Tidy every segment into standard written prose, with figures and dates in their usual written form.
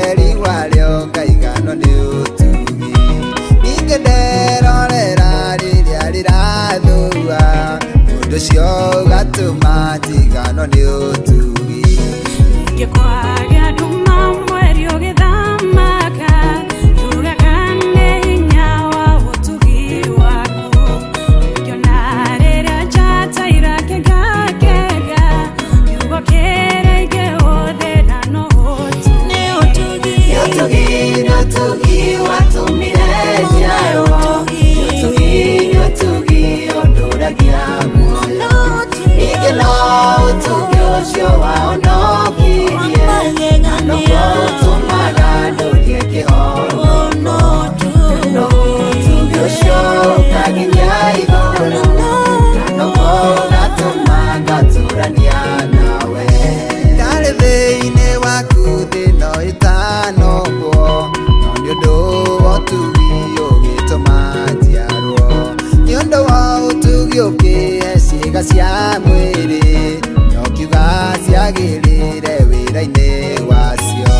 Ũtheri warĩo ngaiganwo nĩ ũtugi. Ningĩ nderorera rĩrĩa rĩrathũa, ũndũ ũcio ũgatũma njiganwo nĩ ũtugi. Ngĩkwagĩa nduma mweri ũgĩthamaka, njugaga nĩ hinya wa ũtugi waku. Ngĩona rĩrĩa njata irakengakenge, kiugo kĩrĩa ingĩhũthĩra no ũtugi. Nĩ ũtugi. Nĩ ũtugi, nĩ ũtugi watũmire njiarwo. Nĩ ũtugi, nĩ ũtugi ũndũragia muoyo. Ningĩ no ũtugi ũcio wahonokirie, na noguo ũtũmaga ndũrie kĩhonoko. No ũtugi ũcio ũkanginyia igũrũ, na noguo ũgatũma ngatũrania nawe. Ndarĩ thĩinĩ waku thĩ no ĩtanokwo, no nĩ ũndũ wa ũtugi ũgĩtũma njiarwo. Nĩ ũndũ wa ũtugi ũkĩhe ciĩga cia mwĩrĩ, na ũkiuga ciagĩrĩre wĩra-inĩ wacio.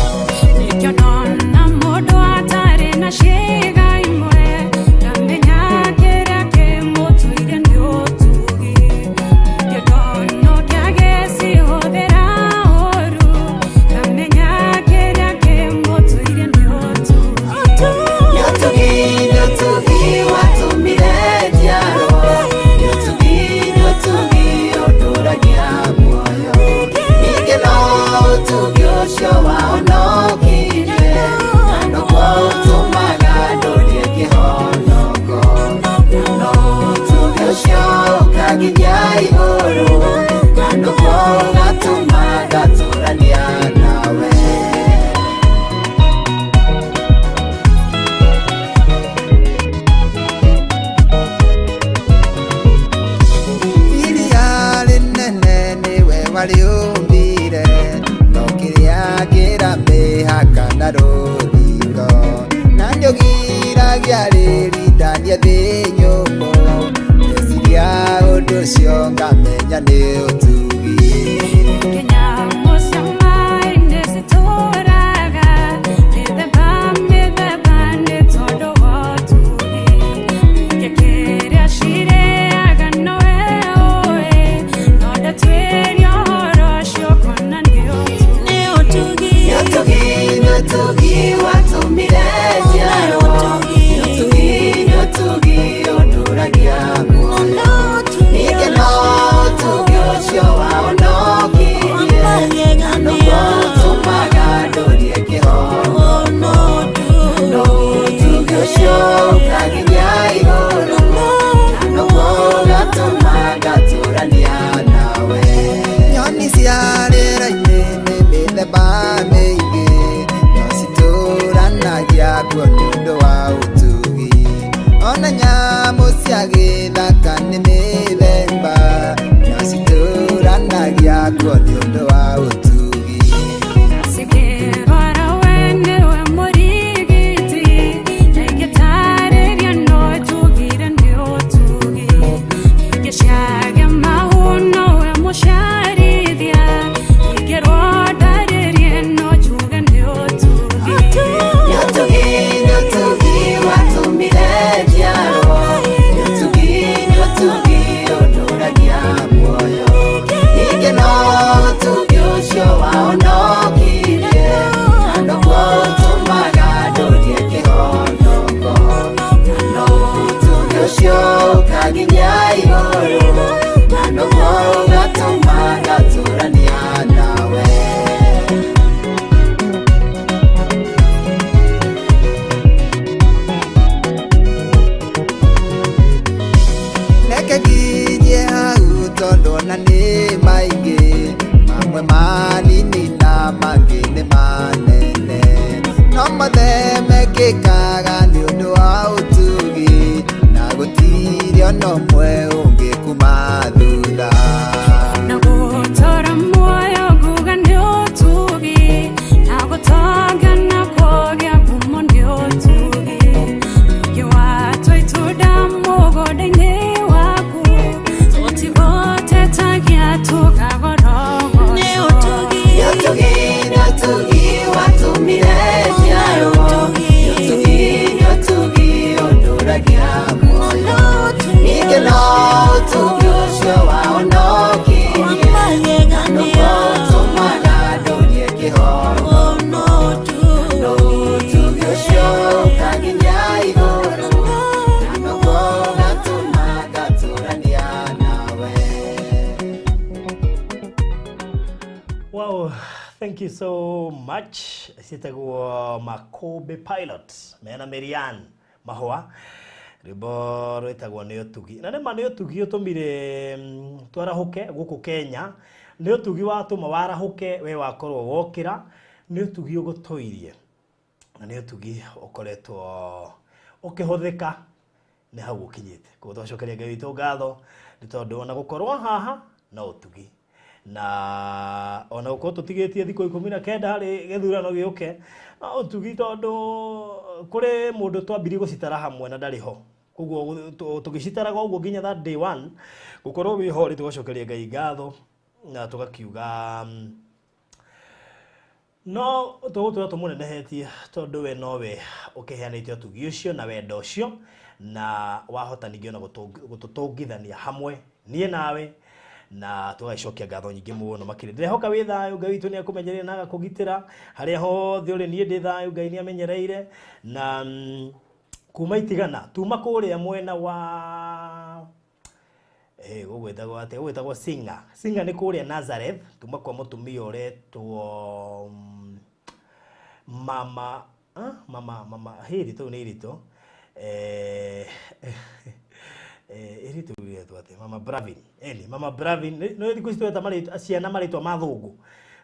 Nĩkĩo ndona mũndũ atarĩ na ciĩga imwe, ngamenya kĩrĩa kĩmũtũire nĩ ũtugi. Ningĩ ndona ũngĩ agĩcihũthĩra ũũru, ngamenya kĩrĩa kĩmũtũire nĩ ũtugi. Nĩ ũtugi, nĩ ũtugi watũmire njiarwo. Nĩ ũtugi, nĩ ũtugi ũndũragia muoyo. Ningĩ no ũtugi ũcio wahonokirie, na noguo ũtũmaga ndũrie kĩhonoko. Na no ũtugi ũcio ũkanginyia igũrũ, na noguo ũgatũma ngatũrania nawe. Iria rĩnene nĩwe warĩũmbire, no kĩrĩa kĩramĩhaka na rũthingo. Na nĩũgiragia rĩrindanie thĩ nyũmũ, ndeciria ũndũ ũcio ngamenya nĩ ũtugi. Nyamũ cia maĩ-inĩ citũraga mĩthemba mĩthemba nĩ tondũ wa ũtugi. Ningĩ kĩrĩa cirĩaga nowe ũĩ, no ndatuĩria ũhoro ũcio ũkona nĩ ũtugi. Nĩ ũtugi. Nĩ ũtugi, nĩ ũtugi watũmire njiarwo. Nĩ ũtugi, nĩ ũtugi ũndũragia muoyo. Ningĩ no ũtugi ũcio wahonokirie, na noguo ũtũmaga ndũrie kĩhonoko. No ũtugi ũcio ũkanginyia igũrũ, na noguo ũgatũma ngatũrania nawe. Nyoni cia rĩera-inĩ nĩ mĩthemba mĩingĩ, no citũranagia kuo nĩ ũndũ wa ũtugi. Ona nyamũ cia gĩthaka nĩ mĩthemba, no citũranagia kuo nĩ ũndũ wa ũtugi. Cingĩrwara we nĩwe mũrigiti, na ingĩtarĩria no njugire nĩ ũtugi. Ingĩcaria mahu nowe mũciarithia, ingĩrwo ndarĩrie no njuge nĩ ũtugi. Nĩ ũtugi, nĩ ũtugi watũmire njiarwo. Nĩ ũtugi, nĩ ũtugi ũndũragia muoyo. Ningĩ no ũtugi ũcio wahonokirie, na noguo ũtũmaga ndũrie kĩhonoko. Na no ũtugi ũcio ũkanginyia igũrũ, na noguo ũgatũma ngatũrania nawe. Reke nginyie hau tondũ ona nĩ maingĩ, mamwe manini na mangĩ nĩ manene, no mothe mekĩkaga nĩ ũndũ wa ũtugi, na gũtirĩ ona ũmwe ũngĩkuma thutha. Na gũtũra muoyo nguga nĩ ũtugi, na gũtonga na kũgĩa ngumo nĩ ũtugi. Ningĩ watua itunda mũgũnda-inĩ waku, tũtigũtetagia tũkagorogocwo. Nĩ ũtugi. Nĩ ũtugi, nĩ ũtugi watũmire so much. Ciĩtagwo Makobe Pilot mena Marian Mahũa, rwĩmbo rwĩtagwo nĩ ũtugi. Na nĩma nĩ ũtugi ũtũmire twarahũke gũkũ Kenya, nĩ ũtugi watũma warahũke we wakorwo wokĩra, nĩ ũtugi ũgũtũirie na nĩ ũtugi ũkoretwo ũkĩhũthĩka nĩ hau ũkinyĩte. Koguo twacokeria Ngai witũ ngatho nĩ tondũ ona gũkorwo haha no ũtugi, na ona gũkorwo tũtigĩtie thikũ 19 harĩ gĩthurano gĩũke no ũtugi, tondũ kũrĩ mũndũ twambirie gũcitara hamwe na ndarĩ ho. Koguo tũgĩcitaraga ũguo nginya that day one gũkorwo wĩho rĩ, tũgacokeria Ngai ngatho na tũgakiuga no tũgũtũra tũmũnenehetie tondũ we nowe ũkĩheanĩte ũtugi ũcio na wendo ũcio, na wahota ningĩ ona gũtũtũngithania hamwe niĩ nawe, na tũgagĩcokia ngatho nyingĩ mũno makĩria. Ndĩrehoka wĩ thayũ, Ngai witũ nĩ akũmenyereire na agakũgitĩra harĩa hothe ũrĩ. Niĩ ndĩ thayũ, Ngai nĩ amenyereire. Na kuma itigana tuma kũrĩa mwena wa gũgwĩtagwo atĩa? Gũgwĩtagwo Singa. Singa nĩ kũrĩa Nazareth, tuma kwa mũtumia ũretwo mama mama hĩrĩ tũu nĩ iritũ iritũ rĩretwo atĩa? Mama Bravin. Eni Mama Bravin nĩ thikũ ici tweta marĩtwa ciana marĩtwa ma thũngũ.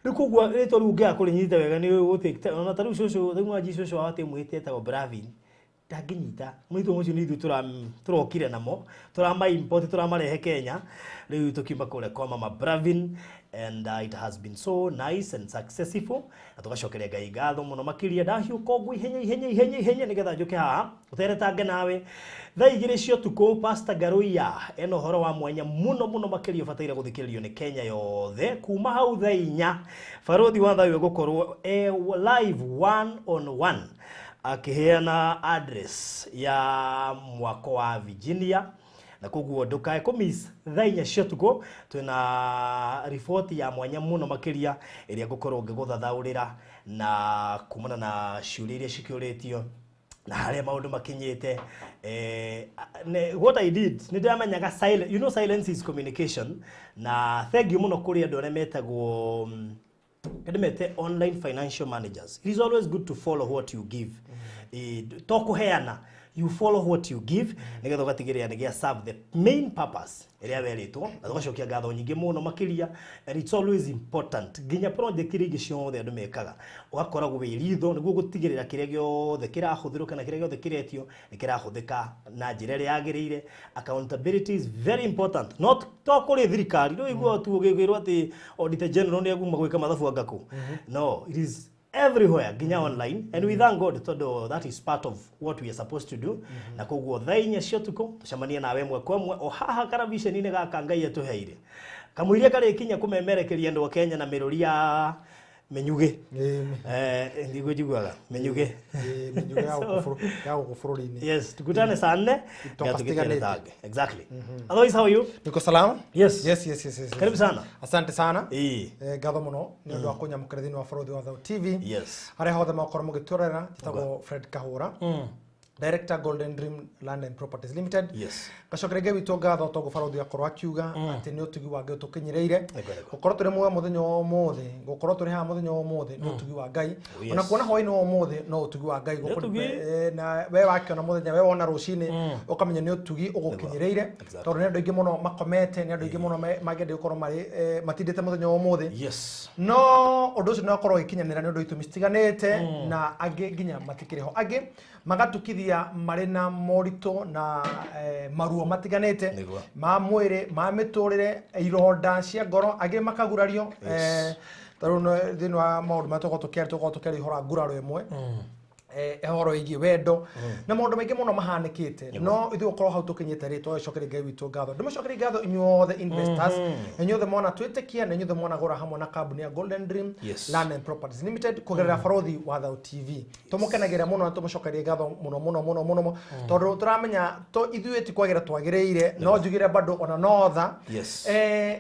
Rĩu koguo rĩtwa rĩu ũngĩaga kũrĩnyita wega nĩ ũgũtake, ona ta rĩu cũcũ, rĩu mwanji cũcũ wao atĩ mwĩte etagwo Bravin, ndangĩnyita mwĩtwo ũcio nĩ ithuĩ tũrokire namo, tũrama import, tũramarehe Kenya. Rĩu tũkiuma kũrĩa kwa Mama Bravin and it has been so nice and successful, na tũgacokeria Ngai ngatho mũno makĩria. Ndahiũka ũguo ihenya ihenya ihenya ihenya nĩgetha njũke haha ũteretange nawe thaa 2 cia ũtukũ. Pastor Ngaruiya ena ũhoro wa mwanya mũno mũno makĩria ũbataire gũthikĩrĩrio nĩ Kenya yothe. Kuma hau thaa 4 barothi wa thayũ egũkorwo e live one on one akĩheana address ya mwako wa Virginia, na koguo ndũkae kũmiss thaa 4 cia ũtukũ. Twĩna riboti ya mwanya mũno makĩria ĩrĩa ngũkorwo ngĩgũthathaũrĩra na kumana na ciũria iria cikĩũrĩtio na harĩa maũndũ makinyĩte. What I did, nĩ ndĩramenyaga silence, you know, silence is communication. Na thank you mũno kũrĩ andũ arĩa metagwo ndĩmete online financial managers. It is always good to follow what you give. To kũheana, you follow what you give nĩgetha ũgatigĩrĩra nĩ gĩa serve the main purpose ĩrĩa werĩtwo, na tũgacokia ngatho nyingĩ mũno makĩria. And it's always important nginya project iria ingĩ ciothe andũ mekaga ũgakoragwo wĩ ritho nĩguo gũtigĩrĩra kĩrĩa gĩothe kĩrahũthĩrwo kana kĩrĩa gĩothe kĩretio nĩ kĩrahũthĩka na njĩra ĩrĩa yagĩrĩire. Accountability is very important, not to kũrĩ thirikari rĩu igua tu ũgĩkwĩrwo atĩ Auditor General nĩ aguma gwĩka mathabu anga kũ. No, it is everywhere nginya online, and we thank God tondũ that is part of what we are supposed to do. Na koguo thaa 4 cia ũtukũ tũcemanie nawe ĩmwe kwa ĩmwe o haha karabiceni-inĩ gaka Ngai atũheire kamũiria karĩkinya kũmemerekeria andũ a Kenya na mĩrũri ya mĩnyugĩ. Nĩguo njiguaga mĩnyugĩ. Mĩnyugĩ ya gũkũ bũrũri-inĩ. Yes, tukutane saa 4. Toka Ngatũgĩteretange. Exactly. Otherwise, how are you? Niko salama. Yes. Yes. Karibu sana. Asante sana. Ngatho mũno nĩ ũndũ wa kũnyamũkĩra thĩinĩ wa Barothi wa Thayũ TV. Yes. Harĩa hothe makorwo mũgĩtũrorera, njĩtagwo Fred Kahũra, Director, Golden Dream Land and Properties Limited. Yes. Ngacokeria Ngai witũ ngatho tondũ barothi akorwo akiuga atĩ nĩ ũtugi wa Ngai ũtũkinyĩrĩire. Nĩguo. Gũkorwo tũrĩ muoyo mũthenya wa ũmũthĩ, gũkorwo tũrĩ haha mũthenya wa ũmũthĩ nĩ ũtugi wa Ngai. Oh, yes. Ona kuona hwaĩ-inĩ wa ũmũthĩ no ũtugi wa Ngai. Nĩ ũtugi. Na we wakĩona mũthenya, we wona rũcinĩ ũkamenya nĩ ũtugi ũgũkinyĩrĩire. Tondũ nĩ andũ aingĩ mũno makomete, nĩ andũ aingĩ mũno mangĩenda gũkorwo marĩ matindĩte mũthenya wa ũmũthĩ. Yes. No ũndũ ũcio nĩ wakorwo ũgĩkinyanĩra nĩ ũndũ wa itũmi citiganĩte, na angĩ nginya matikĩrĩ ho, angĩ magatukithia marĩ na moritũ na maruo matiganĩte Nĩguo. ma mwĩrĩ, ma mĩtũrĩre, ironda cia ngoro, angĩ makagurario. Ta rĩu thĩinĩ wa maũndũ marĩa tũkoragwo tũkĩaria ũhoro wa nguraro ĩmwe, ũhoro wĩgiĩ wendo na maũndũ maingĩ mũno mahanĩkĩte, no ithuĩ gũkorwo hau tũkinyĩte rĩ, tũgagĩcokeria Ngai witũ ngatho. Ndĩmũcokerie ngatho inyuothe investors, inyuothe mwana twĩtĩkia na inyuothe mwanagũra hamwe na kambuni ya Golden Dream Yes. Land and Properties Limited kũgerera Barothi wa Thayũ TV. Tũmũkenagĩra mũno na tũmũcokerie ngatho mũno mũno mũno mũno, tondũ tũramenya to ithuĩ ti kwagĩra twagĩrĩire, no njugire bado ona notha. Yes.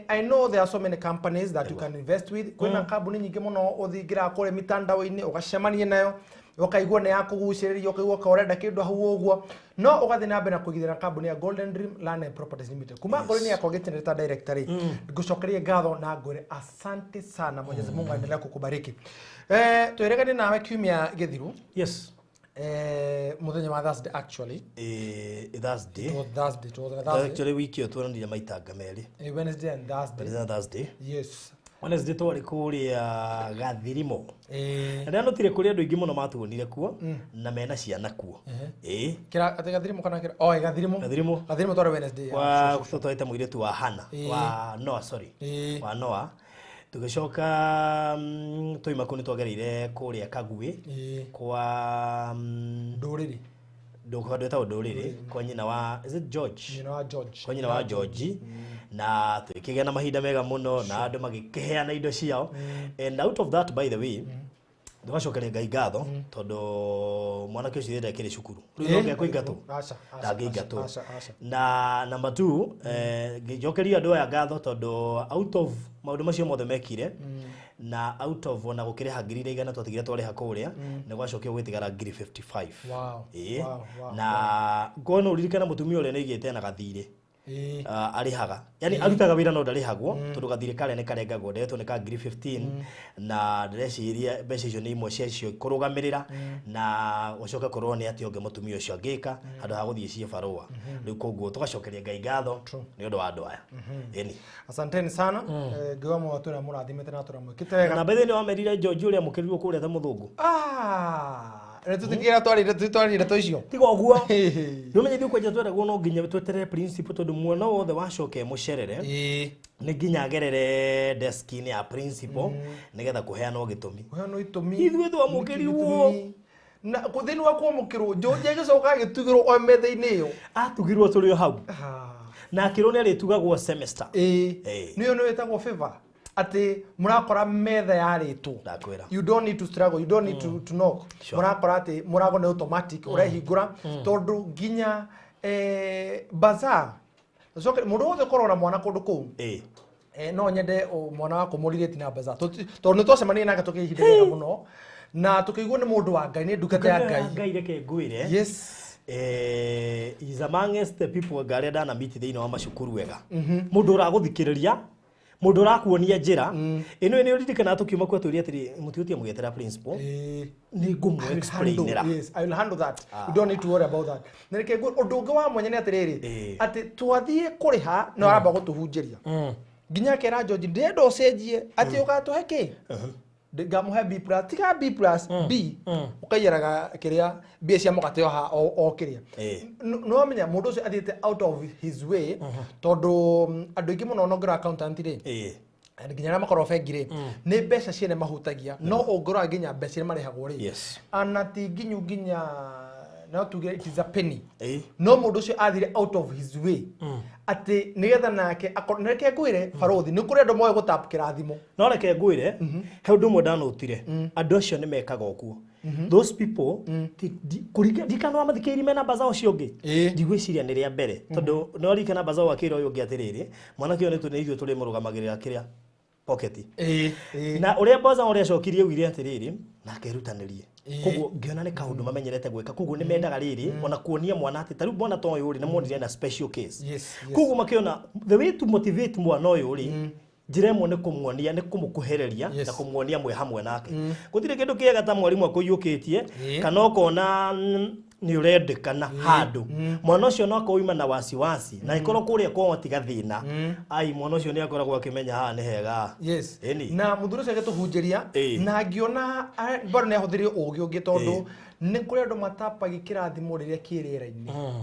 I know there are so many companies that you can invest with. Kwĩna kambuni nyingĩ mũno ũthingĩraga kũrĩa mitandao-inĩ ũgacemania nayo. Ũkaigua nĩ ya kũgucĩrĩria, ũkaigua ka ũrenda kĩndũ hau ũguo, no ũgathiĩ na mbere na kũigithia na kambuni ya Golden Dream Land and Properties Limited. Kuma ngoro-inĩ yakwa gĩtĩnĩre ta director rĩ, ngũcokerie ngatho na ngwĩre asante sana. Mwenyezi Mungu aendelea kukubariki. Twĩrĩganie nawe kiumia gĩthiru. Yes. Mũthenya wa Thursday actually. Thursday. It was Thursday, it was on a Thursday. Actually wiki ĩyo tuonanire maitanga merĩ. Wednesday and Thursday. Wednesday and Thursday. Yes. Wednesday twarĩ kũrĩa Gathirimo. Na ndĩranotire kũrĩ andũ aingĩ mũno matuonire kuo na mena ciana kuo. Ĩĩ. Kira ati Gathirimo kana kira? Oh, Gathirimo. Gathirimo. Gathirimo twari Wednesday. Yeah. Kwa tũtwarĩte mũirĩtu wa Hana, wa Noah, sorry. Wa Noah. Tũgĩcoka twaima kũu nĩ twagereire kũrĩa Kaguĩ kwa Ndũrĩrĩ. Handũ hetagwo Ndũrĩrĩ, kwa nyina wa, is it George? Nyina wa George. Kwa nyina wa George, na tũgĩkĩgĩa na mahinda mega mũno na andũ magĩkĩheana indo ciao. And out of that, by the way, tũgacokeria Ngai ngatho tondũ mwanake ũcio ndekĩrĩ cukuru rĩu, no ngekũingatwo. Aca, aca, Ndangĩingatwo. aca, aca. Na number two, ngĩnjokeria andũ aya ngatho tondũ out of maũndũ macio mothe mekire na out of ona gũkĩrĩha 100,000 twatigire twarĩha kũrĩa, nĩ gwacokio gwĩtigara ngiri 55. Ĩĩ. Na ngona ũririkana mũtumia ũrĩa nĩ aigĩte na gathirĩ. Arĩhaga, yani arutaga wĩra no ndarĩhagwo tondũ gathirĩ karĩa nĩ karengagwo, ndetwo nĩ ka ngiri 15, na ndĩreciria mbeca icio nĩ imwe ciacio kũrũgamĩrĩra na ũcoke kũrorwo nĩ atĩa ũngĩ mũtumia ũcio angĩka handũ ha gũthiĩ ciĩ barũa rĩu. Koguo tũgacokeria Ngai ngatho nĩ ũndũ wa andũ aya, ĩni. Asanteni sana. Ngiuga mwatwĩra mũrathimĩte na tũramwĩkĩte wega. Na mbere nĩ wamerire George ũrĩa mũkĩrirwo kũrĩa ta mũthũngũ. Ah, rĩ tũtikĩra twarire ndeto icio. Tiga ũguo, nĩ ũmenye ithuĩ kwanja tweragwo no nginya tweterere principal, tondũ mwana wothe wacoka mũcerere nĩ nginya agerere desk-inĩ ya principal nĩgetha kũheanwo gĩtũmi. Kũheanwo itũmi. Ithuĩ twamũkĩrirwo. Na thĩinĩ wa kwamũkĩrwo, George agĩcoka agĩtugĩrwo o metha-inĩ ĩyo. Atugirwo tũrĩ o hau Ah. na akĩrwo nĩ arĩtugagwo semester. Ĩĩ. Nĩyo nĩ wĩtagwo favor, atĩ mũrakora metha yarĩtwo. Ndakwĩra. You don't need to struggle, you don't need to knock. Mũrakora atĩ mũrango nĩ automatic ũrehingũra, tondũ nginya bazaar Ũcoke mũndũ wothe ũkorwo na mwana kũndũ kũu, no nyende mwana wakwa mũrirĩti na bazaar. Tondũ nĩ twacemanirie nake tũkĩ ihinda rĩega mũno na tũkĩigua nĩ mũndũ wa Ngai, nĩ ndungata ya Ngai. Ngai, reke ngwĩre. Is amongst the people ngarĩa ndanamiti thĩinĩ wa macukuru wega, mũndũ ũragũthikĩrĩria, mũndũ ũrakuonia njĩra ĩno. Nĩ ũririkanaga tũkiuma kuo twĩrie atĩrĩ, mũtigũtige mũgĩetera principal, nĩ ngũmũ explainĩra. Yes, I will handle that. You don't need to worry about that. Na reke ũndũ ũngĩ wa mwanya nĩ atĩrĩrĩ, atĩ twathiĩ kũrĩha no aramba gũtũhunjĩria nginya akera George, ndĩrenda ũcenjie atĩ ũgatũhe kĩ. Ngamũhe B plus, tiga B plus, B ũkaiyaraga kĩrĩa mbia cia mũgate o kĩrĩa. No menya mũndũ ũcio athiĩte out of his way, tondũ andũ aingĩ mũno onongera accountant rĩ, and nginya arĩa makoragwo bengi rĩ, nĩ mbeca ciene mahutagia, no ũngĩrora nginya mbeca iria marĩhagwo rĩ, ana ti nginyu nginya no tuge it is a penny. No mũndũ ũcio athire out of his way atĩ nĩgetha nake na reke ngwĩre, barothi, nĩ kũrĩ andũ moĩ gũtap kĩrathimo. No reke ngwĩre, he ũndũ ũmwe ndanotire, andũ acio nĩ mekaga ũguo. Those people ndikana wamathikĩrĩrie mena baza ũcio ũngĩ. Ndigwĩciria nĩ rĩa mbere, tondũ no ririkana baza akĩra ũyũ ũngĩ atĩrĩrĩ, mwanake ũyũ nĩ ithuĩ tũrĩmũrũgamagĩrĩra kĩrĩa pocket. Na ũrĩa baza ũrĩa acokirie ugire atĩrĩrĩ, na akerutanĩrie. Koguo ngĩona nĩ kaũndũ mamenyerete gwĩka, koguo nĩ mendaga rĩrĩ ona kuonia mwana atĩ tarĩu mwana ta ũyũ rĩ, nĩ monire na special case. Koguo makĩona the way to motivate mwana ũyũ rĩ, njĩra ĩmwe nĩ kũmuonia, nĩ kũmũkuhĩrĩria na kũmuonia mwĩ hamwe nake. Gũtirĩ kĩndũ kĩega ta mwarimũ akũiyũkĩtie kana ũkona nĩ ũrendekana handũ. Mwana ũcio no akorwo oima na wasiwasi na ĩkorwo kũrĩa kwao tiga thĩna, ai, mwana ũcio nĩ akoragwo akĩmenya haha nĩ hega. Yes. Ĩni. Na mũthuri ũcio agĩtũhunjĩria na ngĩona bado nĩ ahũthĩrire ũgĩ ũngĩ, tondũ nĩ kũrĩ andũ matapagia kĩrathimo rĩrĩa kĩ rĩera-inĩ.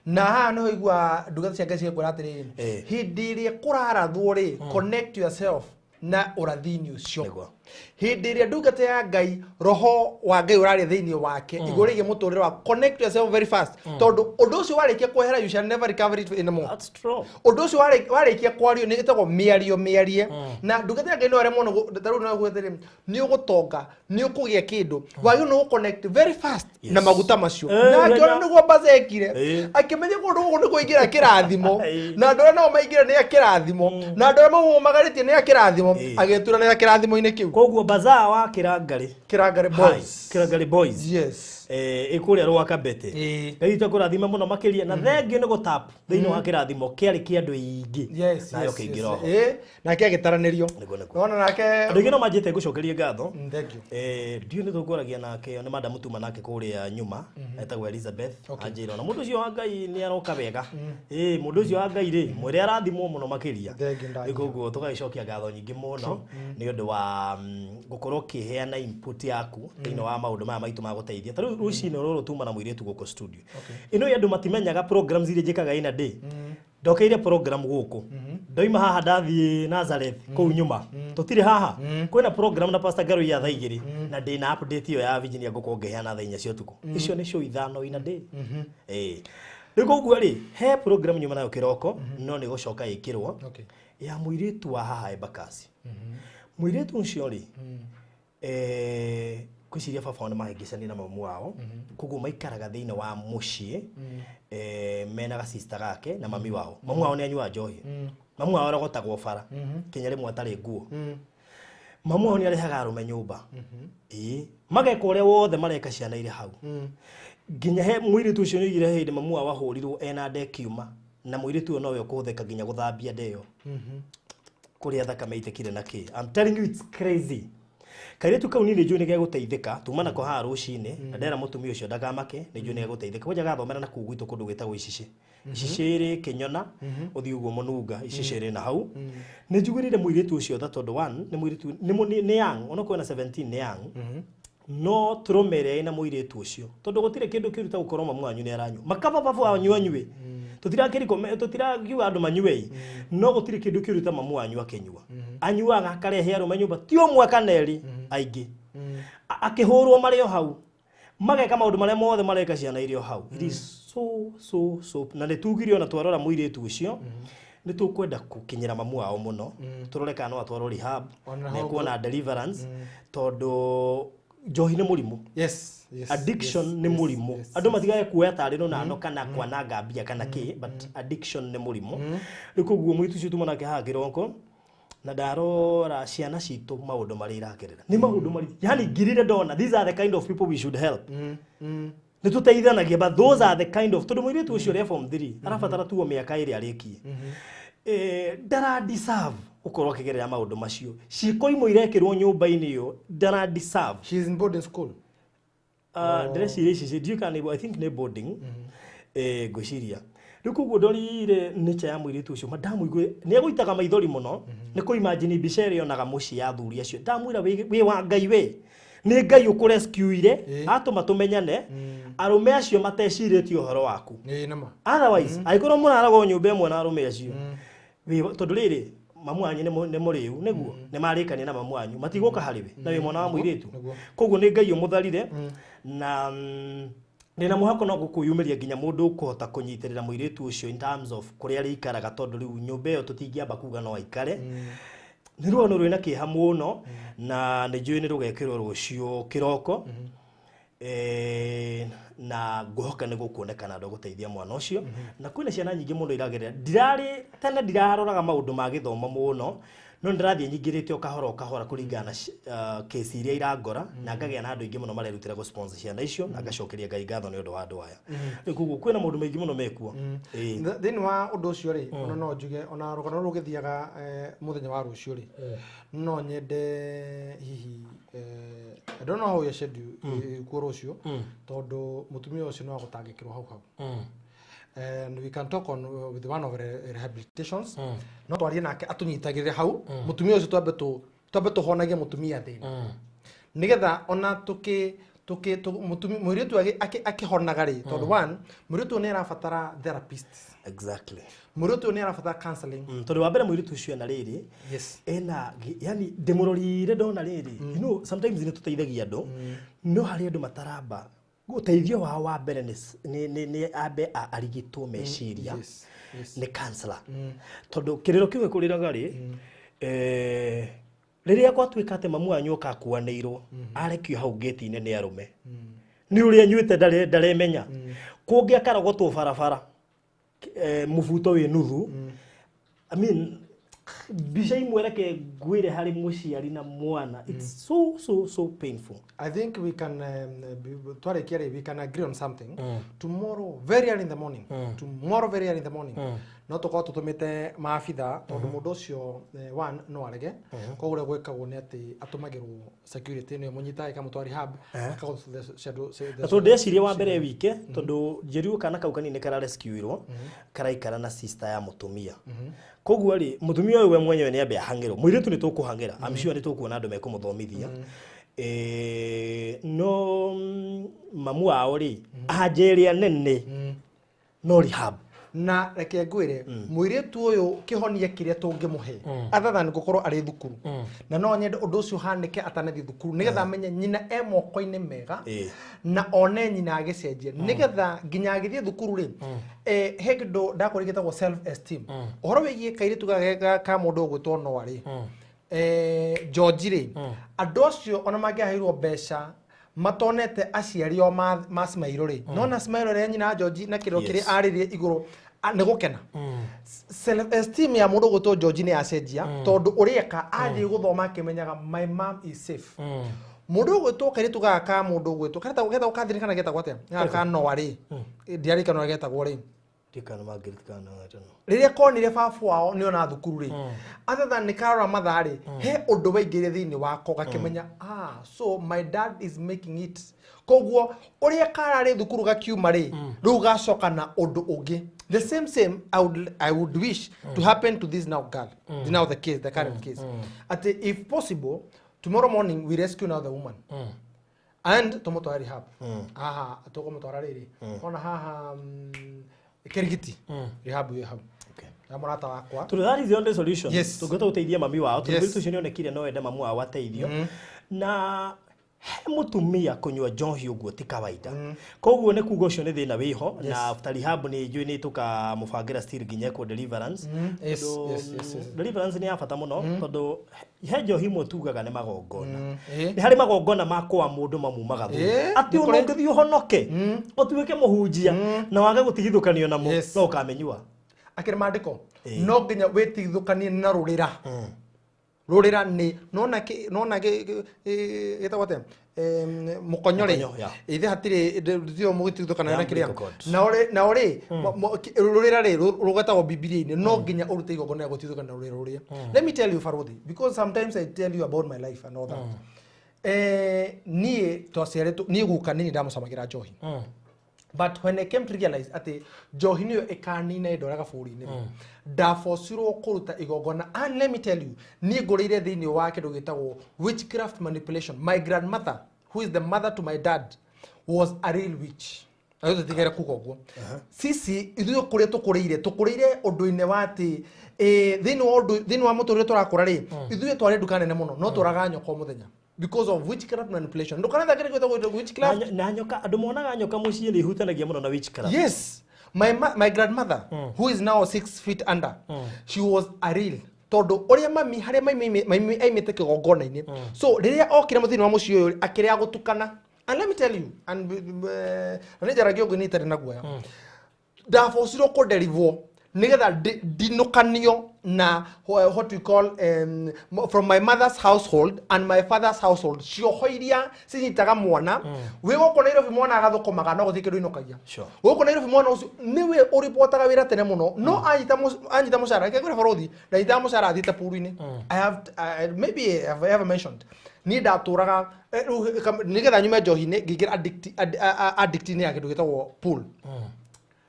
Na haha nĩho igua ndungata cia Ngai cigakwĩra atĩrĩrĩ, hĩndĩ ĩrĩa kũrarathwo rĩ, connect yourself na ũrathi-inĩ ũcio. Hĩndĩ ĩrĩa ndungata ya Ngai, roho wa Ngai ũraria thĩinĩ wake igũrũ rĩgiĩ mũtũrĩre wa, connect yourself very fast, tondũ ũndũ ũcio warĩkia kwehera, you shall never recover it anymore. That's true. Ũndũ ũcio warĩkia kwario nĩ ĩtagwo mĩario mĩarie, na ndungata ya Ngai no ĩremwo nĩ ta rĩu no ĩgwĩre atĩrĩ, nĩ ũgũtonga, nĩ ũkũgĩa kĩndũ, wagĩrĩirwo nĩ gũconnect very fast na maguta macio. Na akĩona nĩguo Baza ekire, akĩmenya kũndũ gũkũ nĩ kũingĩra kĩrathimo, na andũ arĩa nao maingĩra nĩ a kĩrathimo, na andũ arĩa maumagarĩtie nĩ a kĩrathimo, agĩturanĩra kĩrathimo-inĩ kĩu. Koguo bazaa wa Kĩrangarĩ. Kĩrangarĩ Hi, Boys. Kĩrangarĩ Boys. Yes. Ĩkũrĩa Rwakabete. Ĩĩ. Ngai witũ akũrathime mũno makĩria na thengio nĩ gũtap thĩinĩ wa kĩrathimo kĩarĩ kĩa andũ aingĩ. Yes, Nayo yes, kĩingĩra yes. oho. Ĩĩ, nake agĩtaranĩrio. Nĩguo, nĩguo. Nona nake. Andũ aingĩ no manjĩte ngũcokerie ngatho. Thank you. Ndiũĩ nĩ tũkũaragia nake nĩ madam tuma nake kũrĩa nyuma etagwo Elizabeth. Anjĩra ona mũndũ ũcio wa Ngai nĩ aroka wega. Mũndũ ũcio wa Ngai rĩ mwĩre arathimwo mũno makĩria. Thank you, Ndania. Rĩu koguo tũgagĩcokia ngatho nyingĩ mũno nĩ ũndũ wa gũkorwo ũkĩheana input yaku thĩinĩ wa maũndũ maya maitũ ma gũteithia. Ta rĩu rũcinĩ rũrũ tuma na mũirĩtu gũkũ studio. Ĩno andũ matimenyaga programs iria njĩkaga ina day. Ndokeire program gũkũ. Ndoima haha ndathiĩ Nazareth kũu nyuma. Tũtirĩ haha. Kwĩna program na Pastor Garo ya thaa igĩrĩ na ndĩna update ĩyo ya Virginia ngũkorwo ngĩheana thaa inya cia ũtukũ. Icio nĩ show ithano ina day. Rĩu koguo rĩ he program nyuma nayo kĩroko no nĩ gũcoka ĩkĩrwo Okay. ya mũirĩtu wa haha Embakasi. Mũirĩtu ũcio rĩ ngwĩciria baba wao nĩ mahĩngĩcanire na mamu wao koguo maikaraga thĩinĩ wa mũciĩ mena gacista gake na mami wao. Mamu wao nĩ anyuaga njohi. Mamu wao arogotagwo bara kinya rĩmwe atarĩ nguo. Mamu wao nĩ arehaga arũme nyũmba. Ĩĩ mageka ũrĩa wothe mareka ciana irĩ hau. Nginya he mũirĩtu ũcio nĩ oigire hĩndĩ mamu wao ahũrirwo ena nda ĩkiuma na mũirĩtu ũyũ nowe ũkũhũthĩka nginya gũthambia nda ĩyo kũrĩa thakame ĩitĩkire na kĩ. I'm telling you it's crazy. Kairĩtu kau niĩ nĩ njũĩ nĩ gegũteithĩka tuma nako haha rũcinĩ na ndera mũtumia ũcio ndakamake nĩ njũĩ nĩ gegũteithĩka kwanja gathomera na kũu gwitũ kũndũ gwĩtagwo Icicĩ. Icicĩ ĩrĩ Kĩnyona ũthiĩ ũguo Mũnunga Icicĩ ĩrĩ na hau. Nĩ njugĩrĩire mũirĩtu ũcio tha tondũ one nĩ mũirĩtu nĩ young onokorwo ena 17 nĩ young no trauma ĩrĩa ĩna mũirĩtu ũcio tondũ gũtirĩ kĩndũ kĩũru ta gũkorwo mamu wanyu nĩ aranyua makaba baba wanyu anyue tũtirakiuga andũ manyue no gũtirĩ kĩndũ kĩũru ta mamu wanyu akĩnyua anyuaga akarehe arũme nyũmba ti ũmwe kana erĩ aingĩ akĩhũrwo marĩ o hau mageka maũndũ marĩa mothe mareka ciana irĩ o hau. It is so so so na nĩ tugire ona twarora mũirĩtu ũcio nĩ tũkwenda gũkinyĩra mamu wao mũno tũrore kana no atwarwo rehab Ona na hau ekuona deliverance tondũ njohi nĩ mũrimũ. Yes, yes. Addiction yes, nĩ yes, mũrimũ. yes. Andũ matigage kuoya tarĩ rũnano kana kwananga mbia kana kĩ but addiction nĩ mũrimũ. Rĩu koguo mũirĩtu ũcio tuma nake haha kĩroko na ndarora ciana citũ maũndũ marĩa iragerera nĩ maũndũ maritũ yani ngirire ndona these are the kind of people we should help. Nĩ tũteithanagia but those are the kind of tondũ mũirĩtu ũcio ũrĩa form 3 arabatara tuo mĩaka ĩrĩ arĩkie ndara deserve gũkorwo akĩgerera maũndũ macio ciĩko imwe irekĩrwo nyũmba-inĩ ĩyo ndara deserve. She is in boarding school. Ndĩreciria ici ndiũĩ kana nĩ I think nĩ boarding ngwĩciria rĩu koguo ndorire nature ya mũirĩtu ũcio ma ndamũigue nĩ egũitaga maithori mũno nĩ kũ imagine mbica ĩrĩa onaga mũciĩ ya athuri acio ndamwĩra wĩ wa Ngai we nĩ Ngai ũkũrescuire atũma tũmenyane arũme acio matecirĩtie ũhoro waku. Ĩĩ nama. Otherwise angĩkorwo mũraragwo nyũmba ĩmwe na arũme acio tondũ rĩrĩ mamu wanyu nĩ mũrĩu nĩguo nĩ marĩkania na mamu wanyu matigũka harĩ we na wĩ mwana wa mũirĩtu koguo nĩ Ngai ũmũtharire na ndĩna mũhako no gũkwĩyumĩria nginya mũndũ ũkũhota kũnyitĩrĩra mũirĩtu ũcio in terms of kũrĩa arĩikaraga tondũ rĩu nyũmba ĩyo tũtingĩamba kuga no aikare nĩ rũgano rwĩna kĩeha mũno na nĩ njũĩ nĩ rũgekĩrwo rũciũ kĩroko na ngũhoka nĩ gũkuonekana andũ a gũteithia mwana ũcio na kwĩna ciana nyingĩ mũno iragerera ndirarĩ tene ndiraroraga maũndũ ma gĩthomo mũno no ndĩrathiĩ nyingĩrĩte o kahora o kahora kũringana na kesi iria irangora na ngagĩa na andũ aingĩ mũno marerutĩra gũ sponsor ciana icio na ngacokeria Ngai ngatho nĩ ũndũ wa andũ aya. Rĩu koguo kwĩna maũndũ maingĩ mũno mekuo. Thĩinĩ wa ũndũ ũcio rĩ ona no njuge ona rũgano rũrũ rũgĩthiaga mũthenya wa rũciũ rĩ no nyende hihi I don't know how your schedule kuo rũciũ tondũ mũtumia ũcio no agũtangĩkĩrwo hau hau. And we can talk on with one of rehabilitations no twarie nake atũnyitagĩrĩre hau mũtumia ũcio twambe tũhonagie mũtumia thĩna nĩgetha ona tũkĩ mũirĩtu akĩhonaga rĩ tondũ one mũirĩtu ũyũ nĩ arabatara therapist. Exactly. Mũirĩtu ũyũ nĩ arabatara counseling. Tondũ wa mbere mũirĩtu ũcio ena rĩrĩ Yes. ena yani ndĩmũrorire ndona rĩrĩ you know sometimes nĩ tũteithagia andũ no harĩ andũ mataramba ũteithio wao wa mbere nĩ ambe arigitwo meciria Yes. Yes. nĩ counselor tondũ kĩrĩro kĩu gĩkũrĩraga rĩ rĩrĩa gwatuĩka atĩ mamu wanyu oka akuanĩirwo arekio hau gate-inĩ nĩ arũme nĩ ũrĩa anyuĩte ndaremenya kũngĩ akarogotwo barabara mũbuto wĩ nuthu I mean Mbica imwe reke ngwĩre harĩ mũciari na mwana, it's so so so painful. I think we can twarĩkia rĩ, we can agree on something. Tomorrow very early in the morning. Tomorrow very early in the morning. No tũkorwo tũtũmĩte maabitha tondũ mũndũ ũcio one no arege. Koguo ũrĩa gwĩkagwo nĩ atĩ atũmagĩrwo security nĩyo mũnyitaga ĩkamũtwara rehab. Na tondũ ndeciria wa mbere wike tondũ njĩrirwo kana kau kanini kararescuirwo karaikara na sister ya mũtumia, koguo rĩ mũtumia ũyũ we mwenyewe nĩ ambe ahang'ĩrwo. Mũirĩtu nĩ tũkũhang'ĩra, I'm sure nĩ tũkuona andũ mekũmũthomithia. No mamu wao rĩ anja ĩrĩa nene no rehab. Na reke ngwĩre, mũirĩtu ũyũ kĩhonia kĩrĩa tũngĩmũhe other than gũkorwo arĩ thukuru, na no nyende ũndũ ũcio ũhanĩke atanathiĩ thukuru nĩgetha amenye nyina e moko-inĩ mega na one nyina agĩcenjia nĩgetha nginya agĩthiĩ thukuru rĩ, he kĩndũ ndakũria gĩtagwo self esteem. Ũhoro wĩgiĩ kairĩtu ka mũndũ ũgwĩtwo Noa rĩ, George rĩ, andũ acio ona mangĩaheirwo mbeca matonete aciari o ma Smailo rĩ, nona Smailo rĩa nyina wa George na kĩrĩro kĩrĩa arĩrie igũrũ nĩ gũkena. Self esteem ya mũndũ ũgwĩtwo George nĩ yacenjia tondũ ũrĩeka athiĩ gũthoma akĩmenyaga my mom is safe. Mũndũ ũgwĩtwo kairĩtu gaka ka mũndũ ũgwĩtwo getagwo Catherine kana getagwo atĩa, gaka ka Noa rĩ, ndiarikana ũrĩa getagwo rĩ. Ndikana mangĩririkana teno. Rĩrĩa konire baba wao nĩ ona thukuru rĩ, other than nĩ karora mathaa rĩ, he ũndũ waingĩrire thĩinĩ wako gakĩmenya, ah, so my dad is making it. Koguo ũrĩa kararĩ thukuru gakiuma rĩ, rĩu gacoka na ũndũ ũngĩ. The same same I would wish to happen to this now girl, now the case, the current case, atĩ if possible tomorrow morning we rescue now the woman and tũmũtware rehab. Haha tũkũmũtwara rĩrĩ ona haha Kĩrigiti rehab ĩ hau na mũrata wakwa. Tondũ that is the only solution. Tũngĩhota gũteithia mami wao tondũ mũirĩtu ũcio nĩonekire no ende mamu wao ateithio. Na he mũtumia kũnyua njohi ũguo ti kawaida, koguo nĩ kuga ũcio nĩ thĩna wĩho. Na after rehab nĩ njũĩ nĩ tũkamũbangĩra still nginya ekwo deliverance. Tondũ, deliverance nĩ ya bata mũno tondũ he njohi imwe tugaga nĩ magongona. Nĩ harĩ magongona ma kwa mũndũ mamumaga thutha atĩ nĩ ona kũrĩ. ũngĩthiĩ ũhonoke ũtuĩke mũhunjia na wage gũtigithũkanio namo no ũkamĩnyua. Akĩrĩ maandĩko no nginya wĩtigithũkanie na rũrĩra. Rũrĩra nĩ nona gĩtagwo atĩa, mũkonyo rĩ. Mũkonyo, yeah. Ithe hatirĩ ndio mũgĩtigithũkana na Yeah, kĩrĩa umbilical cord. Na ũrĩ rũrĩra rĩ rũgetagwo Bibilia-inĩ no nginya ũrute igongona rĩa gũtigithũkana na rũrĩra rũrĩa. Let me tell you, Farodhi, because sometimes I tell you about my life and all that. Niĩ twaciarĩtwo niĩ guka nini ndamũcamagĩra njohi, but when I came to realize atĩ njohi nĩyo ĩkanina ĩndwaraga bũrũri-inĩ rĩ, ndabocirwo kũruta igongona. And let me tell you, niĩ ngũrĩire thĩinĩ wa kĩndũ gĩtagwo witchcraft manipulation. My grandmother, who is the mother to my dad, was a real witch. Na tũtigere kuga ũguo sisi ithuĩ kũrĩa tũkũrĩire, tũkũrĩire ũndũ-inĩ wa atĩ thĩinĩ wa ũndũ thĩinĩ wa mũtũrĩre tũrakũra rĩ, ithuĩ twarĩ nduka nene mũno no tũraga nyoka o mũthenya because of witchcraft manipulation. Ndũkanatha kĩndũ gĩtagwo witchcraft. Na nyoka, andũ monaga nyoka mũciĩ nĩ ihutanagia mũno na witchcraft. Yes. My grandmother, who is now 6 feet under, she was a real. Tondũ ũrĩa mami harĩa mami aimĩte kĩgongona-inĩ, so rĩrĩa okire mũthĩinĩ wa mũciĩ ũyũ akĩrĩa gũtukana. And let me tell you, and na nĩ njaragia ũguo nĩ itarĩ na guoya, ndabocirwo kũderivwo nĩgetha ndinũkanio na what we call from my mother's household and my father's household, cioho iria cinyitaga mwana wĩ gũkũ Nairobi. Mwana agathũkũmaga no gũtirĩ kĩndũ inũkagia. Gũkũ Nairobi mwana ũcio nĩwe ũripotaga wĩra tene mũno no anyita mũcara. Reke ngwĩre bũrũthi, ndanyitaga mũcara athiĩte puru-inĩ. I have maybe I have ever mentioned niĩ ndatũraga rĩu nĩgetha nyume njohi-inĩ ngĩingĩra addict-inĩ ya kĩndũ gĩtagwo pool.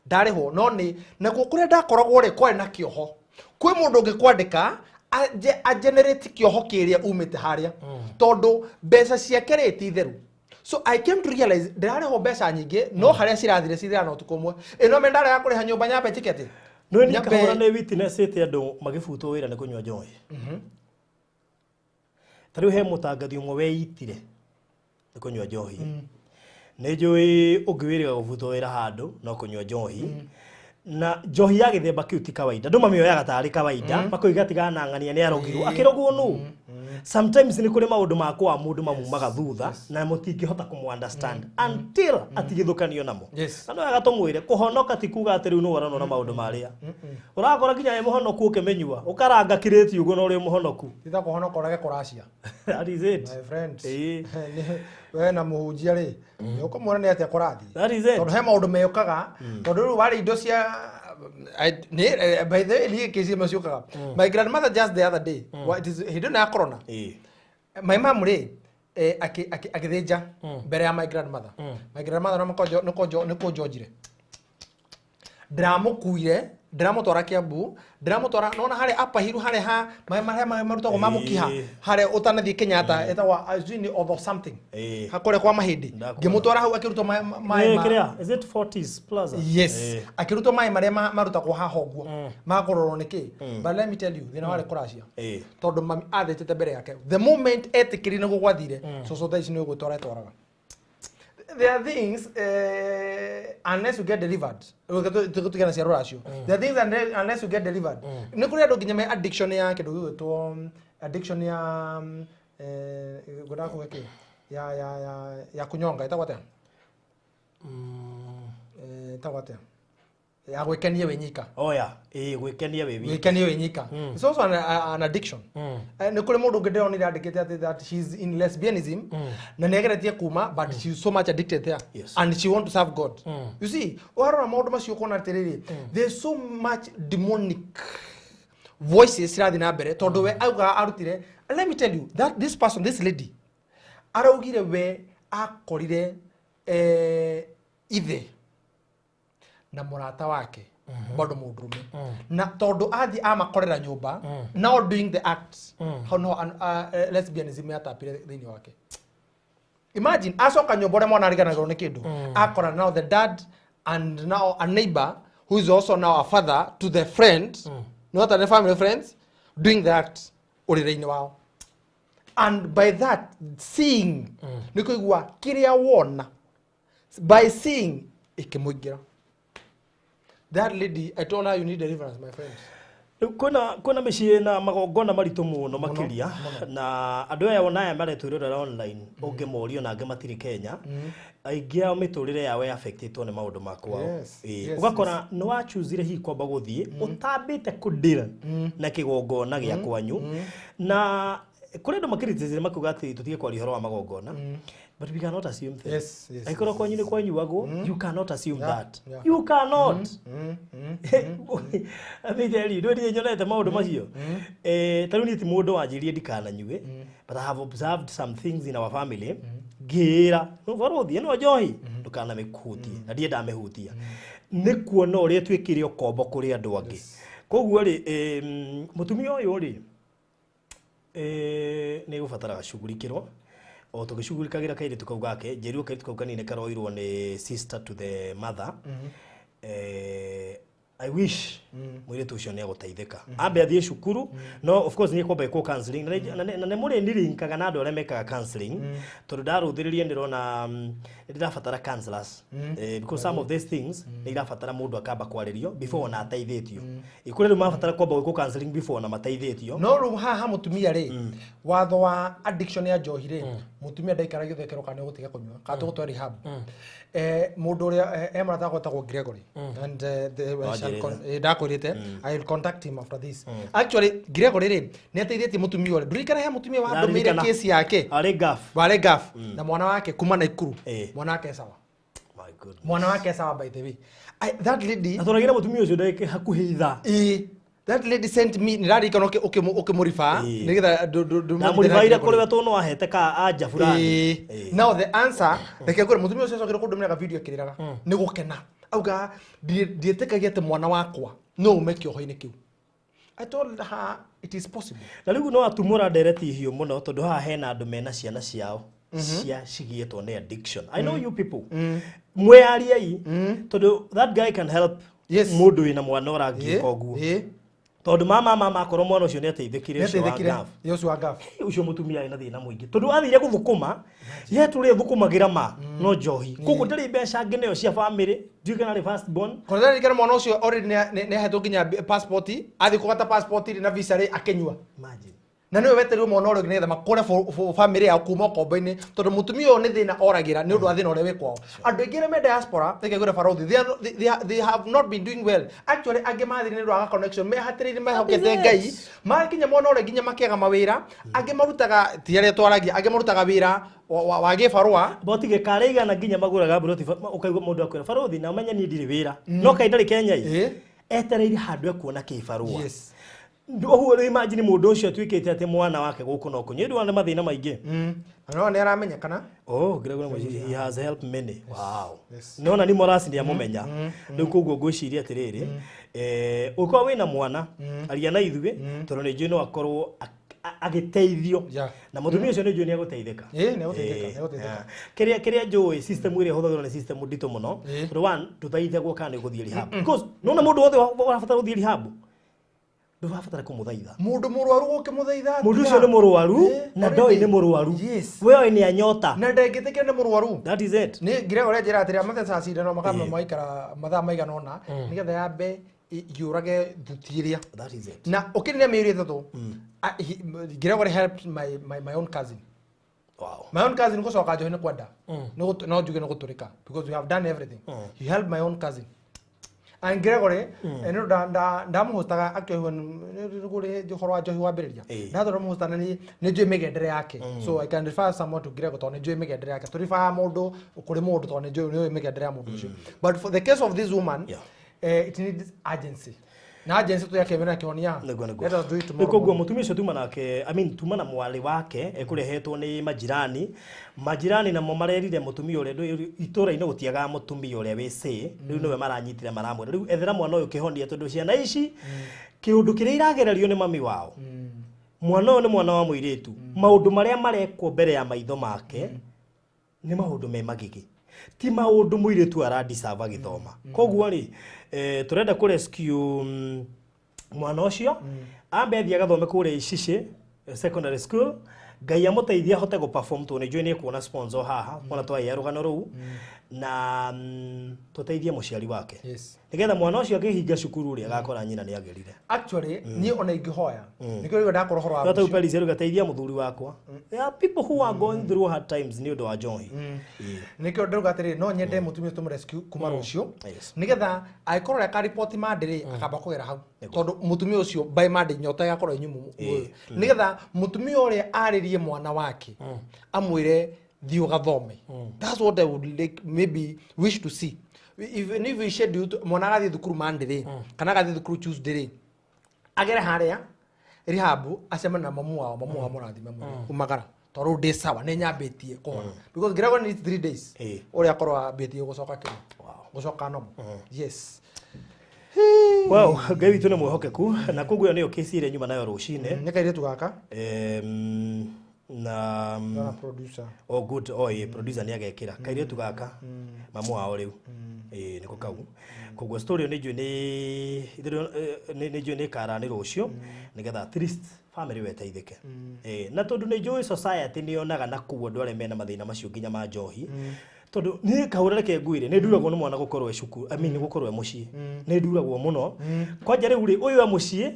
Ndarĩhwo no nĩ nakuo kũrĩa ndakoragwo rĩ kwarĩ na kĩoho. Kwĩ mũndũ ũngĩkwandĩka agenerate kĩoho kĩrĩa umĩte harĩa tondũ mbeca ciake rĩ ti theru. So I came to realize ndĩrarĩhwo mbeca nyingĩ no harĩa cirathire cithira na ũtukũ ũmwe. Ĩno me ndarega kũrĩha nyũmba nyambe njĩke atĩ Nĩ niĩ kahũra nĩ witnessĩte andũ magĩbutwo wĩra nĩ kũnyua njohi. Ta rĩu he mũtangathi ũmwe weitire nĩ kũnyua njohi. Nĩ njũĩ ũngĩ wĩrĩga gũbutwo wĩra handũ no kũnyua njohi. Na njohi ya gĩthemba kĩu ti kawaida, andũ mamĩoyaga tarĩ kawaida makoiga tigana ng'ania nĩ arogirwo akĩrogwo nũ. Sometimes nĩ kũrĩ maũndũ ma kwa mũndũ mamumaga thutha na mũtingĩhota kũmũ understand until atigithũkanio namo. Yes. Na no wega tũmwĩre kũhonoka ti kuga atĩ rĩu nĩ woranwo na maũndũ marĩa. Ũrakora nginya wĩ mũhonoku ũkĩmĩnyua, ũkaranga kĩrĩti ũguo na ũrĩ mũhonoku. Tita kũhonoka ũrage kũracia. That is it. My friend. Ĩĩ. We na mũhunjia rĩ, nĩ ũkũmuona nĩ atĩa kũrathiĩ. That is it. Tondũ he maũndũ meyũkaga, tondũ rĩu warĩ indo cia by the way, niĩ kĩci imwe ciũkaga. My grandmother just the other day, it is hĩndĩ ĩno ya corona, Ĩĩ. my mom rĩ, agĩthĩnja mbere ya my grandmother. My grandmother nĩ kũnjonjire. Ndĩramũkuire, ndĩramũtwara Kiambu, ndĩramũtwara nona harĩa Upper Hill harĩa ha marĩa marutagwo ma mũkiha harĩa ũtanathiĩ Kenyatta ĩtagwo sijui ni Odho something. Hakũrĩa kwa mahĩndĩ. Ndakuona. Ngĩmũtwara hau akĩrutwo maĩ ma Kĩrĩa, is it Fortis Plaza? Yes. Akĩrutwo maĩ marĩa marutagwo haha ũguo makũrorwo nĩ kĩ. But let me tell you, thĩna warĩ kũracia. Tondũ mami athĩtĩte mbere yake. The moment etĩkĩrire nĩguo gwathire, cũcũ thaa ici nĩ gwĩtwara etwaraga. There are things unless you get delivered. Tũgĩtigana cia rũracio. There are things unless you get delivered. Nĩ kũrĩ andũ nginya me addiction ya kĩndũ gĩgwĩtwo addiction ya ngwendaga kuga kĩ ya kunyonga ĩtagwo atĩa? Ĩtagwo atĩa? Ya gwĩkenia wĩ nyika. Oh yeah, ĩĩ gwĩkenia wĩ wika. Gwĩkenia wĩ nyika. It's also an addiction. Nĩ kũrĩ mũndũ ũngĩ ndĩronire andĩkĩte atĩ that she's in lesbianism na nĩageretie kuma but she's so much addicted there. Yes. And she want to serve God. You see, warora maũndũ macio ũkona atĩrĩrĩ, there's so much demonic voices cirathiĩ na mbere tondũ we augaga arutire. Let me tell you that this person, this lady, araugire we akorire ithe na mũrata wake bado mũndũrũme na tondũ athiĩ amakorera nyũmba now doing the act hau no lesbianism yatapire thĩinĩ wake. Imagine acoka nyũmba ũrĩa mwana ariganagĩrwo nĩ kĩndũ akora now the dad and now a neighbor who is also now a father to the friend, not the family friends, doing the act ũrĩrĩ-inĩ wao. And by that seeing nĩ kũigua kĩrĩa wona by seeing ĩkĩmũingĩra. That lady, I told her you need deliverance, my friend. Kwĩna mĩciĩ na magongona maritũ mũno makĩria na andũ aya ona aya maretwĩrorera online ũngĩmorio na angĩ matirĩ Kenya aingĩ ao mĩtũrĩre yao yaffectĩtwo nĩ maũndũ ma kwao. Ũgakora nĩ wachuzire hihi kwamba gũthiĩ ũtambĩte kũdeal na kĩgongona gĩa kwanyu na kũrĩ andũ makĩritĩzire makiuga atĩ tũtige kwaria ũhoro wa magongona. But we cannot assume things. Yes, yes. Angĩkorwo kwanyu nĩ kwanyuagwo, you cannot assume that. Yeah. You cannot. Let me tell you, ndũĩ nyonete maũndũ macio. Ta rĩu niĩ ti mũndũ wanjĩrire ndikananyue, but I have observed some things in our family. Ngĩĩra, barũthi ĩno njohi, ndũkanamĩhutie. Na ndiĩ ndamĩhutia. Nĩ kuona ũrĩa twĩkĩre ũkombo kũrĩ andũ angĩ. Koguo rĩ, mũtumia ũyũ rĩ, nĩ gũbatara gacugurikĩrwo. O tũgĩcugurikagĩra kairĩtu kau gake, njĩrirwo kairĩtu kau kanini karoirwo nĩ sister to the mother. I wish mũirĩtu ũcio nĩ egũteithĩka. Ambe athiĩ cukuru, no of course nĩ ekwamba ĩkwo counseling na nĩ mũrĩ nirinkaga na andũ arĩa mekaga counseling tondũ ndarũthĩrĩria ndĩrona nĩ ndĩrabatara counselors because some of these things nĩ irabatara mũndũ akamba kwarĩrio before ona ateithĩtio. Kũrĩ rĩu marabatara kwamba gwĩkwo counseling before ona mateithĩtio. No rĩu haha mũtumia rĩ, watho wa addiction ya njohi rĩ, mũtumia ndaikaragio thekero kana nĩũgũtiga kũnyua kana tũgũtware rehab. Mũndũ ũrĩa he mũrata wakwa wĩtagwo Gregory and ndakwĩrĩte I will contact him after this. Actually Gregory rĩ nĩ ateithĩtie mũtumia ũrĩa ndirikana he mũtumia wandũmĩire kesi yake arĩ gaf warĩ gaf na mwana wake kuma Naikuru mwana wake sawa. My goodness. Mwana wake sawa by the way. That lady na tũragira mũtumia ũcio ndagĩka hakuhĩ ithaa. That lady sent me nĩrarikana ũkĩmũriba nĩgetha ndamũribaire kũrĩ we tondũ no ahete ka anja fulani. Now the answer reke ngwĩre mũtumia ũcio acokire kũndũmĩra video akĩrĩraga nĩ gũkena auga ndiĩtĩkagia atĩ mwana wakwa no ume kĩoho-inĩ kĩu. I told her it is possible. Na rĩu no atumũra ndereti hiũ mũno tondũ haha hena andũ mena ciana ciao cia cigiĩtwo nĩ addiction. I know you people. Mwĩyariei tondũ that guy can help mũndũ wĩna mwana ũrangĩka ũguo. Tondũ mama akorwo mwana ũcio nĩ ateithĩkire ũcio wa gaf. Ũcio mũtumia arĩ na thĩna mũingĩ tondũ athire gũthũkũma ye tũrĩ thũkũmagĩra ma no njohi koguo ndarĩ mbeca ngĩ nayo cia family ndiũĩ kana arĩ first born. Kwanza ndirikana mwana ũcio already nĩ ahetwo nginya passport athiĩ kũgata passport rĩ na visa rĩ akĩnyua. Imagine. Na nĩwe wetereirwo mwana ũrĩa ũngĩ nĩgetha makũre family yao kuma ũkombo-inĩ tondũ mũtumia ũyũ nĩ thĩna oragĩra nĩ ũndũ wa thĩna ũrĩa wĩ kwao. Andũ aingĩ arĩa me diaspora reke ngwĩre Barũthi, they have not been doing well. Actually angĩ mathire nĩ ũndũ wa connection mehatĩrĩirie mehokete Ngai makinya mwana ũrĩa nginya makĩaga mawĩra angĩ marutaga ti arĩa twaragia angĩ marutaga wĩra wa gĩbarũa botige kare igana nginya magũraga mburoti ũkaigua mũndũ akwĩra Barũthi na ũmenye niĩ ndirĩ wĩra no kaĩ ndarĩ Kenya ĩ etereire handũ ekuona kĩbarũa. Yes. Ũguo rĩu imagine mũndũ ũcio atuĩkĩte atĩ mwana wake gũkũ no kũnyua nĩ mathĩna maingĩ. No nĩ aramenyekana. Oh, Gregory Mũcici, he has helped many. Wow. Yes. Nona ni Morasi nĩ amũmenya. Rĩu koguo ngwĩciria atĩrĩrĩ, ũkorwo wĩna mwana, aria na ithuĩ, tondũ nĩ njũĩ no akorwo agĩteithio. Na mũtumia ũcio nĩ njũĩ nĩ egũteithĩka. Ĩĩ, nĩ egũteithĩka, nĩ egũteithĩka. Kĩrĩa njũĩ system ĩrĩa ĩhũthagĩrwo nĩ system nditũ mũno. Tondũ one, ndũthaithagwo kana nĩ ũgũthiĩ rehab. Because nona mũndũ wothe ũrabatara gũthiĩ rehab, ndũrabatara kũmũthaitha. Mũndũ mũrwaru ũkĩmũthaitha. Mũndũ ũcio nĩ mũrwaru na ndoĩ nĩ mũrwaru. We oĩ nĩ anyota. Na ndangĩtĩkĩra nĩ mũrwaru. That is it. Nĩ nginya ũrĩa njĩra atĩrĩ mathecaga cindano makamba maikara mathaa maigana ũna nĩgetha yambe yũrage thuti ĩrĩa. That is it. Na ũkĩrire mĩeri ĩtatũ Gregory helped my own cousin. Wow. My own cousin gũcoka njohi nĩ kwenda. No njuge nĩ gũtũrĩka because we have done everything. He helped my own cousin. And Gregory, ndamũhotaga actually nĩ ũhoro wa njohi wambĩrĩria. Ndathora mũhotana nĩ njũĩ mĩgendere yake. So I can refer someone to Gregory tondũ nĩ njũĩ mĩgendere yake. To refer mũndũ kũrĩ mũndũ tondũ nĩ njũĩ mĩgendere ya mũndũ ũcio. But for the case of this woman, it needs urgency. Na urgency tu yake mena kĩhonia. Let us do it tomorrow. Koguo mũtumia ũcio tuma nake, I mean tuma na mwarĩ wake ekũrehetwo nĩ majirani. Majirani namo marerire mũtumia ũrĩa itũra-inĩ gũtiagaga mũtumia ũrĩa wĩ say, rĩu nĩwe maranyitire maramwĩra rĩu ethera mwana ũyũ kĩhonia tondũ ciana ici kĩũndũ kĩrĩa iragererio nĩ mami wao. Mwana ũyũ nĩ mwana wa mũirĩtu. Maũndũ marĩa marekwo mbere ya maitho make nĩ maũndũ me magigi. Ti maũndũ mũirĩtu aradisava gĩthoma. Koguo rĩ tũrenda kũ rescue mwana ũcio ambe athiĩ agathome kũrĩa Icicĩ secondary school Ngai amũteithie ahote gũ perform tondũ nĩ njũĩ nĩ ekuona sponsor haha kuona twaiya rũgano rũu na tũteithie mũciari wake. Nĩgetha mwana ũcio akĩhinga cukuru rĩ agakora nyina nĩ agĩrire. Actually niĩ ona ingĩhoya nĩkĩo rĩu ndakorwo ũhoro wa rũciũ. Rĩu Paris rĩu mũthuri wakwa. There are people who are going through hard times nĩ ũndũ wa njohi. Nĩkĩo ndĩrauga atĩrĩrĩ no nyende mũtumia ũcio tũmũrescue kuma rũciũ nĩgetha angĩkorwo ũrĩa akariboti Monday rĩ akamba kũgera hau tondũ mũtumia ũcio by Monday nyota ĩgakorwo ĩ nyũmũ nĩgetha mũtumia ũrĩa arĩrie mwana wake amwĩre thiĩ ũgathome. That's what I would like maybe wish to see. Even if we schedule mwana agathiĩ thukuru Monday rĩ kana agathiĩ thukuru Tuesday rĩ agere harĩa rehab acemane na mamu wao mũrathime mwĩre umagara tondũ ndĩ sawa nĩ nyambĩtie kũhona because Gregory needs 3 days ũrĩa akorwo ambĩtie gũcoka kĩno gũcoka nomo. Yes. Wow, Ngai witũ nĩ mwĩhokeku na koguo nĩyo kesi ĩrĩa nyuma nayo rũcinĩ. Nĩ kairĩtu gaka na producer. Oh good, oh producer nĩ agekĩra kairĩtu gaka mamu wao rĩu nĩko kau. Koguo story nĩ njũĩ nĩ njũĩ nĩ kara nĩ rũciũ nĩgetha at least family weteithĩke. Na tondũ nĩ njũĩ society nĩ yonaga na kũu andũ arĩa mena mathĩna macio nginya ma njohi tondũ niĩ kahũra reke ngwĩre nĩ nduragwo nĩ mwana gũkorwo e cukuru, I mean gũkorwo e mũciĩ nĩ nduragwo mũno kwanja rĩu rĩ ũyũ e mũciĩ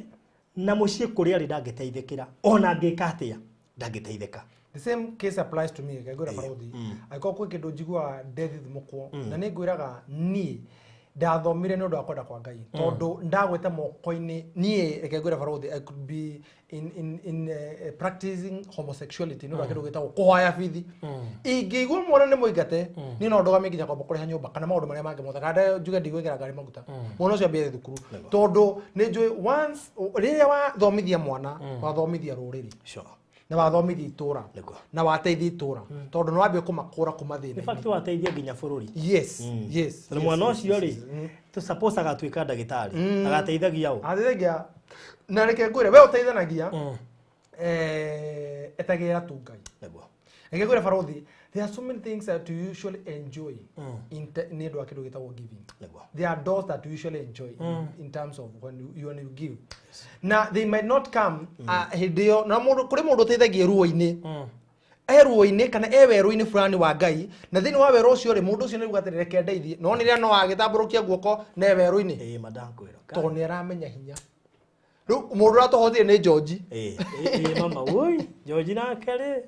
na mũciĩ kũrĩa arĩ ndangĩteithĩkĩra ona angĩka atĩa ndangĩteithĩka. The same case applies to me. Ngwĩra Barũthi angĩkorwo kwĩ kĩndũ njiguaga ndethithimũkwo na nĩ ngwĩraga niĩ ndathomire nĩ ũndũ wa kwenda kwa Ngai tondũ ndagwĩte moko-inĩ niĩ reke ngwĩre Barũthi I could be in practicing homosexuality nĩ ũndũ wa kĩndũ gĩtagwo kũhoya bithi. Ingĩigua mwana nĩ mũingate niĩ no ndũgamie nginya kwamba kũrĩha nyũmba kana maũndũ marĩa mangĩ mothe kana njuge ndigwĩkĩra ngari maguta mwana ũcio ambie thukuru tondũ nĩ njũĩ once rĩrĩa wathomithia mwana wathomithia rũrĩrĩ na wathomithia itũra na wateithia itũra tondũ nĩ wambia kũmakũra kuma thĩna. In fact wateithia nginya bũrũri. Yes, yes. Tondũ mwana ũcio rĩ tũ suppose agatuĩka ndagĩtarĩ agateithagia ũ ateithagia na reke ngwĩre we ũteithanagia etagĩrĩra tu Ngai. Reke ngwĩre Barũthi there are so many things that you usually enjoy in nĩ ũndũ wa kĩndũ gĩtagwo giving. There are doors that you usually enjoy in terms of when you give. Na they might not come hĩndĩ ĩyo na mũndũ kũrĩ mũndũ ũteithagia ruo-inĩ ruo-inĩ kana werũ-inĩ fulani wa Ngai na thĩinĩ wa werũ ũcio rĩ mũndũ ũcio nĩ auga atĩrĩ reke ndeithie no nĩ rĩrĩa no agĩtambũrũkia guoko na werũ-inĩ tondũ nĩ aramenya hinya. Rĩu mũndũ ũrĩa tũhotire nĩ George. Ĩĩ, ĩĩ, mama woi, George nake rĩ.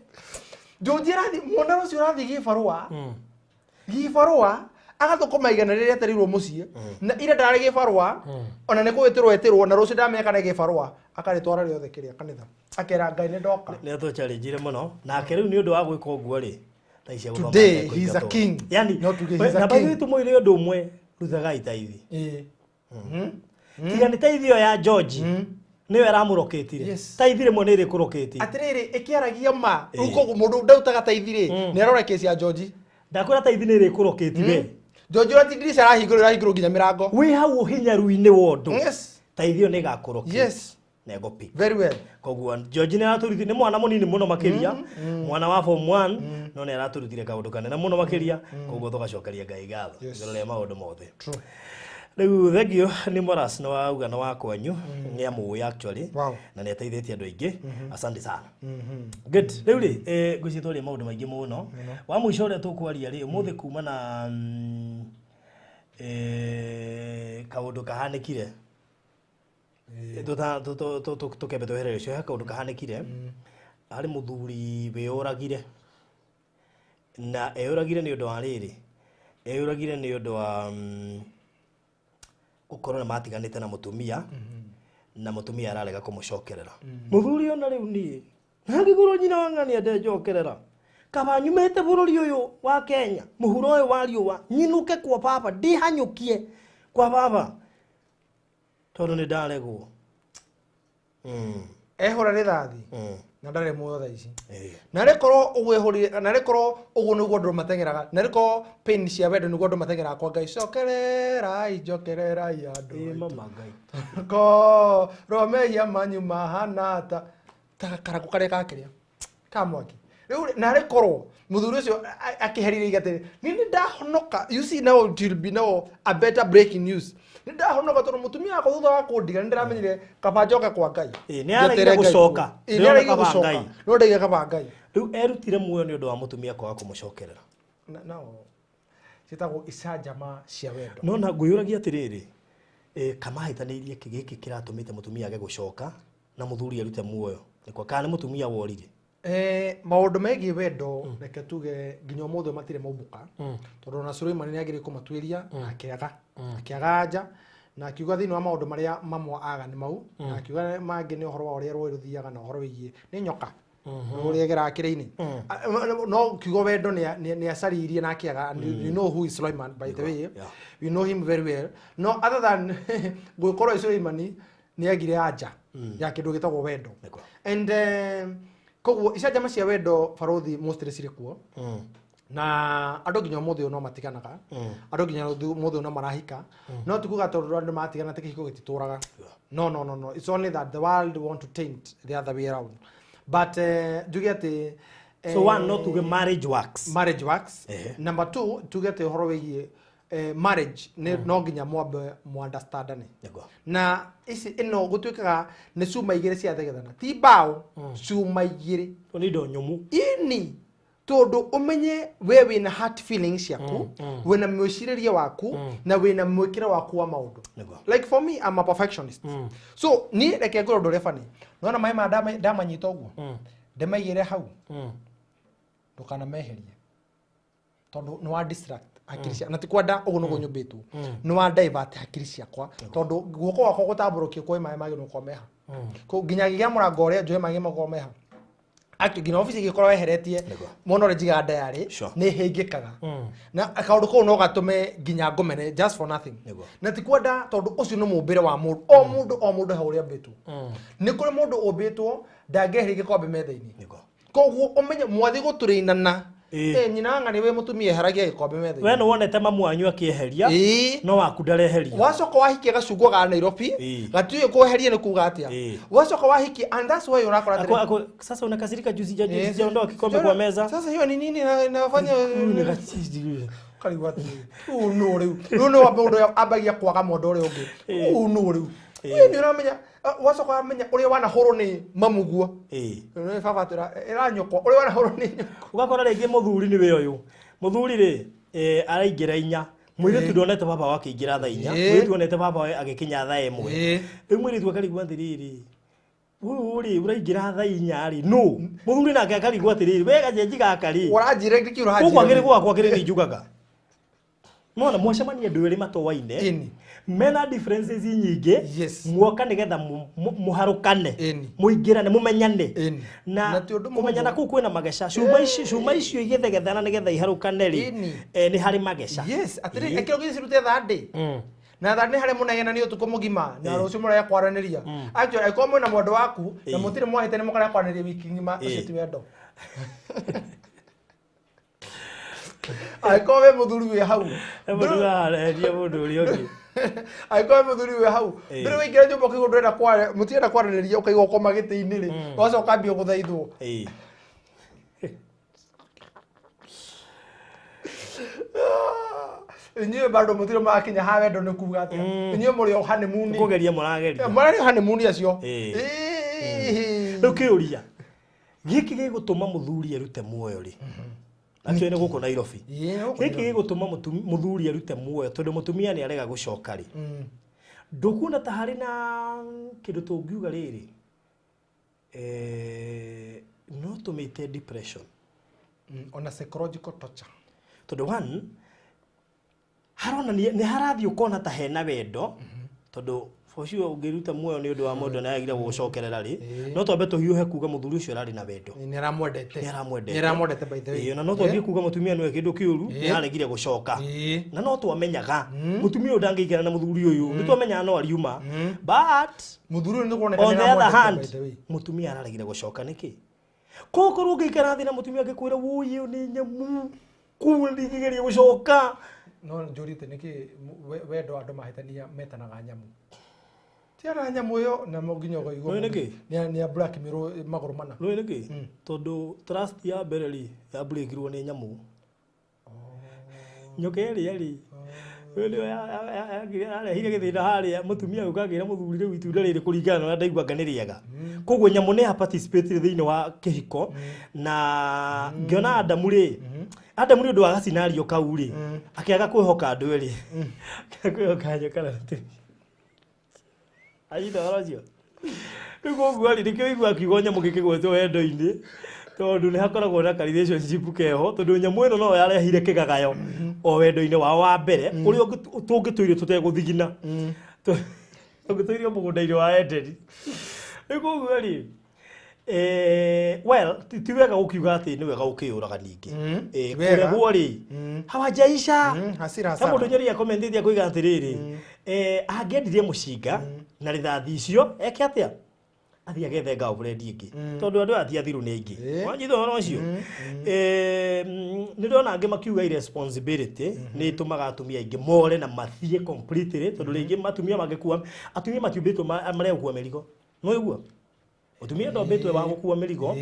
George arathi mwana ũcio ũrathiĩ gĩbarũa gĩbarũa agathũkũma igana rĩrĩa etereirwo mũciĩ na ira ndarĩ gĩbarũa ona nĩ kũwĩtĩrwo etĩrwo na rũciũ ndamenya kana gĩbarũa akarĩtwara rĩothe kĩrĩa kanitha akera Ngai nĩ ndoka. Nĩ atũcharĩnjire mũno nake rĩu nĩ ũndũ wa gwĩka ũguo rĩ thaa ici egũthoma Today, nĩ he's a ekũingatwo. king. Yani, No tuge he's a na by the way king. tũmwĩre ũndũ ũmwe ruthagai taithi. Ĩĩ. Tiga nĩ taithi ĩyo ya George nĩyo ĩramũrokĩtire. Yes. Taithi rĩmwe nĩ ĩrĩkũrokĩti. Atĩrĩrĩ ĩkĩaragia ma Ĩĩ. rĩu koguo mũndũ ndautaga taithi rĩ nĩ arora kesi ya George. Ndakwĩra taithi nĩ ĩrĩkũrokĩti we. George ũrĩa ti ndirica arahingũrwo arahingũrwo nginya mĩrango. Wĩ hau ũhinyaru-inĩ wa ũndũ. Yes. Taithi ĩyo nĩ ĩgakũrokĩti. Yes. Na ĩgũpick. Very well. Koguo George nĩ aratũrutire nĩ mwana mũnini mũno makĩria mwana wa form 1 no nĩ aratũrutire kaũndũ kanene mũno makĩria koguo tũgacokeria Ngai ngatho Yes. igũrũ rĩa maũndũ mothe. True. Rĩu thank you nĩ Moras nĩ wauga nĩ wa kwanyu nĩ amũĩ actually Wow. na nĩ ateithĩtie andũ aingĩ asante sana. Good. Rĩu rĩ ngwĩciria twaria maũndũ maingĩ mũno wa mũico ũrĩa tũkwaria rĩ ũmũthĩ kuma na kaũndũ kahanĩkire tũkembe tweherere ũcio he kaũndũ kahanĩkire harĩ mũthuri wĩyũragire na eyũragire nĩ ũndũ wa rĩrĩ eyũragire nĩ ũndũ wa gũkorwo nĩ matiganĩte na mũtumia na mũtumia ararega kũmũcokerera mũthuri ona rĩu niĩ angĩkorwo nyina wa ng'ania ndenjokerera kaba nyumĩte bũrũri ũyũ wa Kenya mũhuro ũyũ wa riũa nyinũke kwa baba ndihanyũkie kwa baba tondũ nĩ ndaregwo. Ehũra rĩthathi na ndarĩ muoyo thaa ici. Ĩĩ. Na rĩkorwo ũguo ehũrire na rĩkorwo ũguo nĩguo andũ mateng'eraga na rĩkorwo pain cia wendo nĩguo andũ mateng'eraga kwa Ngai cokererai njokererai andũ Ĩĩ, aitũ. mama Ngai. Korwo mehia manyu mahana ta karangũ karĩa gakĩrĩa ka mwaki rĩu rĩ, na rĩkorwo mũthuri ũcio akĩherire iga atĩrĩ niĩ nĩ ndahonoka. You see, now it will be now a better breaking news. Nĩ ndahonoka tondũ mũtumia wakwa thutha wa kũndiga nĩ ndĩramenyire kaba njoke kwa Ngai. Ĩĩ, nĩ aregire Njetere Ngai. gũcoka. Ĩĩ, nĩ Ndĩrona aregire kaba gũcoka Ngai. no ndaigire kaba Ngai. Rĩu erutire muoyo nĩ ũndũ wa mũtumia kwaga kũmũcokerera. Nao ciĩtagwo icanjama cia wendo. No na ngwĩyũragia atĩrĩrĩ kamahĩtanĩirie kĩ gĩkĩ kĩratũmĩte mũtumia age gũcoka na mũthuri arute muoyo nĩkwa kana nĩ mũtumia worire. Maũndũ megiĩ wendo reke tuge nginya ũmũthĩ matirĩ maumbũka tondũ ona Suleimani nĩ agĩrĩire kũmatuĩria na akĩaga akĩaga anja na akiuga thĩinĩ wa maũndũ marĩa mamwe aga nĩ mau na akiuga mangĩ nĩ ũhoro wa ũrĩa rũĩ rũthiaga na ũhoro wĩgiĩ nĩ nyoka ũrĩa ĩgeraga kĩrĩa-inĩ. No kiugo wendo nĩ acaririe na akĩaga. And you know who is Suleiman, by the way. We know him very well. No other than gwĩkorwo Suleimani nĩ agire anja ya kĩndũ gĩtagwo wendo. Nĩguo. And koguo icanjama cia wendo barothi mostly cirĩ kuo na andũ nginya ũmũthĩ ũyũ no matiganaga andũ nginya ũmũthĩ ũyũ no marahika no ti kuga tondũ andũ matigana atĩ kĩhiko gĩtitũraga. No, no, no, no, it's only that the world want to taint the other way around, but njuge atĩ So one no tuge marriage works. Marriage works. Ehe. Number two tuge atĩ ũhoro wĩgiĩ marriage nĩ no nginya mwambe muunderstandane. Nĩguo. Na ici ĩno gũtuĩkaga nĩ cuma igĩrĩ ciathegethana ti mbaũ cuma igĩrĩ. Nĩ indo nyũmũ. Ini tondu umenye we wina heart feelings ciaku wina mwiciririe waku na wina mwikire waku wa maundu. Nĩguo. Like for me, I'm a perfectionist, so ni reke ngorwo ndå ũrĩa bani nona maĩ ma ndamanyita ũguo ndĩmaigĩre hau ndũkanameherie tondũ nĩ wa distract hakiri cia na ti kwenda ũguo nĩguo nyũmbĩtwo nĩ wa divert hakiri ciakwa tondũ guoko gwakwa gũtambũrũkio kwĩ maĩ magĩrĩirwo gũkorwo meha. Kũguo nginya gĩa mũrango ũrĩa njoe maĩ makorwo meha. Actually, nginya obici ĩngĩkorwo weheretie Nĩguo. mwena ũrĩa njigaga diary nĩ hĩngĩkaga na kaũndũ kau no gatũme nginya ngũmene just for nothing. Nĩguo. Na ti kwenda tondũ ũcio nĩ mũmbĩre wa mũndũ o mũndũ o mũndũ he ũrĩa ambĩtwo nĩ kũrĩ mũndũ ũmbĩtwo ndangĩeheria gĩkombe metha-inĩ. Nĩguo. Koguo ũmenye mwathi gũtũrĩinana. Ĩĩ. Nyina ng'ani wĩ mũtumia eheragia gĩkombe We metha-inĩ. nĩ wonete mamu wanyu akĩeheria Ĩĩ. no waku ndareheria. Wacoka wahikia gacungwa ga Nairobi Ĩĩ. gatiũĩ kweheria nĩ kuga atĩa. Ĩĩ. Wacoka wahikia and that's why ũrakora Ako, atĩrĩ, ako, sasa unakasirika juu Eh, sijaondoa kikombe kwa meza. Sasa hiyo ni nini inafanya Huyu ni gachizi. karigwo atĩrĩ ũũ nũ rĩu rĩu nĩ wambe ũndũ ũrĩa ambagia kwaga mwenda ũrĩa ũngĩ ũũ nũ rĩu Ĩĩ, nĩ ũramenya wacoka wamenya ũrĩa wanahũrwo nĩ mamuguo. Ĩĩ. Nĩ baba atwĩra ĩra nyũkwa ũrĩa wanahũrwo nĩ nyũkwa. Ũgakora rĩngĩ mũthuri nĩwe ũyũ mũthuri rĩ araingĩra inya Mũirĩtu ndonete baba wake aingĩra thaa 4, mũirĩtu onete baba we agĩkinya thaa 1. Rĩu mũirĩtu akarigwo atĩrĩrĩ, ũyũ rĩ ũraingĩra thaa 4 rĩ no mũthuri nake akarigwo atĩrĩrĩ, we gacenji gaka rĩ ũranjĩra nĩkĩ ũranjĩra koguo akĩrĩ gwakwa kĩrĩ nĩ njugaga mona mwacemania andũ erĩ matoaine mena differences nyingĩ. Yes. Muoka nĩgetha mũharũkane, mũingĩrane, mũmenyane, na kũmenyana kũu kwĩna mageca. Cuma icio igĩthegethana nĩgetha iharũkane rĩ, nĩ harĩ mageca. Yes, atĩrĩ ekĩro gĩci cirute thandĩ na thandĩ harĩa mũnegenania ũtukũ mũgima na rũciũ mũraya kwaranĩria. Actually angĩkorwo mwĩna mwendo waku na mũtirĩ mwahĩtania mũkarĩa kwaranĩria wiki ng'ima, ũcio ti wendo. Angĩkorwo we mũthuri wĩ hau, mũndũ mũndũ ũrĩa ũngĩ. Angĩkorwo we mũthuri wĩ hau, ndũrĩ waingĩra nyũmba ũkaigua ndũrenda kwaria, mũtirenda kwaranĩria, ũkaigua ũkoma gĩtĩ-inĩ rĩ, ũgacoka ũkambia gũthaithwo. Inyuĩ bado mũtirĩ mwakinya ha wendo nĩ kuga atĩa. Inyuĩ mũrĩ o honeymoon. Kũgeria mũrageria. Mũrarĩ o honeymoon acio. Rĩu kĩũria gĩkĩ gĩgũtũma mũthuri erute muoyo rĩ, actually nĩ gũkũ Nairobi. Gĩkĩ gĩgũtũma mũthuri erute muoyo tondũ mũtumia nĩ arega gũcoka rĩ, ndũkuona ta harĩ na kĩndũ tũngiuga rĩrĩ, no tũmĩte depression ona psychological torture. Tondũ one haronania nĩ harathiĩ ũkona ta hena wendo, tondũ for sure ũngĩruta muoyo nĩ ũndũ wa mũndũ na agire gũgũcokerera rĩ, no twambe tũhiũhe kuga mũthuri ũcio ararĩ na wendo, nĩ aramwendete, nĩ aramwendete, nĩ aramwendete by the way. Na no twambie kuga mũtumia nĩwe kĩndũ kĩũru, nĩ aregire gũcoka, na no twamenyaga mũtumia ũyũ ndangĩikara na mũthuri ũyũ, nĩ twamenyaga no ariuma, but mũthuri ũyũ nĩ kuoneka on nĩ the other aramwendete by the hand way. mũtumia araregire gũcoka nĩkĩ? Kokorwo ũngĩikara thĩ na mũtumia angĩkwĩra wũi ĩyo nĩ nyamũ, kũu ndingĩgeria gũcoka. No njũrĩte nĩkĩ wendo andũ mahĩtania metanaga nyamũ. Tiara nyamũ ĩyo na nginya ũkaigua Nĩ nĩkĩ? nĩ a black mirror magũrũ mana. Nĩ nĩkĩ? Tondũ trust ya mbere rĩ yambũrĩkirwo nĩ nyamũ. Nyoka ĩrĩa rĩ nĩyo yarehire gĩthĩna harĩa, mũtumia ũka akĩra mũthuri rĩu itunda rĩrĩ kũringana na ũrĩa ndaigua anga nĩ rĩega. Koguo nyamũ nĩ ya participate thĩinĩ wa kĩhiko, na ngĩona Adamu rĩ, Adamu nĩ ũndũ wa gacinariũ kau rĩ, akĩaga kwĩhoka andũ erĩ, akĩaga kwĩhoka nyoka na mũtumia. Anyita ũhoro ũcio. Rĩu koguo rĩ, nĩkĩo ũiguaga kiugo nyamũ gĩkĩgwetwo wendo-inĩ, tondũ nĩ hakoragwo na ka relationship keho, tondũ nyamũ ĩno no yarehire kĩgagayo o wendo-inĩ wao wa mbere, ũrĩa tũngĩtũire tũtegũthigina, tũngĩtũire mũgũnda-inĩ wa Edeni. Rĩu koguo rĩ, well, ti wega gũkiuga atĩ nĩ wega gũkĩyũraga ningĩ. Kũregwo rĩ, hawajaisha. Hasira, He mũndũ nyoria commentĩte akoiga atĩrĩrĩ, angĩendirie mũcinga na rithathi icio eke atĩa? Athiĩ agethe girlfriend ĩngĩ, tondũ andũ aya ti athiru nĩ aingĩ. Wanyita ũhoro ũcio? Nĩ ndona angĩ makiuga irresponsibility nĩ ĩtũmaga atumia aingĩ more na mathiĩ completely, tondũ rĩngĩ atumia mangĩkua, atumia matiũmbĩtwo marĩa gũkua mĩrigo. Nĩ ũiguo? Mũtumia ndombĩtwo wa gũkua mĩrigo,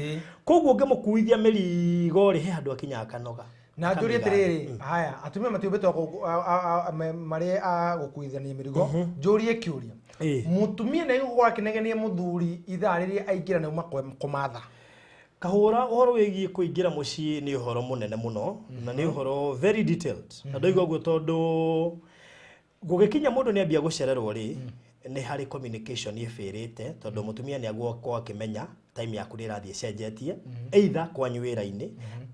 koguo ũngĩmũkuithia mĩrigo rĩ, he handũ akinyaga akanoga. Na njũrie atĩrĩrĩ, haya atumia matiũmbĩtwo marĩ a gũkuithania mĩrigo, njũrie kĩũria, mũtumia nĩ egũkorwo akĩnegenia mũthuri ithaa rĩrĩa aingĩra nĩ auma kũmatha? Kahũra ũhoro wĩgiĩ kũingĩra mũciĩ nĩ ũhoro mũnene mũno, na nĩ ũhoro very detailed. Na ndoiga ũguo tondũ gũgĩkinya mũndũ nĩ ambia gũcererwo rĩ, nĩ harĩ communication ĩbĩrĩte, tondũ mũtumia nĩ agũkorwo akĩmenya time yaku nĩ ĩrathiĩ ĩcenjetie, either kwanyu wĩra-inĩ,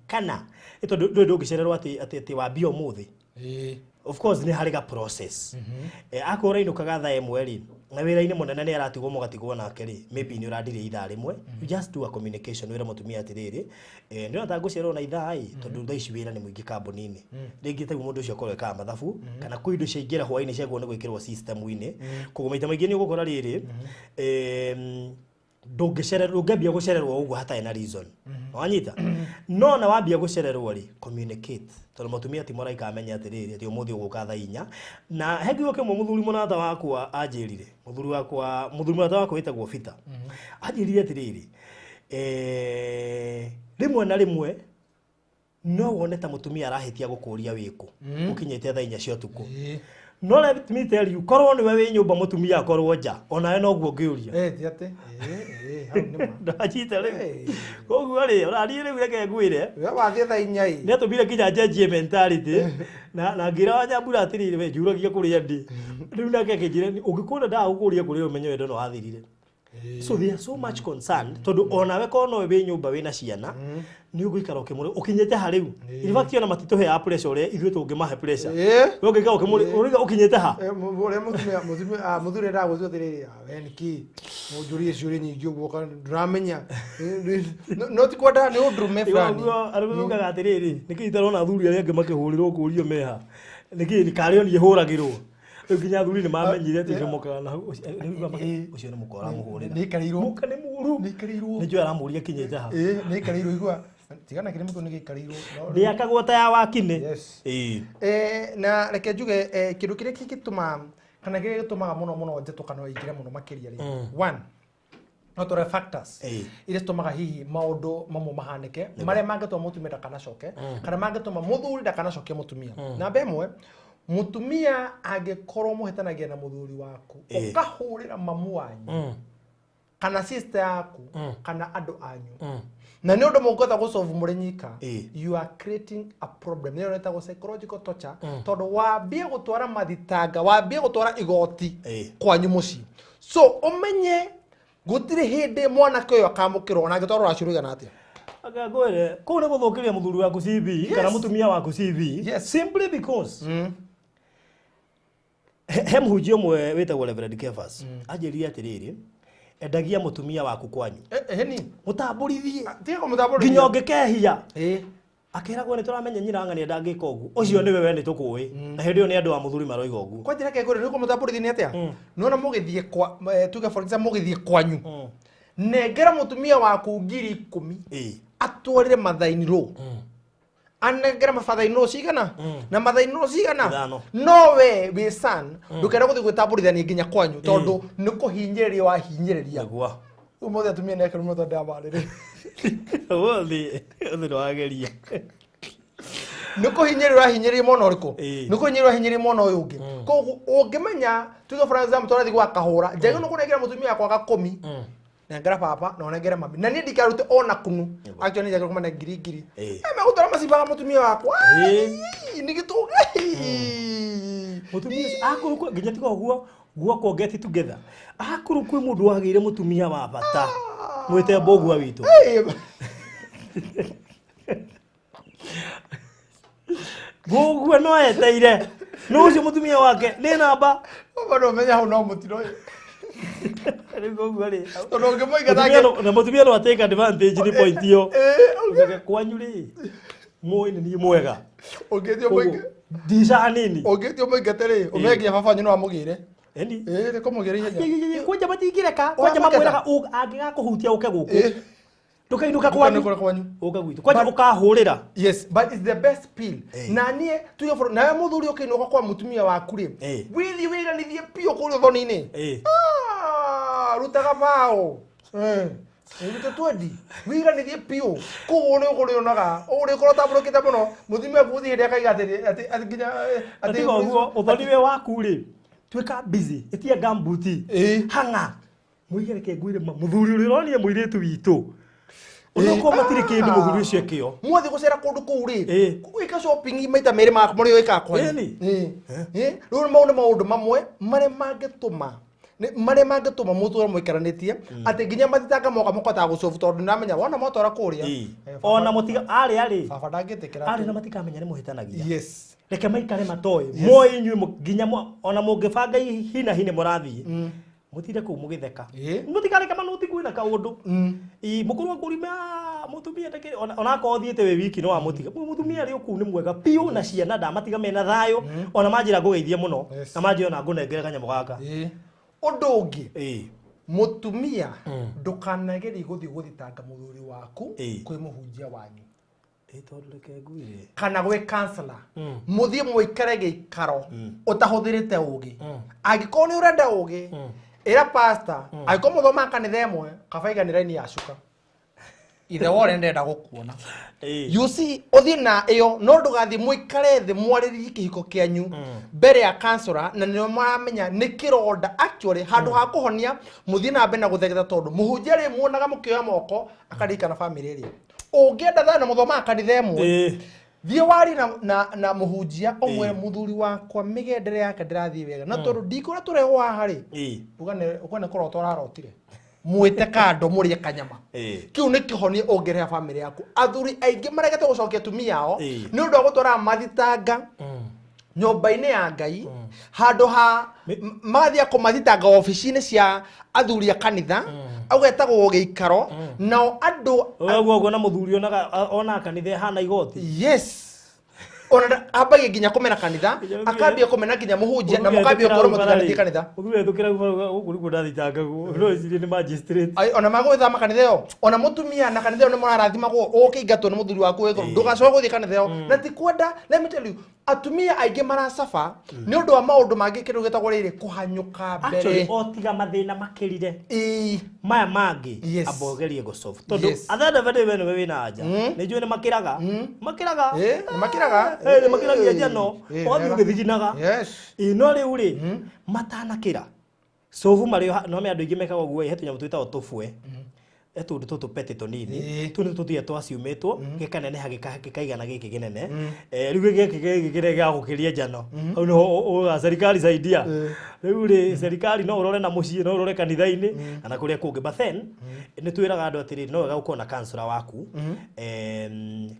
kana tondũ ndũĩ ndũngĩcererwo atĩ wambia ũmũthĩ. Of course nĩ harĩ ga process. Akorwo ũrainũkaga thaa 1 rĩ, na wĩra-inĩ mũnene nĩ aratigwo mũgatigwo nake rĩ, maybe nĩ ũrandirie ithaa rĩmwe. You just do a communication wĩre mũtumia atĩrĩrĩ, ndĩrona ta ngũcererwo na ithaa ĩ, tondũ thaa ici wĩra nĩ mũingĩ kambuni-inĩ. Rĩngĩ ta rĩu mũndũ ũcio akorwo ekaga mathabu, kana kwĩ indo ciaingĩra hwaĩ-inĩ ciagĩrĩirwo nĩ gwĩkĩrwo system-inĩ. Koguo maita maingĩ nĩ ũgũkora rĩrĩ, ndũngĩambia gũcererwo ũguo hatarĩ na reason. Wanyita? No na wambia gũcererwo rĩ, communicate. Tondũ mũtumia ti mũraika amenye atĩrĩrĩ, atĩ ũmũthĩ ũgũka thaa 4. Na he kiugo kĩmwe mũthuri mũrata wakwa anjĩrire, mũthuri mũrata wakwa wĩtagwo Peter. Anjĩrire atĩrĩrĩ, rĩmwe na rĩmwe No wone ta mutumia arahitia gukuria wiku ukinyite thaa 4 cia utuku. No let me tell you, korwo niwe wi nyumba mutumia akorwo nja onawe noguo ngiuria. Ti ati hau nĩ ma. Ndachite riu koguo ri oranie riu reke ngwire We wathiĩ thaa inya ĩ. nä atå mire nginya njenjie mentality na ngä ra wanyambura atä rä rä we njuragia kå rä a ndä rä u nake akä njä ra å ngä kå na ndaga gå kå ria kå rä å menye wendo no wathirire. So they are so much concerned tondu onawe korwo nowe wä nyå wä na ciana nä å gå ikara å kä må rä å kinyä te ha rä u. In fact ona matitå heaga pressure å rä a ithuä tå ngä mahe pressure. We å ngä ikara å kinyä te ha. Ũrĩa mũtumia mũtumia mũthuri endaga gũtua atĩrĩrĩ, "Ah, we nĩkĩ mũnjũrie ciũria nyingĩ ũguo kana ndũramenya." No ti kwenda nĩ ũndũrũme fulani. Ũguo arũme maugaga atĩrĩrĩ, nĩkĩ itarona athuri arĩa angĩ makĩhũrĩrwo kũrio meha nĩkĩ karĩ o niĩ hũragĩrwo. Rĩu nginya athuri nĩ mamenyire atĩ nĩmokaga na hau ũcio nĩ mũka ũramũhũrĩra. Nĩaikarĩirwo. Mũka nĩ mũru. Nĩaikarĩirwo. Nĩ njũĩ aramũria kinyĩte ha. Nĩaikarĩirwo igua. Tigana kĩrĩ mũtwe nĩgĩikarĩirwo. Nĩ akagwo ta ya wakinĩ. Yes. Na reke njuge kĩndũ kĩrĩa kĩngĩtũma kana kĩrĩa gĩtũmaga mũno mũno njatũkano ĩingĩre mũno makĩria rĩ, one no tũrore factors iria citũmaga hihi maũndũ mamwe mahanĩke marĩa mangĩtũma mũtumia ndakanacoke kana mangĩtũma mũthuri ndakanacokie mũtumia. Namba ĩmwe, mũtumia angĩkorwo mũhĩtanagia na mũthuri waku ũkahũrĩra mamu wanyu kana sister yaku kana andũ anyu na nĩ ũndũ mũngĩhota gũsolve mũrĩ nyika, you are creating a problem. Nĩyo ĩtagwo psychological torture tondũ wambie gũtwara mathitanga, wambie gũtwara igoti kwanyu mũciĩ. So ũmenye gũtirĩ hĩndĩ mwanake ũyũ akamũkĩrwo ona angĩtwarwo rũracio rũigana atĩa. Akangwĩre kũu nĩ gũthũkĩria mũthuri waku CV kana mũtumia waku CV. Yes. Simply because he mũhunjia ũmwe wĩtagwo Reverend Kefas anjĩrire atĩrĩrĩ, endagia mũtumia waku kwanyu Heni mũtambũrithie tiga kũmũtambũrithia nginya ũngĩkehia akeragwo nĩ tũramenya nyina ng'ania ndangĩka ũguo ũcio nĩwe we nĩ tũkũĩ na hĩndĩ ĩyo nĩ andũ a mũthuri maroiga ũguo. Kwa njĩra kengũrĩ nĩ kũmũtambũrithia nĩ atĩa? Nĩwona mũgĩthiĩ kwa tuge for example mũgĩthiĩ kwanyu, nengera mũtumia waku 10,000 atwarĩre mathaini rũ anengera mabathaini rũ cigana na mathaini rũ cigana Ithano. no we wĩ son ndũkenda gũthiĩ gwĩtambũrithania nginya kwanyu tondũ nĩ kũhinyĩrĩria wahinyĩrĩria. Nĩguo. Ũmũthĩ atumia nĩ akeru mũno tondũ ndamarĩrĩ. Ũmũthĩ ũmũthĩ nĩwageria. Nĩ kũhinyĩrĩria ũrahinyĩrĩria mwena ũrĩkũ? Ĩĩ. Nĩ kũhinyĩrĩria ũrahinyĩrĩria mwena ũyũ ũngĩ. Koguo ũngĩmenya tuge for example tũrathiĩ gwa kahũra njagĩrĩirwo nĩ kũnengera mũtumia wakwa gakũmi, nengera baba na ũnengere mami na niĩ ndikarute ona kunu. Actually nĩ njagĩrĩirwo kũmane ngiri ngiri. Megũtwara macimbaga mũtumia wakwa. Nĩ gĩtũnga. Mũtumia ũcio akorwo nginya tiga ũguo guoko get together akorwo kwĩ mũndũ wagĩire mũtumia wa bata mwĩte mbũgua witũ. Mbũgua no eteire no ũcio mũtumia wake nĩ namba. Baba no menya hau no mũtino ũyũ. Rĩu koguo rĩ Tondũ ũngĩmũingata na mũtumia no atake advantage nĩ point ĩyo. Ũgeke kwanyu rĩ mũĩ nĩ niĩ mwega. Ũngĩthiĩ ũmũinge- Ndica nini. Ũngĩthiĩ ũmũingate rĩ ũmenye nginya baba wanyu no amũgĩre. Eni. Nĩ kũmũgĩra ihenya. Kwanja matingĩreka kwanja mamwĩraga angĩgakũhutia ũke gũkũ ndũkainũka kwanyu. Ndũkainũka kwanyu. Ũke gwitũ kwanja ũkahũrĩra. Yes, but it's the best pill. Na niĩ tuge for nawe mũthuri ũkĩinũka kwa mũtumia waku rĩ wĩthiĩ wĩiganithie biũ kũrĩa ũthoni-inĩ. Rutaga bao. Rute twendi wĩiganithie biũ koguo nĩ ũkũrĩonaga ũrĩkorwo ũtambũrũkĩte mũno mũtumia waku gũthiĩ hĩndĩ akaiga atĩ nginya atĩ Tiga ũguo ũthoni we waku rĩ tuĩka busy ĩtia gambuti hang'a mũigereke ngwĩre ma mũthuri ũrĩa ũronire mũirĩtu witũ onokorwo matirĩ kĩndũ mũthuri ũcio ekĩo mwathiĩ gũcera kũndũ kũu rĩ gwĩka shopping maita merĩ ma marĩa wĩkaga kwanyu. Rĩu mau nĩ maũndũ mamwe marĩa mangĩtũma marĩa mangĩtũma mũtũre mũikaranĩtie atĩ nginya mathitanga moka mũkotaga gũcobu tondũ nĩndamenya wona mwatwara kũrĩa ona mũtiga arĩ arĩ baba ndangĩtĩkĩra arĩ na matikamenya nĩ mũhĩtanagia. Yes. Reke maikare matoĩ moĩ inyuĩ nginya ona mũngĩbanga hina hi nĩ mũrathiĩ mũtinde kũu mũgĩtheka mũtikareke manũti kwĩna kaũndũ. Mũkorwo kũrima mũtumia ndakĩrĩ ona akorwo ũthiĩte wĩ wiki no wamũtiga mũtumia arĩ o kũu nĩ mwega biũ na ciana ndamatiga mena thayũ ona manjĩra ngũgeithie mũno na manjĩra ona ngũnengere kanyamũ gaka. Ũndũ ũngĩ mũtumia ndũkanagerie gũthiĩ gũthitanga mũthuri waku kwĩ mũhunjia wanyu Tondũ reke ngwĩre kana gwĩ counselor mũthiĩ mũikare gĩikaro ũtahũthĩrĩte ũgĩ. Angĩkorwo nĩ ũrenda ũgĩ ĩra pastor, angĩkorwo mũthomaga kanitha ĩmwe kaba iganĩra raini ya cuka. Ithe wa ũrĩa ndĩrenda gũkuona. Ĩĩ. You see, ũthiĩ na ĩyo no ndũgathiĩ mũikare thĩ mwarĩrie kĩhiko kĩanyu mbere ya kansora, na nĩo maramenya nĩ kĩronda actually. Handũ ha kũhonia, mũthiĩ na mbere na gũthegetha, tondũ mũhunjia rĩ muonaga mũkĩoya moko akaririkana bamĩrĩ ĩrĩa ũngĩenda thayũ na mũthomaga kanitha ĩmwe. Thiĩ warie na mũhunjia ũmwe, mũthuri wakwa mĩgendere yake ndĩrathiĩ wega, na tondũ ndikũrĩa tũrehwo haha rĩ, uga nĩ kũrota ũrarotire, mwĩte kando mũrĩe kanyama. Kĩu nĩ kĩhonia ũngĩrehe bamĩrĩ yaku. Athuri aingĩ maregete gũcokia atumia ao nĩ ũndũ wa gũtwara mathitanga nyũmba-inĩ ya Ngai, handũ ha magathiĩ kũmathitanga obici-inĩ cia athuri a kanitha, ũgetagwo gĩikaro nao andũ. Ũguo ũguo na mũthuri onaga ona kanitha ĩhana igoti. Yes, ona ambagia nginya kũmena kanitha, akambia kũmena nginya mũhunjia, na mũkambia gũkorwo mũtiganĩtie kanitha. Mũthuri ethũkĩra gũkũ nĩkuo ndathitangagwo, no ecirie nĩ magistrate. Ai, ona magũgĩthama kanitha ĩyo, ona mũtumia na kanitha ĩyo nĩ mũrarathimagwo, ũkĩingatwo nĩ mũthuri waku wĩkũrũ, ndũgacoke gũthiĩ kanitha ĩyo na ti kwenda. Let me tell you, atumia aingĩ maracaba nĩ ũndũ wa maũndũ mangĩ, kĩndũ gĩtagwo rĩrĩ kũhanyũka Actually, mbere. o tiga mathĩna makĩrire maya mangĩ, amba ũgerie gũsolve, tondũ at the end of the day we nĩwe wĩna anja. Nĩ njũĩ nĩ makĩraga, makĩraga. Nĩ makĩraga. Nĩ makĩragia njano, ũgathiĩ ũgĩthiginaga. Ĩĩ, no rĩu rĩ matanakĩra cobu marĩ no me andũ aingĩ mekaga ũguo. He tũnyamũ twĩtagwo tũbwe, he tũndũ tũtũ petty tũnini. Tũu nĩ tũthiaga twaciumĩtwo gĩkaneneha, gĩkaigana gĩkĩ kĩnene. Rĩu gĩkĩ kĩrĩa gĩa gũkĩria njano hau nĩho uga serikali saidia. Rĩu rĩ serikali no ũrore na mũciĩ, no ũrore kanitha-inĩ kana kũrĩa kũngĩ, but then nĩ twĩraga andũ atĩrĩrĩ, no wega gũkorwo na counselor waku.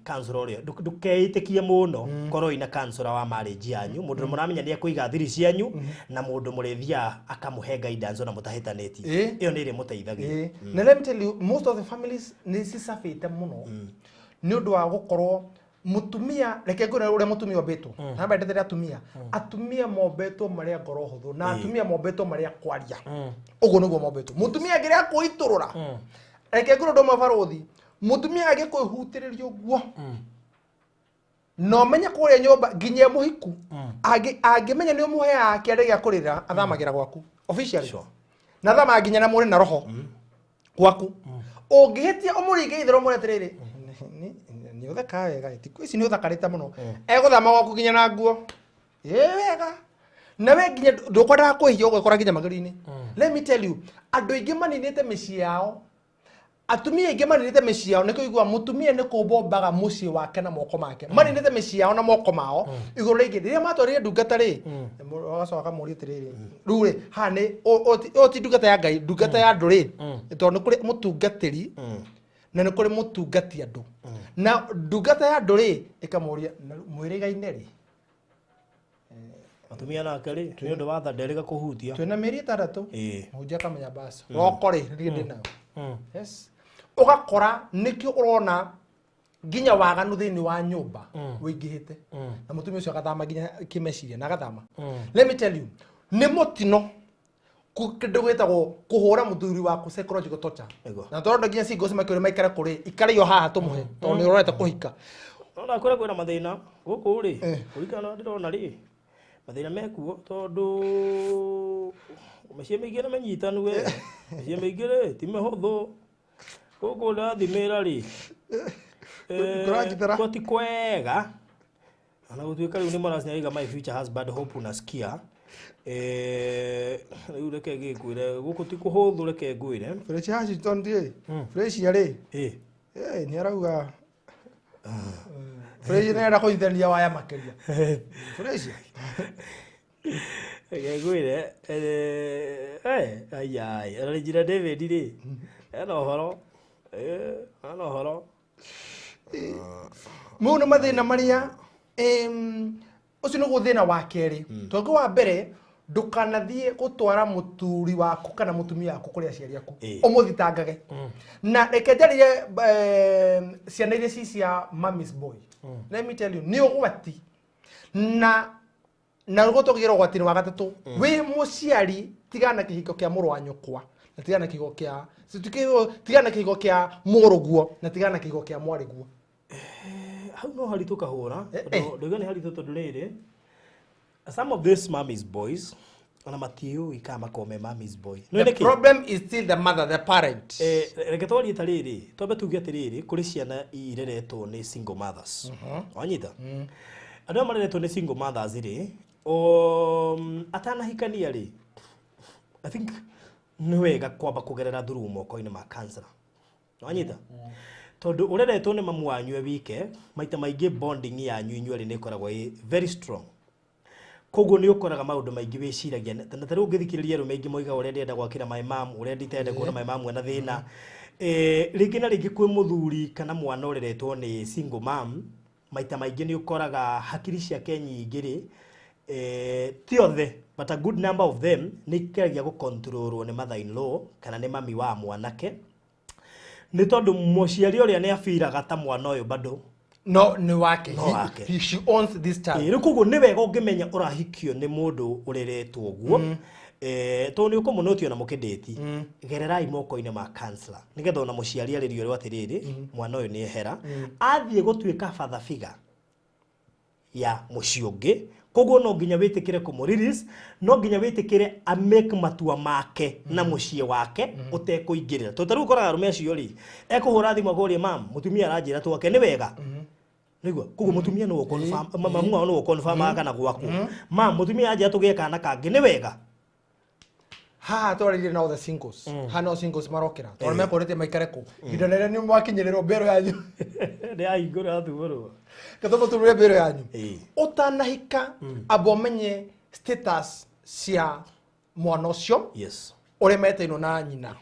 Counselor ũrĩa ndũkeĩtĩkie mũno, korwo ina counselor wa marriage yanyu, mũndũ mũramenya nĩ ekũiga thiri cianyu na mũndũ mũrĩthiaga akamũhe guidance ona mũtahĩtanĩtie. Ĩyo nĩ ĩrĩmũteithagia. Na let me tell you, most of the families nĩ cicabĩte mũno nĩ ũndũ wa gũkorwo mũtumia, reke ngwĩre ũrĩa mũtumia ombĩtwo, na mendete atumia. Atumia mombĩtwo marĩ a ngoro hũthũ, na atumia mombĩtwo marĩ a kwaria. Ũguo nĩguo mombĩtwo. Mũtumia angĩrĩa kwĩitũrũra, reke ngwĩre ũndũ ũmwe barũthi, mũtumia angĩkwĩhutĩrĩria ũguo na ũmenye kũrĩa nyũmba nginya e mũhiku, angĩmenya nĩ ũmũheaga kĩande gĩa kũrĩra, athamagĩra gwaku officially. Na athamaga nginya na mũrĩ na roho gwaku. Ũngĩhĩtia ũmũringe itherũ, ũmwĩre atĩrĩrĩ, "Nĩ ũthekaga wega, thikũ ici nĩ ũthakarĩte mũno," egũthama gwaku nginya na nguo ĩ wega, na we nginya ndũkwendaga kwĩhia, ũgwĩkora nginya magerio-inĩ. Let me tell you, andũ aingĩ maninĩte mĩciĩ yao, atumia aingĩ maninĩte mĩciĩ yao nĩ kũigua mũtumia nĩ kũmbombaga mũciĩ wake na moko make. Maninĩte mĩciĩ yao na moko mao igũrũ rĩngĩ rĩrĩa matwarire ndungata rĩ, agacoka akamũria atĩrĩrĩ, rĩu rĩ haha nĩ ũyũ ti ndungata ya Ngai, ndungata ya andũ rĩ, tondũ nĩ kũrĩ mũtungatĩri na nĩ kũrĩ mũtungati andũ, na ndungata ya andũ rĩ ĩkamũria, "Na rĩu mwĩrĩgaine rĩ?" Atumia nake rĩ nĩ ũndũ wa tha nderĩga kũhutia. Twĩna mĩeri 6. Mũhunjia akamenya bas roko rĩ niĩ ndĩ nayo. Yes, ũgakora nĩkĩo ũrona nginya waganu thĩinĩ wa nyũmba wĩingĩhĩte, na mũtumia ũcio agathama nginya kĩmeciria na agathama. Let me tell you, nĩ mũtino kĩndũ gĩtagwo kũhũra mũthuri waku, psychological torture. Na tondũ nginya singles makĩũria maikare kũrĩ ikare iyo haha tũmũhe, tondũ nĩ ũrorete kũhika. Ona kũrĩa kwĩna mathĩna gũkũ rĩ, kũringana ndĩrona rĩ mathĩna mekuo, tondũ mĩciĩ mĩingĩ nĩ mĩnyitanu we, mĩciĩ mĩingĩ rĩ ti mĩhũthũ gũkũ ndathimĩra rĩ. Kũrangitĩra. Kuo ti kwega, ona gũtuĩka rĩu nĩ maracinaiga. My future husband, hope unasikia. Rĩu reke ngĩkwĩre gũkũ ti kũhũthũ, reke ngwĩre. Fresh Washington rĩ, Fresh rĩ, nĩ arauga Fresh nĩ arenda kũnyitithania waya makĩria Fresh. Reke ngwĩre, ai ona Regina David rĩ ena ũhoro, ena ũhoro. Mau nĩ mathĩna marĩa ũcio nĩguo thĩna wa kerĩ. Tondũ wa mbere, ndũkanathiĩ gũtwara mũturi waku kana mũtumia waku kũrĩ aciari aku ũmũthitangage. Na reke njarĩrie ciana iria ci cia mamis boy. Let me tell you, nĩ ũgwati, na nĩguo tũkĩgĩra ũgwati-inĩ wa gatatũ. Wĩ mũciari, tigana na kĩhiko kĩa mũrũ wa nyũkwa, na tigana na kĩhiko kĩa tigana na kĩhiko kĩa mũrũguo, na tigana na kĩhiko kĩa mwarĩguo. Hau no haritũ kahũra. Eh. Tondũ ndauga nĩ haritũ tondũ rĩrĩ, some of these mummies boys Ona matiũĩ kana makoragwo me mommy's boy. Nĩ The nĩkĩ? problem is still the mother, the parent. Reke twarie ta rĩrĩ, twambe tuge atĩrĩrĩ, kũrĩ ciana ireretwo nĩ single mothers. Wanyita? Andũ aya mareretwo nĩ single mothers rĩ, atanahikania rĩ, I think nĩ wega kwamba kũgerera through moko-inĩ ma counselor. Wanyita? Tondũ ũreretwo nĩ mamu wanyu e wike, maita maingĩ bonding yanyu inyuerĩ nĩ ĩkoragwo ĩ very strong. Koguo nĩ ũkoraga maũndũ maingĩ wĩciragia, na ta rĩu ũngĩthikĩrĩria arũme aingĩ moigaga ũrĩa ndĩrenda gwakĩra my mom, ũrĩa nditende kuona my mom ena thĩna. Rĩngĩ na rĩngĩ kwĩ mũthuri kana mwana ũreretwo nĩ single mom, maita maingĩ nĩ ũkoraga hakiri ciake nyingĩ rĩ, ti othe, but a good number of them nĩ ikeragia gũkontrolwo nĩ mother in law kana nĩ mami wa mwanake, nĩ tondũ mũciari ũrĩa nĩ abiraga ta mwana ũyũ bado No nĩ wake. No wake. She owns this child. Rĩu koguo nĩ wega ũngĩmenya ũrahikio nĩ mũndũ ũreretwo ũguo, tondũ nĩ ũkũmũnũtio ona mũkĩndĩti, gererai moko-inĩ ma counselor nĩgetha ona mũciari arĩrio ũrĩa atĩrĩrĩ, mwana ũyũ nĩ ehera athiĩ gũtuĩka father figure ya mũciĩ ũngĩ. Koguo no nginya wĩtĩkĩre kũmũ-release, no nginya wĩtĩkĩre a make matua make na mũciĩ wake ũtekũingĩrĩra, tondũ ta rĩu ũkoraga arũme acio rĩ, ekũhũra thimũ akũrie, "Mam, mũtumia aranjĩra twake, nĩ wega?" Nĩguo koguo mũtumia nĩwe ũconfirm, mamu wao nĩwe ũconfirm kana gwakwo, "Mam, mũtumia anjĩra tũgĩe kana kangĩ, nĩ wega?" Haha twarĩrie na the singles, haha no singles marokĩra tondũ mekũrĩtie maikare kũ ihinda rĩrĩa nĩ mwakinyĩrĩrwo mbĩro yanyu. Nĩ ahingũra athumũrwo. Gathomo tũrũre mbĩro yanyu. Ũtanahika, amba ũmenye status cia mwana ũcio ũrĩa metainwo na nyina.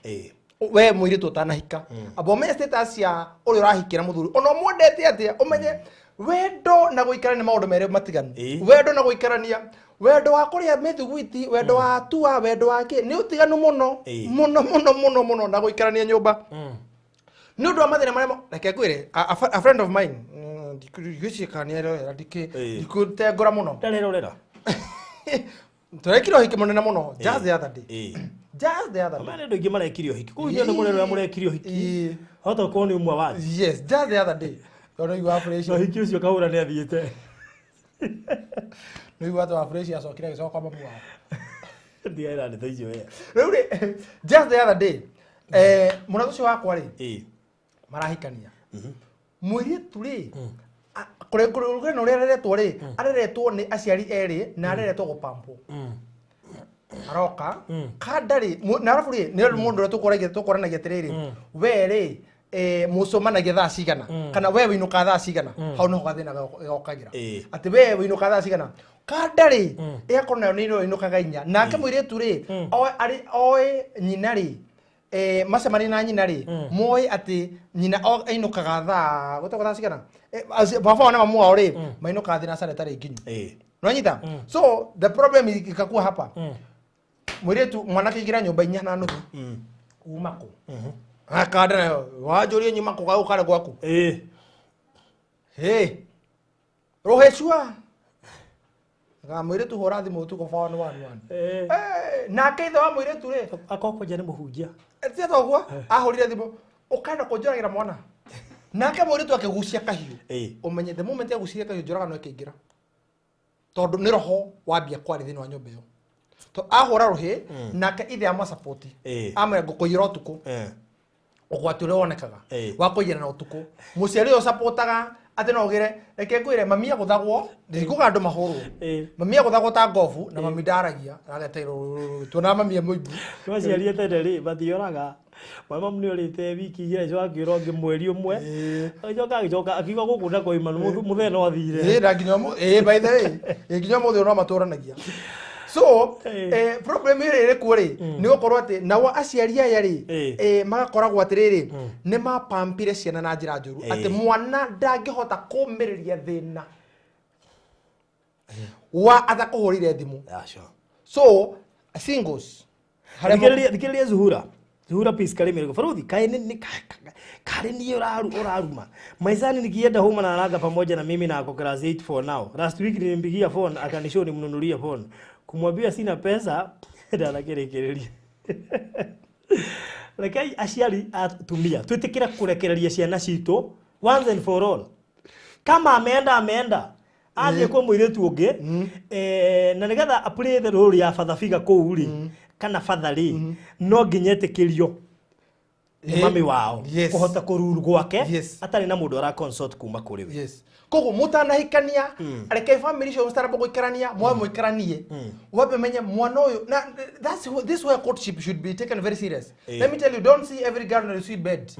We mũirĩtu ũtanahika, amba ũmenye status cia ũrĩa ũrahikĩra mũthuri, ona ũmwendete atĩa, ũmenye wendo na gũikara nĩ maũndũ merĩ matiganu. Wendo na gũikarania, wendo wa kũrĩa mĩthugwiti, wendo wa tua, wendo wa kĩ, nĩ ũtiganu mũno mũno mũno mũno mũno na gũikarania nyũmba, nĩ ũndũ wa mathĩna marĩa reke ngwĩre, a friend of mine, ndigwĩciria kana nĩ arerorera, ndikũtengũra mũno. Ndarerorera. Tũrekire ũhiki mũnene mũno just the other day. Just the other day. Mane andũ aingĩ marekire ũhiki kũu, inyuĩ nĩ mũrerora mũrekire ũhiki. Hota gũkorwo nĩ ũmwe wanyu. Yes, just the other day, tondũ igua fresh. Na ũhiki ũcio kahũra nĩ athiĩte. Nĩ igua atĩ wa fresh acokire agĩcoka kwa mamu wao. Ndigaĩra ndeto icio wea. Rĩu rĩ, just the other day, mũrata ũcio wakwa rĩ, marahikania mũirĩtu rĩ, kũringana na ũrĩa areretwo rĩ, areretwo nĩ aciari erĩ na areretwo gũpampwo, aroka kanda rĩ, na arabu rĩ, nĩ mũndũ ũrĩa tũkũranagia atĩrĩrĩ, we rĩ, mũcũmanagia thaa cigana, kana we wĩinũkaga thaa cigana? Hau niho gathĩna gokagĩra. Atĩ we wĩinũkaga thaa cigana, kanda rĩ, ĩgakorwo nayo nĩ ĩinũkaga 4, nake mũirĩtu rĩ, arĩ oĩ nyina rĩ, macemania na nyina rĩ, moĩ atĩ nyina ainũkaga thaa gwĩtagwo thaa cigana. Baba wao na mamu wao rĩ, mainũkaga thinacara ĩtarĩ nginyu. Unanyita? So the problem ikakuwa hapa, mũirĩtu mwanake ingĩra nyũmba 4:30, uma kũ? Akanda nayo wanjũrie nyuma kũ, gaũkare gwaku. Hey, rũhĩcua ga mũirĩtu, hũra thimũ ũtukũ 111. Nake ithe wa mũirĩtu rĩ, Akorwo kwanja nĩ mũhunjia. Tia toguo ahũrire thimũ, ũkenda kũnjũragĩra mwana? Nake mũirĩtu akĩgucia kahiũ. Ũmenye the moment agucirie kahiũ, njũragano ĩkĩingĩra, tondũ nĩ roho wambia kwarĩ thĩinĩ wa nyũmba ĩyo. To ahũra rũhĩ, nake ithe amacapoti, amwĩra, "Ngũkũiyĩra ũtukũ." Ũgwati ũrĩa wonekaga wa kũiyĩra na ũtukũ, mũciari ũyũ ũcapotaga atĩ no ũgĩre, reke ngwĩre, mami agũthagwo, ndikuga andũ mahũrwo. Mami agũthagwo ta ngobu na mami ndaragia, ageterwo tuona mami e mũimbu. No aciari atene rĩ, matioraga mama nĩ orĩte wiki 2, agĩcoka akĩũra ũngĩ mweri 1, agĩcoka agĩcoka akiuga gũkũ na koima mũthee no athire. Ĩĩ, na nginya ĩĩ, by the way, ĩĩ, nginya ũmũthĩ ũyũ no matũranagia. So problem ĩrĩa ĩrĩ kuo rĩ, nĩ gũkorwo atĩ nao aciari aya rĩ, magakoragwo atĩrĩrĩ, nĩ mapampire ciana na njĩra njũru, atĩ mwana ndangĩhota kũmĩrĩria thĩna wa atakũhũrĩire thimũ. Aca. So singles harĩa Thikĩrĩria, Zuhura, Zuhura Peace Karimiro Faruthi kaĩ nĩ karĩ niĩ ũraruma maisani, nikienda home na analala pamoja na mimi na ako class 8 for now. Last week nilimpigia phone akanishow nimnunulie phone, kumwambia sina pesa, ndanakirekereria. Rekei aciari atumia twĩtĩkĩre kũrekereria ciana citũ once and for all. Kama ameenda, ameenda. Athiĩ kwĩ mũirĩtu ũngĩ, na nĩgetha a play the role ya father figure kũu rĩ, kana father rĩ, no nginya etĩkĩrio nĩ mami wao kũhota kũruru gwake atarĩ na mũndũ ara consult kuma kũrĩ we. Yes, koguo mutanahikania, reke family icio mutaramba gũikarania, mwae mũikaranie, wambe menye mwana ũyũ na this where courtship should be taken very serious. Let me tell you, don't see every girl and you see bed.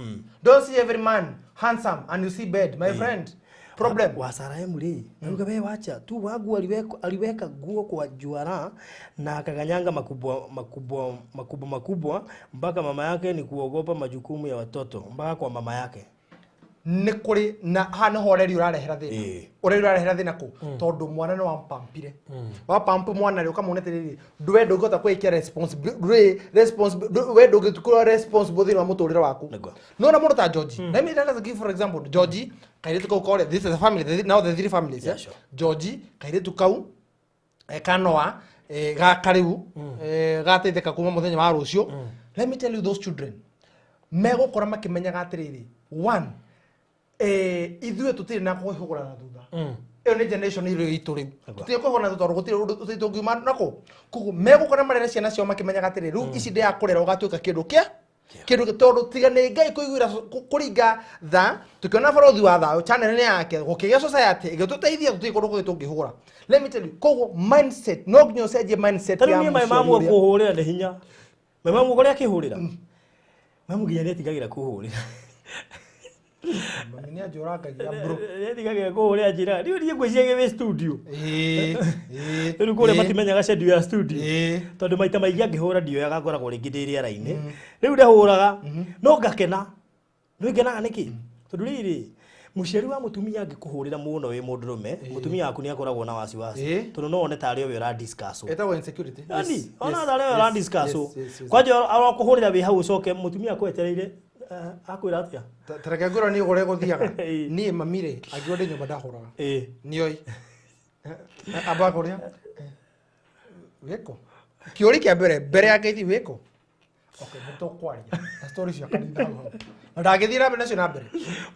Don't see every man handsome and you see bed, my friend. Problem. Wa Saraemu rĩ, naruga we wacha tu wangu aliweka nguo kwa juara na akaganyanga makubwa makubwa makubwa makubwa mpaka mama yake ni kuogopa majukumu ya watoto mpaka kwa mama yake. Nĩ kũrĩ na haha nĩho ũreri ũrarehera thĩna. Ũreri ũrarehera thĩna kũ tondũ mwana nĩ wampampire, wapampu mwana rĩ, ũkamwona atĩrĩrĩ, we ndũngĩhota kwĩkia responsible, responsible, we ndũngĩkorwo responsible thĩinĩ wa mũtũrĩre waku. Nona mũndũ ta George, let us give for example George kairĩtu kau kore, this is a family, now the three families. Yeah, sure. George kairĩtu kau, kanoa, gaka rĩu, gateithĩka kuma mũthenya wa rũciũ. Let me tell you, those children megũkora makĩmenyaga atĩrĩrĩ, one, ithuĩ tũtirĩ na kwĩhũgũra na thutha. Ĩyo nĩ generation ĩrĩa itũ rĩu tũtirĩ kwĩhũgũra na thutha tondũ gũtirĩ ũndũ tũtirĩ tũngiuma nako. Koguo megũkora marere ciana ciao makĩmenyaga atĩrĩrĩ, rĩu ici ndĩrakũrera ũgatuĩka kĩndũ kĩa kĩndũ tondũ tiga nĩ Ngai kũiguĩra kũringa tha, tũkĩona barothi wa thayũ channel-inĩ yake gũkĩgĩa society ĩgĩtũteithia, tũtirĩ kũndũ kũngĩ tũngĩhũgũra. Let me tell you, koguo mindset, no nginya ũcenjie mindset Ta rĩu ya niĩ my mũciari mamu ũrĩa. kũhũrĩra nĩ hinya. My mamu kũrĩa akĩhũrĩra, mamu nginya nĩetigagĩra kũhũrĩra. Mami nĩ anjũrangagia, bro. Nĩetigagĩra kũhũrĩra, njĩra rĩu niĩ ngwĩciria wĩ studio. Ĩĩ, ĩĩ, Rĩu kũrĩa matimenyaga schedule ya studio. Tondũ maita maingĩ angĩhũra ndioyaga, ngoragwo rĩngĩ ndĩ rĩera-inĩ. Rĩu ndahũraga no ngakena. Nĩ ngenaga nĩkĩ? Tondũ rĩrĩ, mũciari wa mũtumia angĩkũhũrĩra mũno wĩ mũndũrũme, mũtumia waku nĩ akoragwo na wasiwasi, tondũ no one tarĩ we ũra discuss. Ĩtagwo insecurity. Yani, ona tarĩ we ũra discuss. Kwanja arokũhũrĩra wĩ hau, ũcoke mũtumia akwetereire, akwĩra atĩa? Ta reke ngwĩrwo niĩ ũrĩa gũthiaga. Niĩ mami rĩ, angĩkorwo ndĩ nyũmba ndahũraga. Nioi amba kũrĩa wĩkũ kĩũri kĩa mbere mbere ya ngeithi, wĩkũ? Okay, nĩ tũkwaria na story cia kanitha hau na ndangĩthiĩ na mbere nacio na mbere.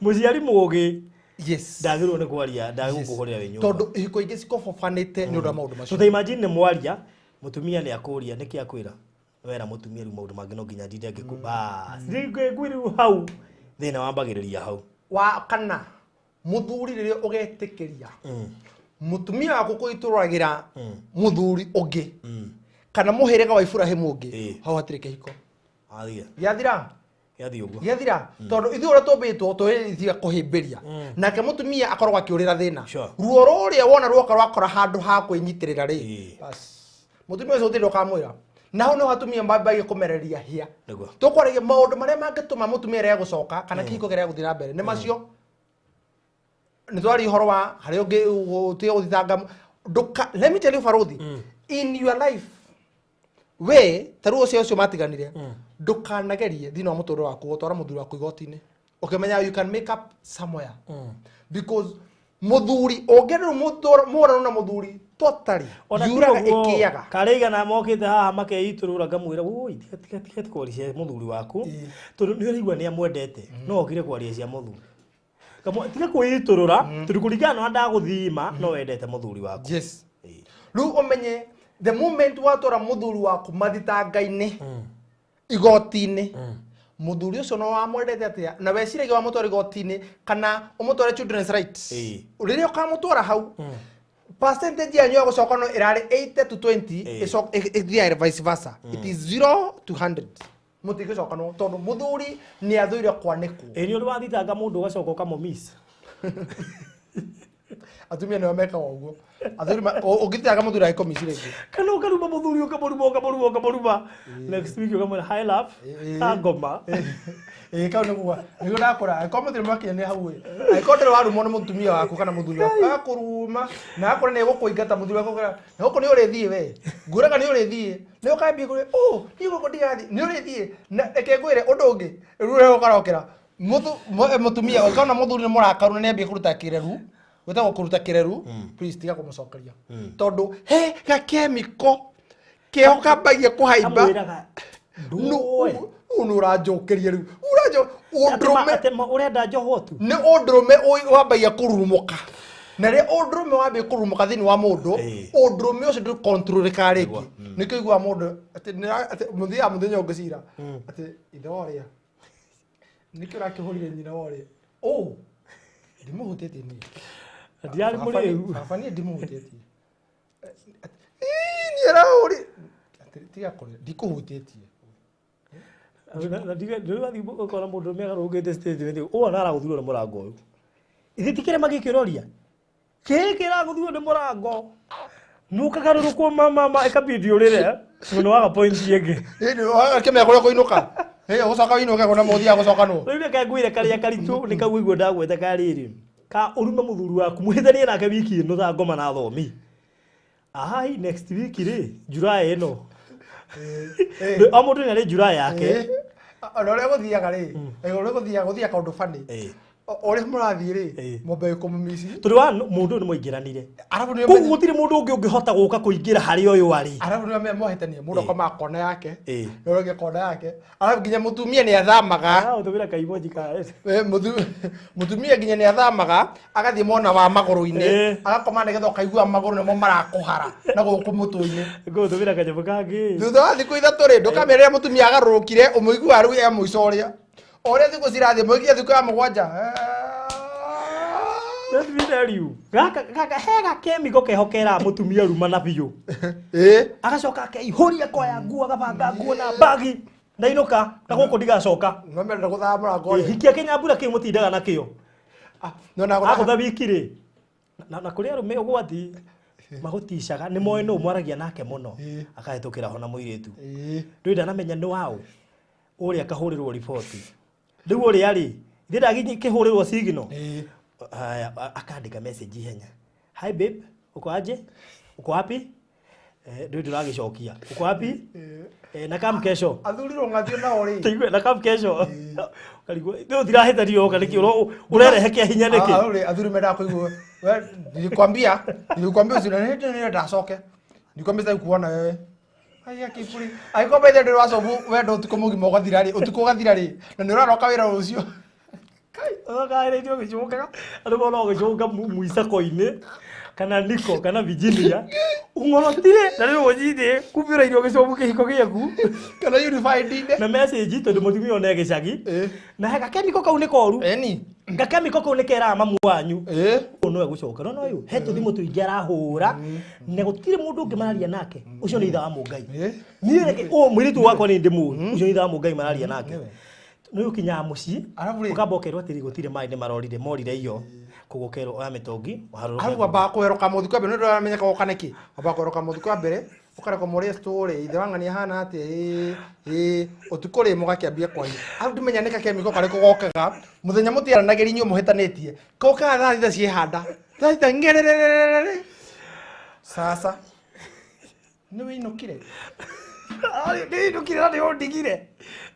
Mũciari mũgĩ ndagĩrĩirwo nĩ kwaria, ndagĩrĩirwo kũhũrĩra wĩ nyũmba. Tondũ ihiko ingĩ cikobobanĩte nĩ ũndũ wa maũndũ macio. Tũta imagine nĩ mwaria, mũtumia nĩ akũria nĩkĩ akwĩra wera mũtumia, rĩu maũndũ mangĩ no nginya ndinde ngĩkũ bas rĩu rĩu hau thĩna wambagĩrĩria hau. Wa kana, mũthuri rĩrĩa ũgetĩkĩria mũtumia waku kũitũragĩra mũthuri ũngĩ kana mũhĩrĩga wa Iburahĩmu ũngĩ, hau hatirĩ kĩhiko. Athia. Gĩathira. Gĩathiĩ ũguo. Gĩathira, tondũ ithuĩ ũrĩa tũmbĩtwo tũrĩthia kũhĩmbĩria, nake mũtumia akoragwo akĩũrĩra thĩna. Ruo rũrĩa wona ruoka rwakora handũ ha kwĩnyitĩrĩra rĩ, bas mũtumia ũcio gũtirĩ ũkamwĩra, na hau nĩho atumia mambagia kũmereria hĩa. Tũkwaragia maũndũ marĩa mangĩtũma mũtumia arege gũcoka kana kĩhiko kĩrege gũthiĩ na mbere nĩ macio. Nĩ twaria ũhoro wa harĩa ũngĩ ũtige gũthitanga ndũka. Let me tell you, barothi, in your life, we ta rĩu ũcio matiganire, ndũkanagerie thĩinĩ wa mũtũrĩre waku gũtwara mũthuri waku igoti-inĩ ũkĩmenya you can make up somewhere, because mũthuri ũngĩrĩu mũrano na mũthuri totally Ona ti yuraga ũguo, ĩkĩaga. Karĩa igana mokĩte haha makeitũrũra, ngamwĩra, "Woi, tiga tiga tiga kwaria cia mũthuri waku, tondũ nĩ ũraigua nĩ amwendete, no okire kwaria cia mũthuri. Tiga kwĩitũrũra, tondũ kũringana na ndagũthima no wendete mũthuri waku." Yes, rĩu ũmenye the moment watwara mũthuri waku mathitanga-inĩ, igoti-inĩ, mũthuri ũcio no wamwendete atĩa na weciragia wamũtwara igoti-inĩ kana ũmũtware children's rights, rĩrĩa ũkamũtwara hau, percentage yanyu ya gũcoka no ĩrarĩ 80 to 20, ĩthiaga vice versa, it is 0 to 100. Mũtingĩcokanwo tondũ mũthuri nĩ athũire kwanĩkwo. Ĩ nĩ ũndũ wathitanga mũndũ ũgacoka ũkamũmiss. Atumia nĩo mekaga ũguo. Athuri ũngĩthitanga mũthuri agĩkũmici rĩngĩ. Kana ũkaruma mũthuri, ũkamũruma, ũkamũruma, ũkamũruma, next week ũkamwĩra, "Hi love." Ngoma. Ĩĩ, kau nĩ kuga nĩguo ndakũra, angĩkorwo mũthuri mwakinya nĩ hau ĩ, angĩkorwo ndũrĩ warumwo nĩ mũtumia waku kana mũthuri waku akũruma na akũra nĩ egũkũingata, mũthuri waku akũra na gũkũ nĩ ũrĩthiĩ, we ngũraga nĩ ũrĩthiĩ, nĩ ũkambia kũrĩ oh niĩ gũkũ ndigathiĩ, nĩ ũrĩthiĩ. Na reke ngwĩre ũndũ ũngĩ rĩu ũrĩa ũkarokera mũtumia, ũkona mũthuri nĩ mũrakaru na nĩambia kũruta kĩreru, gwĩtagwo kũruta kĩreru, please tiga kũmũcokeria, tondũ he gakemiko keho kambagia kũhaimba. Kamwĩraga ndũe. Ũũ nĩ ũranjũkĩria rĩu ũranjũ ũndũrũme. Atĩ ũrenda njohwo tu. Nĩ ũndũrũme wambagia kũrurumũka. Na rĩrĩa ũndũrũme wambia kũrurumũka thĩinĩ wa mũndũ, ũndũrũme ũcio ndũkontrolĩkaga rĩngĩ. Nĩkĩo ũiguaga mũndũ atĩ atĩ mũthiaga mũthenya ũngĩ cira atĩ ithe wa ũrĩa nĩkĩo ũrakĩhũrire nyina wa ũrĩa ũ ndimũhutĩtie niĩ. Ndiarĩ mũrĩu. Baba niĩ ndimũhutĩtie. Ĩĩ, niĩ arahũri. Atĩ tiga kũrĩra, ndikũhutĩtie. Na ndũrĩ wathiĩ ũkona mũndũ ũme agarũrũkĩte statement ũũ ona aragũthirwo nĩ mũrango ũyũ. Ithe ti kĩrema gĩkĩ ũroria kĩĩ kĩragũthirwo nĩ mũrango nũkagarũrũkwo mama ĩkabindi ũrĩre mũno waga point ĩngĩ. Akĩmenya kũrĩa kũinũka. Ĩ, ũgũcoka ũinũke kũna mũthiaga gũcoka nũ. Rĩu reke ngwĩre karĩa karitũ nĩ kau ũiguo ndagweta ka rĩrĩ ka ũrume mũthuri waku mũhĩtanie nake wiki ĩno thaa ngoma na thomi ahai next week rĩ July ĩno o mũndũ nĩ arĩ July yake. Ona ũrĩa gũthiaga rĩ, ũrĩa gũthiaga gũthiaga kaũndũ bani. Ũrĩa mũrathiĩ rĩ, mwambe kũmũmici. Tondũ wa mũndũ ũyũ nĩ mwaingĩranire. Arabu nĩ koguo gũtirĩ mũndũ ũngĩ ũngĩhota gũka kũingĩra harĩa ũyũ arĩ. Arabu nĩ mamenya mwahĩtania, mũndũ akomaga kona yake, na ũrĩa ũngĩ kona yake. Arabu nginya mũtumia nĩ athamaga. Ũtũmĩra kaimoji ka Mũtumia nginya nĩ athamaga agathiĩ mwena wa magũrũ-inĩ, agakoma nĩgetha ũkaigua magũrũ nĩmo marakũhara na gũkũ mũtwe-inĩ. Ngũtũmĩra kanyamũ kangĩ. Thutha wa thikũ 3 rĩ, ndũkamenya rĩrĩa mũtumia agarũrũkire ũmũiguaga rĩu e mũico ũrĩa o ũrĩa thikũ cirathiĩ mũigie thikũ ya 7. Let me tell you, gaka gaka he gakemiko keho keraga mũtumia ruma na biũ. Agacoka akeihũria akoya nguo agabanga nguo na bagi ndainũka na gũkũ ndigacoka. Nomenda gũthama mũrango rĩ. Hikia kĩnyambura kĩu mũtindaga nakĩo. Nona gũthama- Agũtha wiki rĩ na kũrĩ arũme ũgwati magũticaga nĩ moĩ nũ mwaragia nake mũno akahĩtũkĩra ho na mũirĩtu ndũĩ ndanamenya nĩ waũ ũrĩa akahũrĩrwo riboti rĩu ũrĩa rĩ ithe ndagĩkĩhũrĩrwo signal. Haya, akaandika message ihenya, "Hi babe, uko aje, uko wapi?" Ndũĩ ndũragĩcokia uko wapi. Na kam kesho. Athuri rũng'athio nao rĩ. Tũigue na kam kesho ũkarigwo rĩu tirahĩtania oka nĩkĩ ũrerehe kĩa hinya nĩkĩ. Athuri mendaga kũigua we nilikwambia nilikwambia usinanete nile ndacoke nilikwambia sitaki kuona wewe. Aya kiburi angĩkorwo by the way ndũracobu wendo ũtukũ mũgima ũgathira rĩ, ũtukũ ũgathira rĩ, na nĩ ũraroka wĩra rũciũ. Ũkagererio ũgĩcũngaga andũ mona ũgĩcũnga mũicako-inĩ kana Niko kana Virginia ung'orotire na rĩu ũnjithĩ kumbe ũrairwo ũgĩcũngu kĩhiko gĩaku kana unified na message tondũ mũtumia ũyũ nĩ gĩcagi na he gakemiko kau nĩ koru. Eni. Gakemiko kau nĩ keraga mamu wanyu ũyũ nĩwe gũcoka no ũyũ he tũthimũ tũingĩ arahũra na gũtirĩ mũndũ ũngĩ mararia nake ũcio nĩ ithe wa mũngai. Niĩ reke ũyũ mũirĩtu wakwa nĩ ndĩmũĩ ũcio nĩ ithe wa mũngai mararia nake nĩ ũkinyaga mũciĩ ũkamba ũkerwo atĩrĩ gũtirĩ maĩ nĩ marorire morire iyo koguo ũkerwo oya mĩtũngi ũharũrũke. Arabu wambaga kũherũka mũthikũ wa mbere nĩ ndũramenya goka nĩkĩ wambaga kũherũka mũthikũ wa mbere ũkareka mũrĩe story ithe wa ng'ania ahana atĩa ĩĩ ĩĩ ũtukũ rĩ mũgakĩambia kwaria arabu ndimenya nĩ gakemiko karĩkũ gokaga mũthenya mũtiaranagĩria inyuĩ mũhĩtanĩtie gokaga thaa 6 ciĩhanda thaa 6 ngerererere sasa nĩ wĩinũkire. Ndĩinũkire na nĩũndigire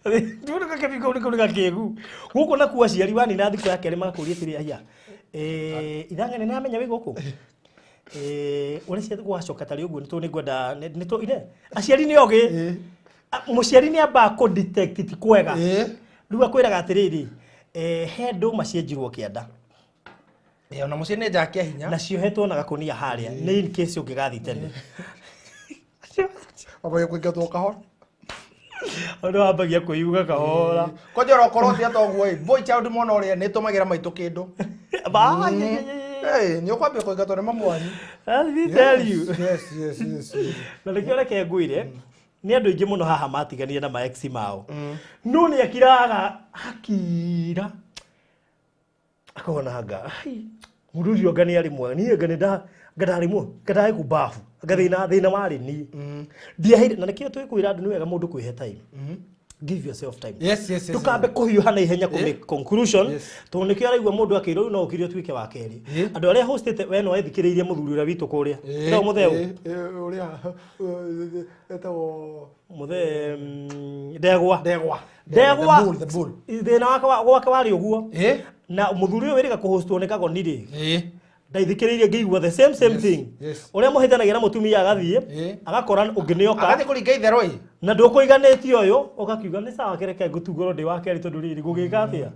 ndĩũndũ gakemiko nĩ kau nĩ gakĩgu gũkũ nakuo aciari wanina thikũ ya kerĩ magakũria atĩrĩ aya ithang'ani nĩ amenya wĩ gũkũ ũrĩa cia gwacoka tarĩ ũguo nĩ ngwenda nĩ tũ ine aciari nĩ ogĩ. Mũciari nĩ ambaga kũ detect ti kwega rĩu akwĩraga atĩrĩrĩ he ndũma cienjirwo kĩanda. Ona mũciĩ nĩ njakia hinya. Na ciohetwo na gakũnia harĩa nĩ in case ũngĩgathiĩ tene. Wambagia kũingatwo kahora. Ũndũ wambagia kwĩyuga kahora. Kwanja ũrokorwo ũtia toguo ĩ boy child mwana ũrĩa nĩ tũmagĩra maitũ kĩndũ. Nĩ ũkwambia kũingatwo nĩ mamu wanyu. Let me tell you. Yes, yes, yes, yes. Na nĩkĩo reke ngwĩre nĩ andũ aingĩ mũno haha matiganire na ma ex mao no nĩ akiraga akira akona anga ai mũndũ ũcio anga nĩ arĩ mwega niĩ anga nĩ nda anga ndarĩ mwega anga ndarĩ kumbabu anga thĩna thĩna warĩ niĩ ndiaheire na nĩkĩo twĩkwĩra andũ nĩ wega mũndũ kwĩhe time, give yourself time. Yes. Ndũkambe kũhiũha na ihenya kũ make conclusion tondũ nĩkĩo araigua mũndũ akĩrwo rĩu no ũkire ũtuĩke wa kerĩ andũ arĩa hostĩte we no ethikĩrĩirie mũthuri ũrĩa witũ kũrĩa no mũtheu Ũrĩa etagwo mũthee ndegwa Ndegwa. Ndegwa. The bull, the bull. Thĩna wake gwake warĩ ũguo na mũthuri ũyũ wĩrĩga kũhostwo nĩ kagoni rĩ ndaithikĩrĩirie ngĩigua the same same thing ũrĩa mũhĩtanagia na mũtumia agathiĩ agakora ũngĩ nĩ oka Agathiĩ kũringa itherũ ĩ. Na ndũkũiganĩtie ũyũ ũgakiuga nĩ sawa kĩreke ngũtungũrwo ndĩ wa kerĩ tondũ rĩrĩ gũgĩka atĩa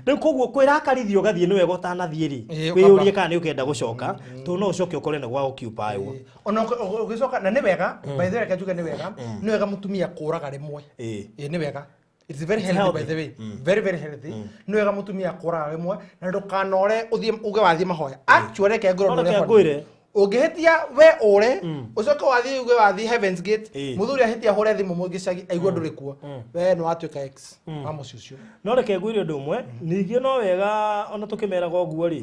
Rĩu koguo kwĩrakarithio ũgathiĩ nĩ wega ũtanathiĩ rĩ Ĩĩ, wĩyũrie kana nĩ ũkenda gũcoka tondũ no ũcoke ũkore nĩ gwa occupy-wo. Ona ũgĩcoka na nĩ wega, by the way, reke njuge nĩ wega, nĩ wega mũtumia kũraga rĩmwe. Ĩĩ. Ĩĩ, nĩ wega. It's very healthy, by the way, very very healthy. Nĩ wega mũtumia kũraga rĩmwe na ndũkanore ũthiĩ uge wathiĩ mahoya. Actually, reke ngũrwo No, nĩ reke ũrĩa ngwĩre. Ũngĩhĩtia we ũre, ũcoke wathiĩ uge wathiĩ Heaven's Gate, Ĩĩ. mũthuri ahĩtia ahũre thimũ mũgĩcagi aigue ndũrĩ kuo, we nĩ watuĩka ex wa mũciĩ ũcio. No reke ngwĩre ũndũ ũmwe, ningĩ no wega ona tũkĩmeraga ũguo rĩ,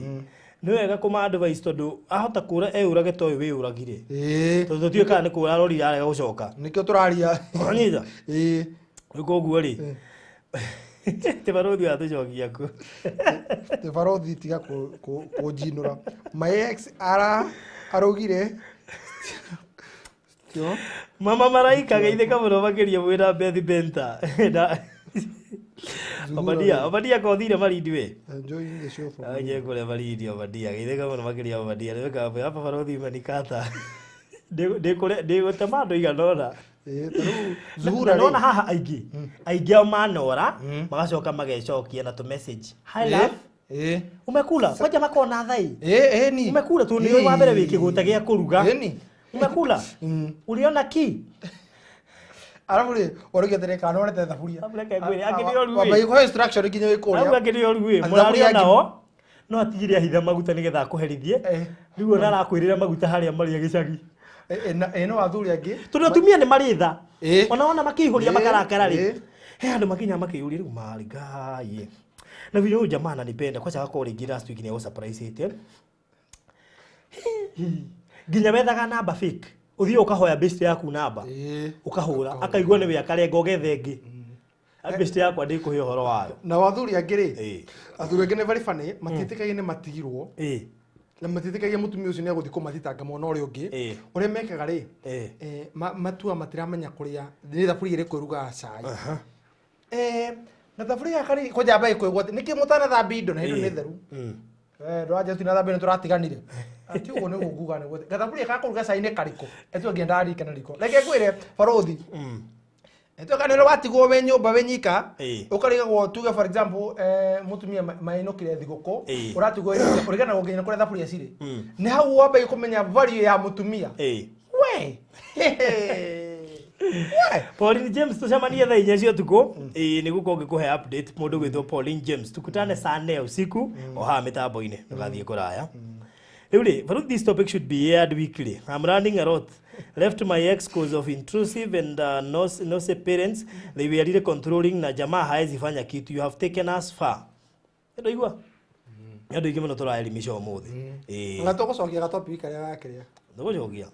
nĩ wega kũma advice tondũ ahota kũra eyũrage ta ũyũ wĩyũragire. Ĩĩ. Tondũ tũtiũĩ kana nĩ kũra arorire arega gũcoka. Nĩkĩo tũraria. Wanyita? Ĩĩ. Rĩu koguo rĩ, ti barũthi watũcokia ku. Te barothi tiga kũnjinũra. My ex ara araugire Tio. Mama Maraika geithĩka mũno makĩria mwĩna Beth Benta. Obadia, Obadia kothire Malindi we. Enjoying the show from Aje kũrĩa Malindi Obadia, geithĩka mũno makĩria Obadia. Nĩweka hapa barũthi manikata. Ndĩgũtema andũ igana ũna. Ĩĩ, ta rĩu Zuhura Na nona rĩ. haha aingĩ aingĩ ao manora magacoka magecokia na tũ message, "Hi love." Ĩĩ. Umekula kwanja makona thai. Ĩĩ, ĩĩ ni. Umekula tu nĩ wa mbere wĩ kĩgũta gĩa kũruga. Ĩĩ ni. Umekula, uliona ki Arabu rĩ, ũrauga atĩrĩ kana orete thaburia. Arabu reke ngwĩre, angĩ nĩ oru ĩ. Wamba ikuhe instruction nginya wĩ kũrĩa. Arabu angĩ nĩ oru ĩ, Atĩ mũraria thaburia nao no atigire ahitha maguta nĩgetha akũherithie. Rĩu ona arakwĩrĩra maguta harĩa marĩa gĩcagi. Ĩĩ, na ĩĩ no athuri angĩ. Tondũ atumia nĩ marĩ tha. Ĩĩ. Ona wona makĩihũria Ĩĩ, makarakara rĩ, ĩĩ. he andũ makinya makĩyũria rĩu marĩ ngai na vile huyu jamaa ananipenda kwacha gakorwo rĩngĩ last week nĩ agũsurprise nginya wethaga namba fake ũthiĩ ũkahoya best yaku namba. Ĩĩ. Ũkahũra akaigua nĩwe akarenga ũgethe ĩngĩ, best yakwa ndĩkũhe ũhoro wayo. Na athuri angĩ rĩ, Ĩĩ. athuri angĩ nĩ very funny, matiĩtĩkagia nĩ matigirwo Ĩĩ. na matiĩtĩkagia mũtumia ũcio nĩ egũthiĩ kũmathitanga mwena ũrĩa ũngĩ. Ĩĩ. Ũrĩa mekaga rĩ, Ĩĩ. matua matiramenya kũrĩa nĩ thaburia ĩrĩkũ ĩrugaga cai. Na thaburia gaka rĩ kwanja ambaye kwĩgwo atĩ nĩkĩ mũtanathambia indo na indo nĩ theru. Ndwanja tinathambia nĩ tũratiganire. Ati ũguo nĩguo nguga nĩguo gathaburia ga kũruga cai nĩ karĩkũ etue nginya ndarikana riko. Reke ngwĩre barũthi, Ĩtuĩka nĩ ũrĩa watigwo wĩ nyũmba wĩ nyika, Ĩĩ. ũkarigagwo tuge for example, mũtumia mainũkire thigũkũ, Ĩĩ. ũratigwo wĩ nyika, ũriganagwo nginya kũrĩa thaburia cirĩ. Nĩ hau wambagia kũmenya value ya mũtumia. Ĩĩ. We. We. Pauline James tucemanie thaa 4 cia ũtukũ. Ĩĩ, nĩ gũkorwo ngĩkũhe update mũndũ gwĩtwo Pauline James, tukutane saa 4 usiku o haha mĩtambo-inĩ, ndũgathiĩ kũraya. Rĩu rĩ Farouk, this topic should be aired weekly. I'm running a lot. Left my ex cause of intrusive and no parents. They were really controlling na jamaa haezi fanya kitu. You have taken us far. Ndoigua nĩ andũ aingĩ mũno tũraelimisha ũmũthĩ. Ĩĩ. Nga tũgũcokia gatopic karĩa gakĩrĩa. Ndũgũcokia.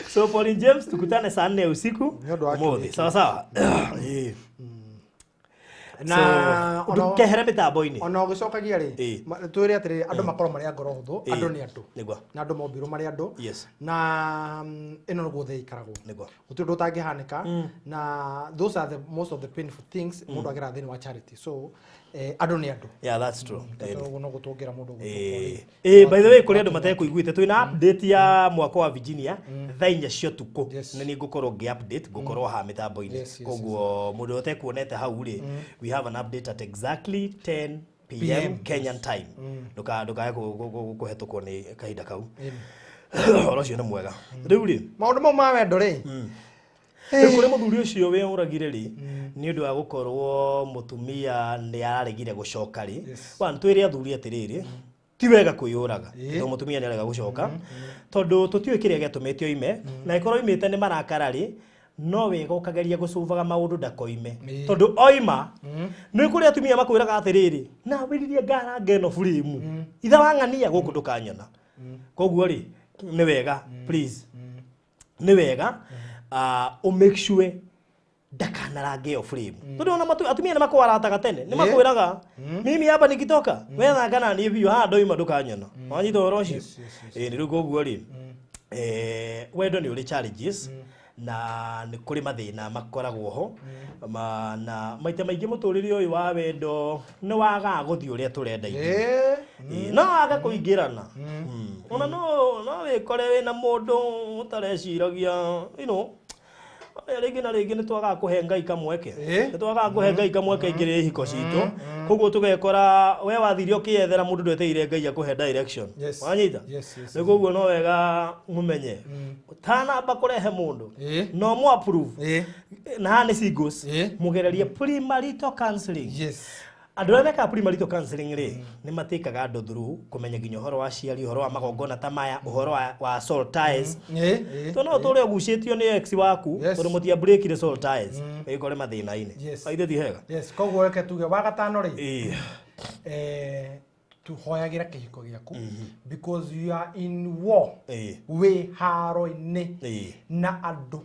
So Pauline James, tukutane saa 4 usiku Nĩ ũndũ wa ũmũthĩ. kĩrĩki. Sawa sawa. Ĩĩ. Na So, ndũkehere mĩtambo-inĩ. Ona ũgĩcokagia rĩ, Ĩĩ. twĩre atĩrĩrĩ, andũ makorwo marĩ a ngoro hũthũ, Ĩĩ. andũ nĩ andũ. Nĩguo. Na andũ mombirwo marĩ andũ. Yes. Na ĩno nĩguo thĩ ĩikaragwo. Nĩguo. Gũtirĩ ũndũ ũtangĩhanĩka na those are the most of the painful things mũndũ ageraga thĩinĩ wa charity. So andũ nĩ andũ. Yeah, that's true. Ĩĩ. Ũguo no gũtũngĩra mũndũ ũguo. Ĩĩ, by the way, kũrĩ andũ matekũiguĩte twĩna update ya mwaka wa Virginia thaa 4 cia ũtukũ. Yes. Na nĩ ngũkorwo ngĩ update ngũkorwo haha mĩtambo-inĩ. Yes, yes, Koguo mũndũ ũtekuonete hau rĩ, we have an update at exactly 10 p.m. PM, Kenyan time. Ndũkae kũhetũkwo nĩ kahinda kau. Ũhoro ũcio nĩ mwega. Rĩu rĩ, Maũndũ mau ma wendo rĩ, rĩu kũrĩ mũthuri ũcio wĩyũragire rĩ nĩ ũndũ wa gũkorwo mũtumia nĩ araregire gũcoka rĩ. Yes. One, twĩre athuri atĩrĩrĩ, ti wega kwĩyũraga Ĩĩ. tondũ mũtumia nĩ arega gũcoka, tondũ tũtiũĩ kĩrĩa gĩatũmĩte oime, na ĩkorwo oimĩte nĩ marakara rĩ, no wega ũkageria gũcubaga maũndũ ndakoime. Ĩĩ. Tondũ oima nĩ kũrĩ atumia makwĩraga atĩrĩrĩ, na wĩririe ngaranga ĩno burĩmu itha wa ng'ania gũkũ ndũkanyona. Koguo rĩ, nĩ wega, please, nĩ wega ũ make sure ndakanarange ĩyo frame, tondũ ona atumia nĩ makwarataga tene, nĩ makwĩraga mimi hapa nikitoka wethanga na niĩ biũ haha ndoima ndũkanyona. Wanyita ũhoro ũcio? Ĩĩ, nĩ rĩu koguo rĩ, wendo nĩ ũrĩ challenges na nĩ kũrĩ mathĩna makoragwo ho. Na maita maingĩ mũtũrĩre ũyũ wa wendo nĩ wagaga gũthiĩ ũrĩa tũrenda ithuĩ. Ĩĩ. Ĩĩ, no wage kũingĩrana. Ona no wĩkore wĩna mũndũ ũtareciragia, Rĩngĩ na rĩngĩ nĩ twagaga kũhe Ngai kamweke. Nĩ twagaga kũhe Ngai kamweke ingĩrĩ ihiko citũ. Koguo tũgekora we wathire ũkĩyethera mũndũ ndwetereire Ngai akũhe direction. Wanyita? Nĩ koguo no wega mũmenye. Ũtanamba kũrehe mũndũ. No mũ approve. Na haha nĩ singles. Mũgererie premarital counseling. Andũ arĩa mekaga premarital counseling rĩ, nĩ matĩkaga andũ through kũmenya nginya ũhoro wa aciari, ũhoro wa magongona ta maya, ũhoro wa soul ties. Tondũ no ũtũre ũgucĩtio nĩ ex waku, tondũ mũtia breakire soul ties, wĩkore mathĩna-inĩ. Aithe ti hega. Yes, koguo reke tuge wa gatano rĩ, tuhoyagĩra kĩhiko gĩaku because you are in war, wĩ haro-inĩ na andũ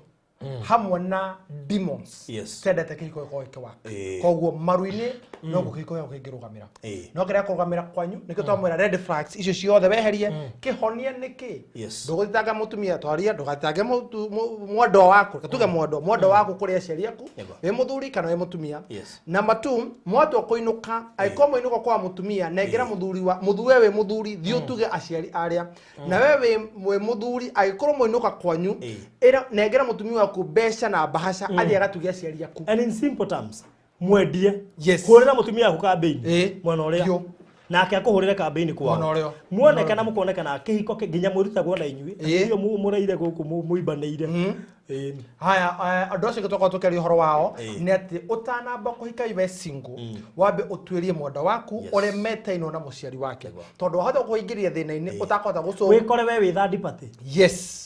hamwe na demons. Tendete kĩhiko gĩkorwo gĩkĩwaka. Koguo maru-inĩ no kĩhiko gĩaku kĩngĩrũgamĩra. No kĩrĩa kũrũgamĩra kwanyu nĩkĩo twamwĩra red flags icio ciothe weherie. Kĩhonia nĩkĩ? Ndũgũthitanga mũtumia twaria, ndũgathitange mwendwa waku, reke tuge mwendwa waku kũrĩ aciari aku, wĩ mũthuri kana wĩ mũtumia. Number 2, mwatua kũinũka, angĩkorwo mwainũka kwa mũtumia, nengera mũthuri wa mũthuri, we wĩ mũthuri, thiĩ ũtuge aciari arĩa. Na we wĩ mũthuri, angĩkorwo mwainũka kwanyu, nengera mũtumia waku mbeca na mbahaca athiĩ agatuge aciari aku. And in simple terms, mwendie. Hũrĩra mũtumia waku kambĩini mwena ũrĩa nake akũhũrĩre kambĩini kwao. Muonekana mũkonekana kĩhiko nginya mwĩrutagwo na inyuĩ irio mũreire gũkũ mũimbanĩire. Haya, andũ acio tũkorwo tũkĩaria ũhoro wao nĩ atĩ ũtanamba kũhika we single, wambe ũtuĩrie mwenda waku ũrĩa metainwo na mũciari wake, tondũ wahota kũingĩria thĩna-inĩ ũtakũhota gũcũa, wĩkore we wĩ third party.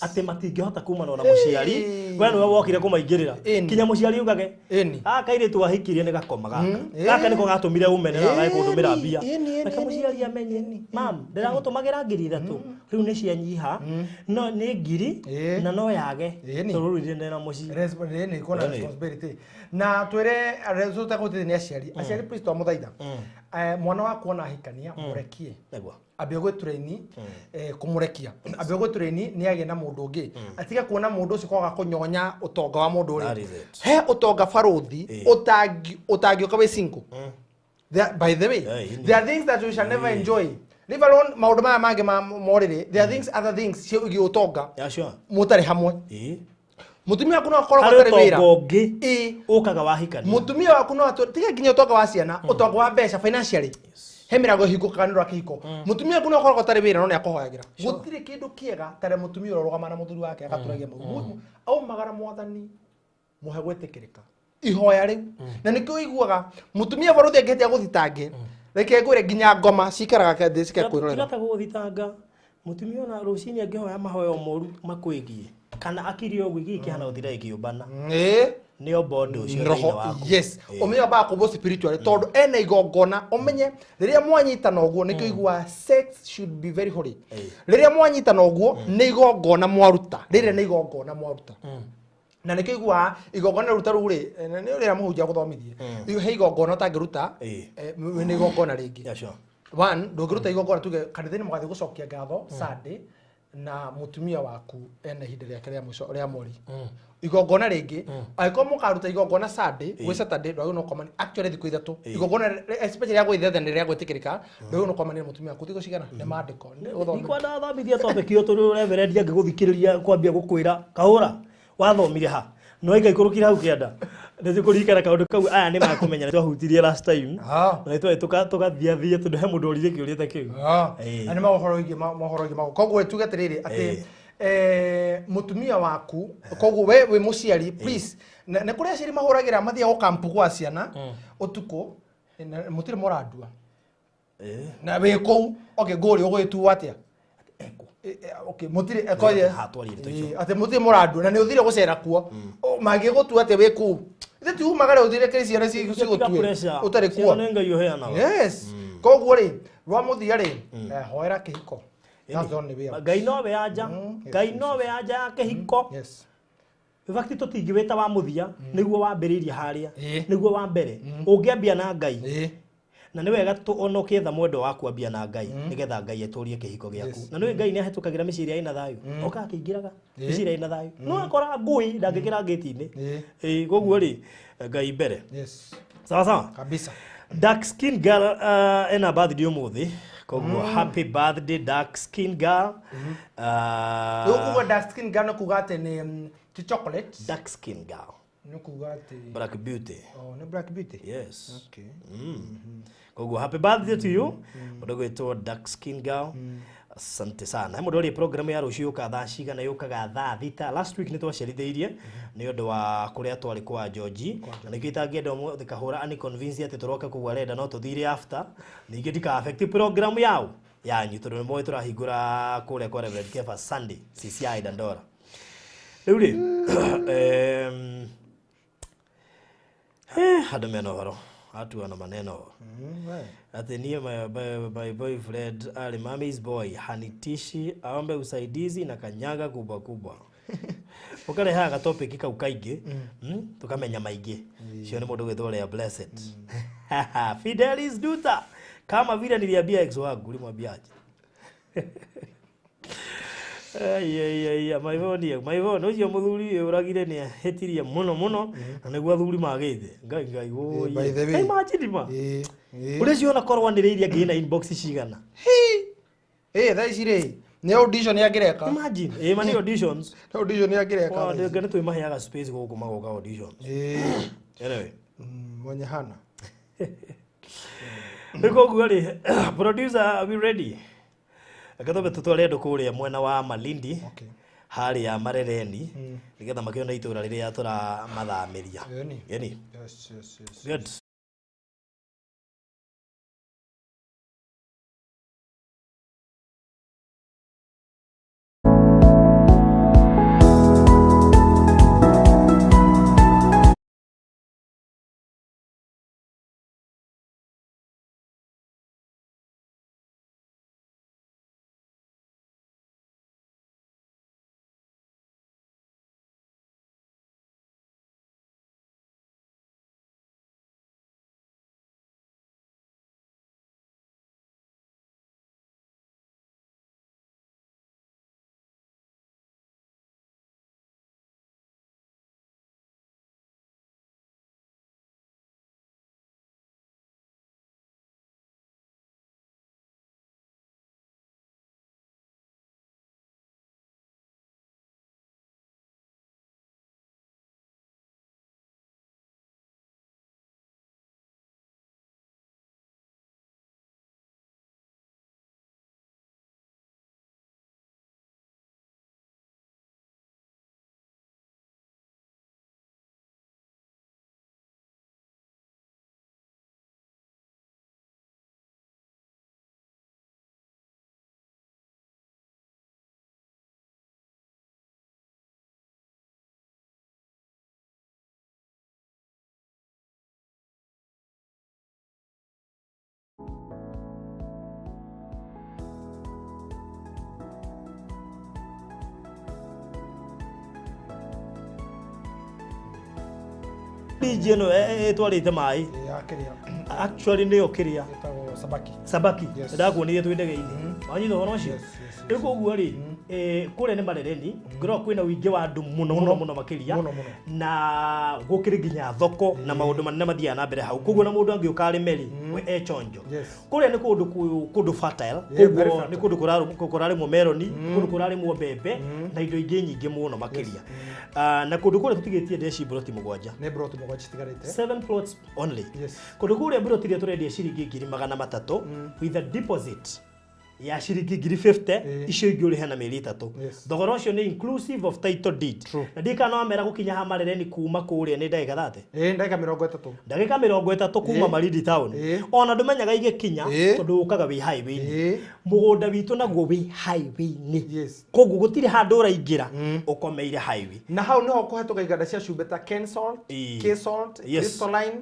Atĩ matingĩhota kumana na mũciari, we nĩwe wokire kũmaingĩrĩra, kinya mũciari ugage kairĩtu wahikirie nĩ gakoma gaka, gaka nĩko gatũmire ũmene na gage kũndũmĩra mbia. Reke mũciari amenye, mam ndĩragũtũmagĩra 3,000 rĩu nĩ cianyiha, no nĩ 1,000 na no yage tondũ rĩu ndĩ na mũciĩ. Responsibility. Na twĩre tũtegũtithia nĩ aciari. Aciari please twamũthaitha. Mwana waku ona ahikania mũrekie. Ambia gwĩtũraini kũmũrekia. Ambia gwĩtũraini nĩ agĩe na mũndũ ũngĩ. Atige kuona mũndũ ũcio kwaga kũnyonya ũtonga wa mũndũ ũrĩa. He ũtonga barũthi ũtangĩũka wĩ single. By the way, there are things that you shall never enjoy. Leave alone maũndũ maya mangĩ ma morĩrĩ. There are things, other things ciĩgiĩ ũtonga. Mũtarĩ hamwe. Mũtumia waku no akorwo atarĩ wĩra. Ũkaga wahikania. Mũtumia waku no tiga nginya ũtonga wa ciana, ũtonga wa mbeca financially. He mĩrango ĩhingũkaga nĩ ũndũ wa kĩhiko. Mũtumia waku no akorwo atarĩ wĩra no nĩ akũhoyagĩra. Gũtirĩ kĩndũ kĩega ta rĩa mũtumia ũrĩa ũrũgamaga na mũthuri wake agatũragia mau. Aumagara mwathani mũhe gwĩtĩkĩrĩka. Ihoya rĩu. Na nĩkĩo ũiguaga mũtumia barũthi angĩhĩtia gũthitange. Reke ngwĩre nginya ngoma cikaraga thĩ cikekwĩrorera. Tiga ta gũgũthitanga. Mũtumia ona rũcinĩ angĩhoya mahoya moru makwĩgiĩ kana akiri ũguo gĩkĩ kĩhana gũthira gĩkĩũmbana. Nĩo bondo ũcio thĩinĩ waku. Yes. Ũmenye wambaga kũmbwo spiritually tondũ ena igongona ũmenye rĩrĩa mwanyitana ũguo nĩkĩo iguaga sex should be very holy. Rĩrĩa mwanyitana ũguo nĩ igongona mwaruta. Rĩrĩa nĩ igongona mwaruta. Na nĩkĩo iguaga igongona ruta rĩu rĩ, nĩ ũrĩa mũhunjia gũthomithie. He igongona ũtangĩruta, nĩ igongona rĩngĩ. One, ndũngĩruta igongona tuge kanitha-inĩ mũgathiĩ gũcokia ngatho Sunday na mũtumia waku ena ihinda rĩake rĩa mũico rĩa mweri. Igongona rĩngĩ, angĩkorwo mũkaruta igongona Sunday, gwĩ Saturday ndwagĩrĩirwo nĩ gũkomania actually thikũ 3. Igongona especially rĩa gwĩthethania rĩa gwĩtĩkĩrĩka, ndwagĩrĩirwo nĩ gũkomania na mũtumia waku thikũ cigana? Nĩ maandĩko. Ndikwenda thomithia topic ĩyo tondũ reverend angĩgũthikĩrĩria kwambia gũkwĩra kahũra wathomire ha no ikaikũrũkire hau kĩanda. Nĩtũkũririkana kaũndũ kau aya nĩ makũmenya nĩ twahutirie last time. Na nĩ tũgathiathia tondũ he mũndũ oririe kĩũria ta kĩu. Na nĩ mohoro wĩgiĩ mohoro wĩgiĩ maũndũ. Koguo tuge atĩrĩrĩ atĩ mũtumia waku, koguo we wĩ mũciari please, nĩ kũrĩ aciari mahũragĩra mathiaga gũkampu gwa ciana ũtukũ mũtirĩ mũrandua. Na wĩ kũu, okay, ngũrĩ ũgũgĩtuo atĩa? Okay, mũtirĩ, atĩ mũtirĩ mũrandua na nĩ ũthire gũcera kuo. Mangĩgũtua atĩa wĩ kũu? Ithe ti umaga rĩu ũthire kĩrĩ ciana cigũtue ũtarĩ kuo. Ciana nĩ Ngai ũheanaga. Yes. Koguo rĩ, rwa mũthia rĩ, hoera kĩhiko. That's the only way out. Ngai nowe anja. Ngai nowe anja ya kĩhiko. In fact tũtingĩwĩta wa mũthia nĩguo wambĩrĩirie harĩa, nĩguo wa mbere. Ũngĩambia na Ngai. Na nĩ wega ona ũkĩetha mwendwa waku ambia na Ngai nĩgetha Ngai atũrie kĩhiko gĩaku. Na nĩũĩ Ngai nĩahĩtũkagĩra mĩciĩ ĩrĩa ĩna thayũ. Okaga akĩingĩraga mĩciĩ ĩrĩa ĩna thayũ. No akora ngũi ndangĩkĩra ngĩti-inĩ. Koguo rĩ, Ngai mbere. Sawa sawa? Kabisa. Dark skin girl ena birthday ũmũthĩ. Koguo happy birthday dark skin girl. Rĩu kuga dark skin girl nĩ kuga atĩ nĩ ti chocolate. Dark skin girl. Nĩ kuga atĩ Black beauty. Oh, nĩ black beauty. Yes. Okay. Koguo happy birthday to you. Mũndũ gwĩtwo dark skin girl. Asante sana. He mũndũ ũrĩ program ya rũciũ yũkaga thaa cigana? Yũkaga thaa 6. Last week nĩ twacerithĩirie nĩ ũndũ wa kũrĩa twarĩ kwa Georgie, na nĩkĩo itangĩenda ũmũthĩ kahũra ani convince atĩ tũroke kũu arenda no tũthire after, ningĩ ndika affect program yao yanyu tondũ nĩ moĩ tũrahingũra kũrĩa kwa Reverend Kefa Sunday CCI Dandora. Rĩu rĩ andũ mena ũhoro atuana maneno ati niye my boyfriend ali mommy's boy hanitishi aombe usaidizi na kanyaga kubwa kubwa. Ukarehaga topic kau kaingĩ, tukamenya maingĩ. Cio nĩ mũndũ gwĩtwo Lea Blessed. Fidelis Duta, kama vile niliambia ex wangu, ulimwambiaje? Ai maivoni maivoni ucio muthuri uragire ni ahitirie muno muno na niguo athuri magite ngai ngai woi. By the way. Imagine ma Ĩĩ. uria ciona korwo anĩrĩirie angĩ na inbox cigana. Ĩĩ, thaa ici rĩ nĩ audition angĩreka. Imagine ĩ ma nĩ auditions. Nĩ audition angĩreka Wa thaa ici. nĩ twĩmaheaga space gũkũ magoka auditions. Ĩĩ. Anyway. Mwenye hana. Rĩu koguo rĩ, producer, are we ready? Reke twambe tũtware andũ kũrĩa mwena wa Malindi Okay. harĩa Marereni nĩgetha makĩone itũra rĩrĩa tũramathamĩria. Ĩni. Ĩni. Yes. Good. Bridge ĩno ĩtwarĩte maĩ. Ya kĩrĩa. Actually nĩyo kĩrĩa Ĩtagwo Sabaki. Sabaki. Yes. Ndakuonire twĩ ndege-inĩ, wanyita ũhoro ũcio? Yes. Rĩu koguo rĩ, kũrĩa nĩ Marereni ngoragwo kwĩna ũingĩ wa andũ mũno mũno mũno makĩria. Mũno, mũno. Na gũkĩrĩ nginya thoko na maũndũ manene mathiaga na mbere hau, koguo na mũndũ angĩũka arĩme rĩ, we e chonjo. Kũrĩa nĩ kũndũ kũndũ fertile. Yeah, very Koguo nĩ fertile. kũndũ kũrarĩmwo meroni, kũndũ kũrarĩmwo mbembe na indo ingĩ nyingĩ mũno makĩria. Na kũndũ kũrĩa tũtigĩtie ndeci mburoti 7. Nĩ mburoti 7 citigarĩte. 7 plots only. Yes. Kũndũ kũrĩa mburoti iria tũrendia ciringi 300,000 with a deposit ya ciringi 50,000, icio ingĩ ũrĩhe na mĩeri 3. Thogora ũcio nĩ inclusive of title deed. True. Na ndikana wamera gũkinya ha Marereni kuma kũrĩa nĩ ndagĩka 30. Ĩĩ, ndagĩka 30. Ndagĩka 30 kuma Malindi town. Ona ndũmenyaga igĩkinya tondũ ũkaga wĩ highway-inĩ. Mũgũnda witũ naguo wĩ highway-inĩ. Koguo gũtirĩ handũ ũraingĩra ũkomeire highway. Na hau niho kũhetũka iganda cia cumbĩ ta Kensalt, K-Salt, Crystalline.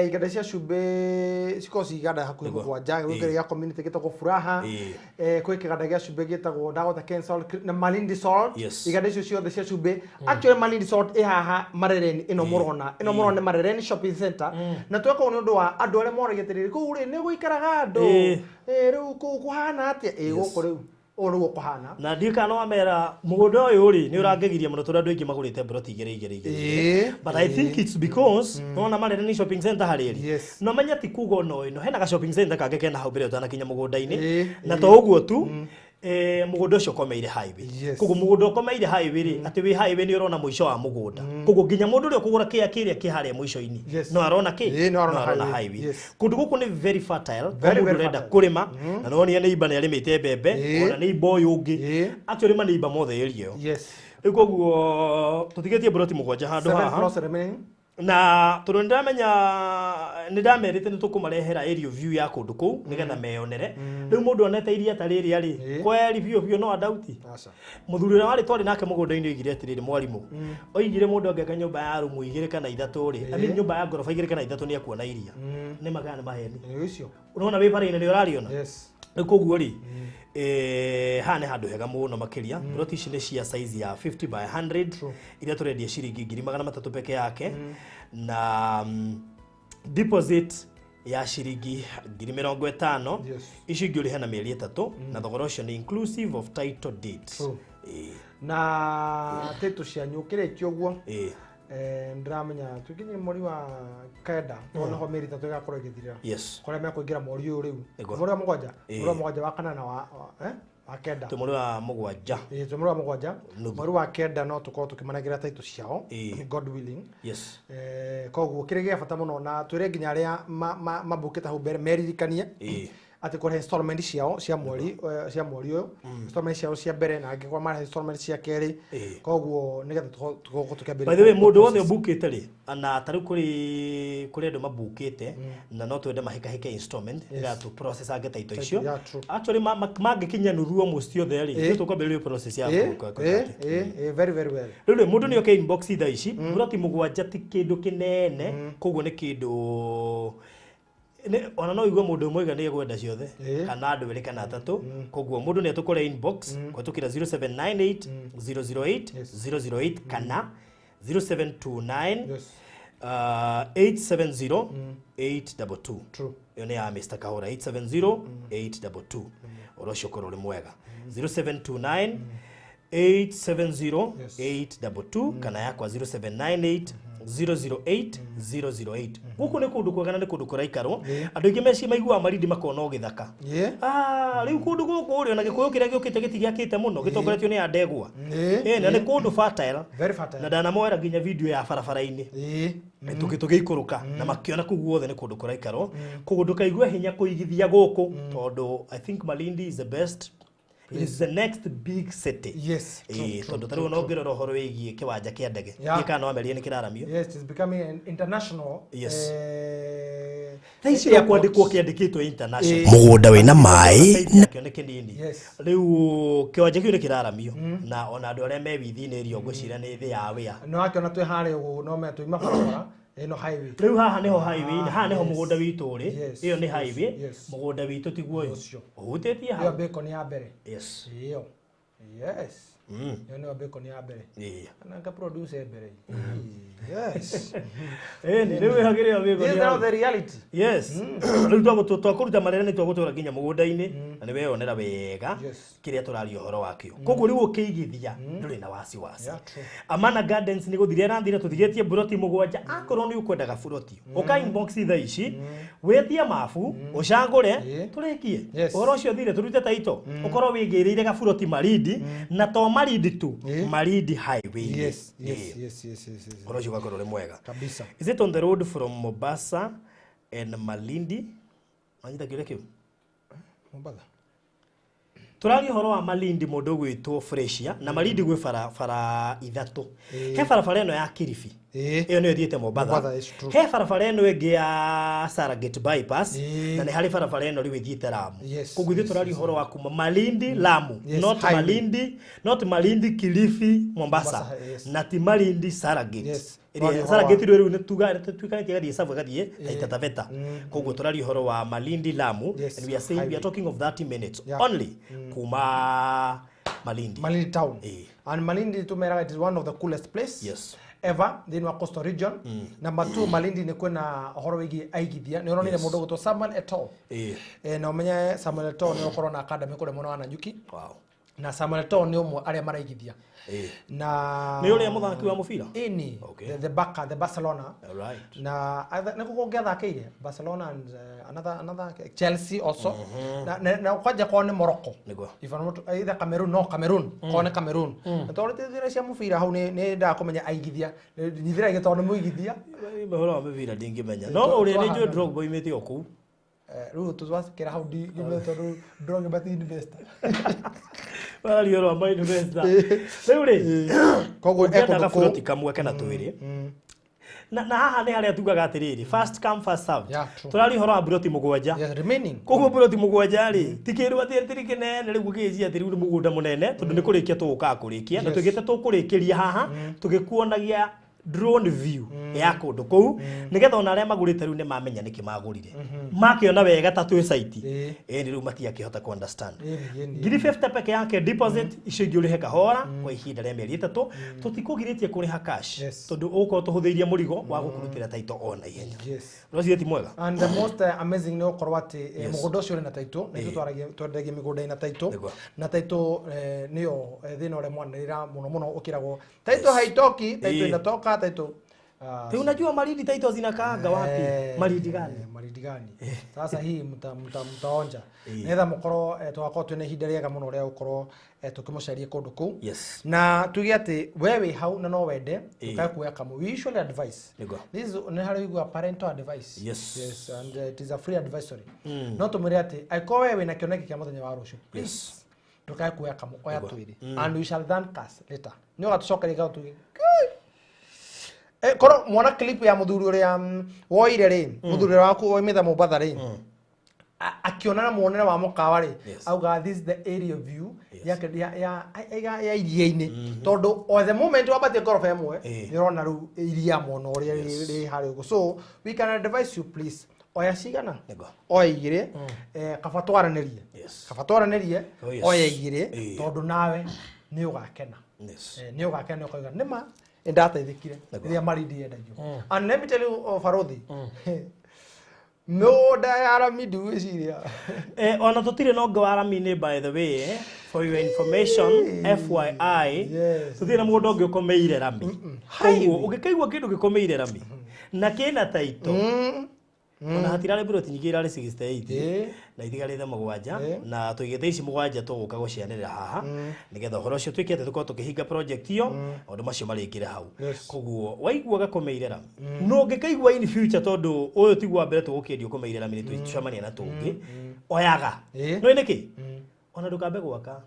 Iganda cia cumbĩ cikoragwo ci iganda hakuhĩ 7. Gwĩ kĩrĩa gĩa community gĩtagwo Furaha. Kwĩ kĩganda gĩa cumbĩ gĩtagwo ndagota Kensalt na Malindi Salt. Iganda icio ciothe cia cumbĩ. Actually Malindi Salt ĩ haha Marereni ĩno mũrona. Ĩno mũrona nĩ Marereni Shopping Center. Na tweka ũũ nĩ ũndũ wa andũ arĩa moragia atĩrĩrĩ, kũu rĩ nĩ gũikaraga andũ? Rĩu kũu kũhana atĩa? Gũkũ rĩu. Ũũ nĩguo kũhana. Na ndiũ kana wamera mũgũnda ũyũ rĩ nĩ ũrangegiria mũno tondũ andũ aingĩ magũrĩte mburoti igĩrĩ igĩrĩ igĩrĩ. But I think it's because nona marere ni shopping center harĩ ri. Yes. No menya ti kuga ono ĩno hena ga shopping center kangĩ kena hau mbere ũtanakinya mũgũnda-inĩ. Ĩĩ, Na to ũguo tu mũgũnda ũcio ũkomeire highway. Yes. Koguo mũgũnda ũkomeire highway rĩ atĩ wĩ highway nĩ ũrona mũico wa mũgũnda. Koguo nginya mũndũ ũrĩa ũkũgũra kĩrĩa kĩrĩa kĩ harĩa mũico-inĩ Yes. no arona kĩ? Ĩĩ, no arona No highway. highway. Yes. Kũndũ gũkũ nĩ very fertile. Very, Kwa mũndũ very ũrenda fertile. kũrĩma na nĩwonire neighbor nĩ arĩmĩte mbembe Ĩĩ. ona neighbor ũyũ ũngĩ. Ĩĩ. Actually ma neighbor mothe area ĩyo. Yes. Rĩu koguo tũtigĩtie mburoti mũgwanja handũ Seven haha plots remaining. na tondũ nĩndamenya nĩndamerĩte nĩtũkũmarehera area view ya kũndũ kũu nĩgetha meyonere. Rĩu mũndũ onete iria ta rĩrĩa rĩ Ĩĩ. kweri biũ biũ no andauti. Aca. Mũthuri ũrĩa warĩ twarĩ nake mũgũnda-inĩ oigire atĩrĩrĩ mwarimũ oigire mũndũ angĩaka nyũmba ya rumu igĩrĩ kana ithatũ rĩ I mean nyũmba ya ngoroba igĩrĩ kana ithatũ nĩekuona iria. Nĩ ma kana nĩ maheni? Nĩ ũcio. Ũrona wĩ bara-inĩ nĩ ũrarĩona? Yes. Rĩu koguo rĩ haha nĩ handũ hega mũno makĩria. Plot ici nĩ cia size ya 50 by 100 iria tũrendia ciringi 300,000 peke yake na deposit ya ciringi 50,000. Yes. Icio ingĩ ũrĩhe na mĩeri 3 na thogora ũcio nĩ inclusive of title deed. True. Ĩĩ, Na title cianyu ũkĩrĩkia ũguo ĩĩ. Ndĩramenya tũkinye mweri wa kenda tondũ nĩho mĩeri 3 ĩgakorwo ĩgĩthirĩra. Yes. Kũrĩa mekũingĩra mweri ũyũ rĩu. Nĩguo. Mweri wa mũgwanja. Ĩĩ. Mweri wa mũgwanja wa kanana wa wa kenda. Twĩ mweri wa mũgwanja. Ĩĩ, twĩ mweri wa mũgwanja. Nuthu. Mweri wa kenda no tũkorwo tũkĩmanengera title ciao. Ĩĩ. God willing. Yes. Koguo kĩrĩa gĩa bata mũno na twĩre nginya arĩa mambũkĩte hau mbere meririkanie Ĩĩ. atĩ kũrĩha installment ciao cia mweri cia mweri ũyũ installment ciao cia mbere na angĩkorwo marĩha installment cia kerĩ Ĩĩ. koguo nĩgetha tũkorwo tũkĩambĩrĩria By the way mũndũ wothe process. ũmbukĩte rĩ na ta rĩu kũrĩ andũ mambukĩte na no twende mahĩkahĩke installment nĩgetha tũ process ange title icio. Yeah, true. Actually mangĩkinya nuthu almost othe rĩ Ĩĩ. ithuĩ tũkwambĩrĩria process ya Ĩĩ, kũ- ĩĩ, ĩĩ, ĩĩ, very very well. Rĩu rĩ mũndũ nĩ oke inbox thaa ici mburoti mũgwanja ti kĩndũ kĩnene koguo nĩ kĩndũ ona no igue mũndũ ũmwe nĩ egwenda ciothe Ĩĩ. kana andũ erĩ kana atatũ koguo mũndũ nĩ atũkore inbox kũhetũkĩra 0798 008 008 kana 0729 Yes. 870 822. True. Ĩyo nĩ ya Mr. Kahora 870 822. Ũhoro ũcio ũkorwo ũrĩ mwega 0729 870 822 kana yakwa 0798 008 008. Gũkũ nĩ kũndũ kwega na nĩ kũndũ kũraikarwo. Andũ aingĩ meci maiguaga Malindi makona o gĩthaka. Ĩĩ. Rĩu kũndũ gũkũ rĩ ona gĩkũyũ kĩrĩa gĩũkĩte gĩtigĩakĩte mũno gĩtongoretio nĩ andegwa. Ĩĩ. Ĩĩ, na nĩ kũndũ fertile. Very fertile. Na ndanamoera nginya video ya barabara-inĩ Ĩĩ. tũgĩikũrũka na makĩona kũu guothe nĩ kũndũ kũraikarwo. Koguo ndũkaigue hinya kũigithia gũkũ tondũ I think Malindi is the best. It is the next big city. Yes, true, Ĩĩ, true, tondũ ta rĩu ona ũngĩrora ũhoro wĩgiĩ kĩwanja kĩa ndege Yeah. gĩkana no ameria nĩ kĩraramio. Yes, it's becoming an international Yes. Thaa ici no airport. kwandĩkwo kĩandĩkĩtwo international. Mũgũnda wĩna maĩ Nakĩo nĩ kĩnini. Yes. Rĩu kĩwanja kĩu nĩ kĩraramio na ona andũ arĩa me withinĩ ĩrĩa ngwĩciria nĩ thĩ ya wĩa. No akĩona twĩ harĩa ũguo no menya tũima barabara ĩno highway. Rĩu haha nĩho highway haha nĩho Yes. mũgũnda witũ ũrĩ. Yes, Ĩyo nĩ yes, highway. yes. Mũgũnda witũ tiguo ũyũ. Ũcio. Ũhutĩtie Ĩyo hau. bacon ya mbere. Yes. Ĩyo. Yes. Ĩyo nĩyo bacon ya mbere. Ĩĩ. Na nga produce mbere. Yes. Ĩni rĩu ĩhagĩrĩra This bacon is ya now the reality. Yes. Rĩu twakũruta marere nĩ twagũtwara nginya mũgũnda-inĩ na nĩ weyonera wega Yes. kĩrĩa tũraria ũhoro wakĩo. Koguo rĩu ũkĩigithia ndũrĩ na wasiwasi. Yeah, true. Amana Gardens nĩ gũthira ĩrathira tũtigĩtie mburoti mũgwanja akorwo nĩ ũkwendaga buroti ũka inbox thaa ici wĩtie mabu ũcagũre Ĩĩ. tũrĩkie Yes. ũhoro ũcio thire tũrute taito ũkorwo wĩgĩrĩire gaburoti Malindi na to Malindi tu Ĩĩ. Malindi highway. Yes, yes, yes, yes, yes, yes. Ũhoro ũcio ũgakorwo ũrĩ mwega. Kabisa. Is it on the road from Mombasa and Malindi? Wanyita kĩũria kĩu? Mombasa. Tũraria ũhoro wa Malindi mũndũ ũgwĩtwo Fresia na Malindi gwĩ barabara ithatũ. He barabara ĩno ya Kilifi. Ĩĩ. Ĩyo nĩyo ĩthiĩte Mombasa. Mombasa, is true. He barabara ĩno ĩngĩ ya Saragate bypass Ĩĩ. na nĩ harĩ barabara ĩno rĩu ĩthiĩte Lamu. Yes, Koguo ithuĩ yes, tũraria ũhoro wa kuma Malindi Lamu, Yes, not highway. Malindi, not Malindi Kilifi Mombasa, Mombasa, yes. na ti Malindi Saragate. Yes. Ĩrĩa Tũraria ũhoro Saragate wa- rĩu rĩu nĩ tuga tuikanĩtie ĩgathiĩ Tsavo ĩgathiĩ Taita Taveta. Koguo tũraria ũhoro wa Malindi Lamu Yes, and we are saying we are highway. talking of 30 minutes Yeah. only kuma Malindi. Malindi town. Ĩĩ. And Malindi tumeraga it is one of the coolest place. Yes. Ever thĩinĩ wa coastal region. Number 2 Malindi nĩ kwĩna ũhoro wĩgiĩ aigithia. Nĩ ũronire Yes. mũndũ ũgwĩtwo Samuel Eto'o. Ĩĩ. Na ũmenye Samuel Eto'o nĩ ũkorwo na academy kũrĩa mwena wa Nanyuki. Wow. Na Samuel Eto'o nĩ ũmwe arĩa maraigithia. Na Nĩ ũrĩa mũthaki wa mũbira? Ĩni. Okay. The Barca, the Barcelona. Alright. Na nĩ kũngĩ athakĩire Barcelona and another Chelsea also. Na kwanja kwao nĩ Morocco. Nĩguo. If I'm not either Cameroon, no Cameroon, kwao nĩ Cameroon. Na tondũ tithira cia mũbira hau nĩ ndendaga kũmenya aigithia. Nyithira ige tondũ nĩ mũigithia. Ũhoro wa mĩbira ndingĩmenya. No ũrĩa nĩ njũĩ Drogba oimĩte o kũu. Rĩu tũcakĩra hau ndingĩmenya tondũ Drogba ti investor. Wararia ũhoro wa ma investor. Rĩu rĩ, Koguo ũngĩenda ekũndũ kũu. gaburoti kamwe kana twĩrĩ. Na haha nĩ harĩa tugaga atĩrĩrĩ, first come first served. Yeah, true. Tũraria ũhoro wa buroti 7. Yes, remaining. Koguo buroti 7 rĩ, ti kĩndũ atĩ atĩ kĩnene rĩu ũgĩciria atĩ rĩu nĩ mũgũnda mũnene tondũ nĩ kũrĩkia tũgũkaga kũrĩkia na tũgĩte tũkũrĩkĩria haha tũgĩkuonagia drone view ya kũndũ kũu nĩgetha ona arĩa magũrĩte rĩu nĩ mamenya nĩkĩ magũrire makĩona wega ta twĩ site ĩni rĩu matiakĩhota ku understand. Ĩni. 50,000 peke yake deposit, icio ingĩ ũrĩhe kahora kwa ihinda rĩa mĩeri 3. Tũtikũgirĩtie kũrĩha cash Yes. tondũ ũgũkorwo tũhũthĩirie mũrigo wa gũkũrutĩra title ona ihenya. Yes. Ũcio ti mwega. And the most amazing nĩ gũkorwo atĩ Yes. mũgũnda ũcio ũrĩ na title, na ithuĩ twaragia twendagia mĩgũnda ĩna title. Nĩguo. Na title nĩyo thĩna ũrĩa mwanĩrĩra mũno mũno ũkĩragwo title haitoki, title inatoka, title Rĩu unajua Malindi title zinakaanga wapi? Malindi gani? Malindi gani? Sasa hii mtaonja nĩgetha mũkorwo tũgakorwo twĩna ihinda rĩega mũno rĩa gũkorwo tũkĩmũcaria kũndũ kũu. Yes. Na tuge atĩ we wĩ hau na no wende ũkae kuoya kamwe, we usually advise. Nĩguo. This is nĩ harĩa ũiguaga parental advice. Yes. Yes, and it is a free advisory. No tũmwĩre atĩ angĩkorwo we wĩna kĩoneki kĩa mũthenya wa rũciũ, please ndũkae kuoya kamwe, oya twĩrĩ, and we shall thank us later. Nĩ ũgatũcokeria ngatho tuge korwo mwana clip ya muthuri uria woire ri, muthuri uria waku oimite Mombatha ri, akĩona na muonere wa mũkawa rĩ, Yes. auga this is the area view ya iria-inĩ, tondũ o the moment wambatie ngoroba ĩmwe nĩ ũrona rĩu iria mwena ũrĩa rĩ harĩa ũguo. So we can advise you, please oya cigana? Nĩguo. Oya igĩrĩ, kaba twaranĩrie. Yes. Kaba twaranĩrie. Oh, yes. Oya igĩrĩ tondũ nawe nĩ ũgakena. Yes. Nĩ ũgakena, nĩ ũkauga nĩma nĩndateithĩkire Nĩguo. rĩrĩa Malindi yendagio. And let me tell you, oh, Barothi, mĩgũnda ya rami ndigwĩciria. Ona tũtirĩ na ũngĩ wa rami-inĩ, by the way, for your information, FYI. Yes. Tũtirĩ na mũgũnda ũngĩ ũkomeire rami. Koguo ũngĩkaigua kĩndũ gĩkomeire rami na kĩna taito, ona hatirarĩ buroti nyingĩ, irarĩ 68 na itigarĩte 7, na tũigĩte ici 7 tũgũka gũcianĩrĩra haha nĩgetha ũhoro ũcio tuĩke atĩ tũkorwo tũkĩhinga project ĩyo, maũndũ macio marĩkĩre hau. Yes. Koguo waigua gakomeire rami, no ũngĩkaigua in future, tondũ ũyũ tiguo wa mbere tũgũkĩendia ũkomeire rami, nĩ tũcemania na tũngĩ, oyaga. Ĩĩ. No nĩkĩ ona ndũkambe gwaka,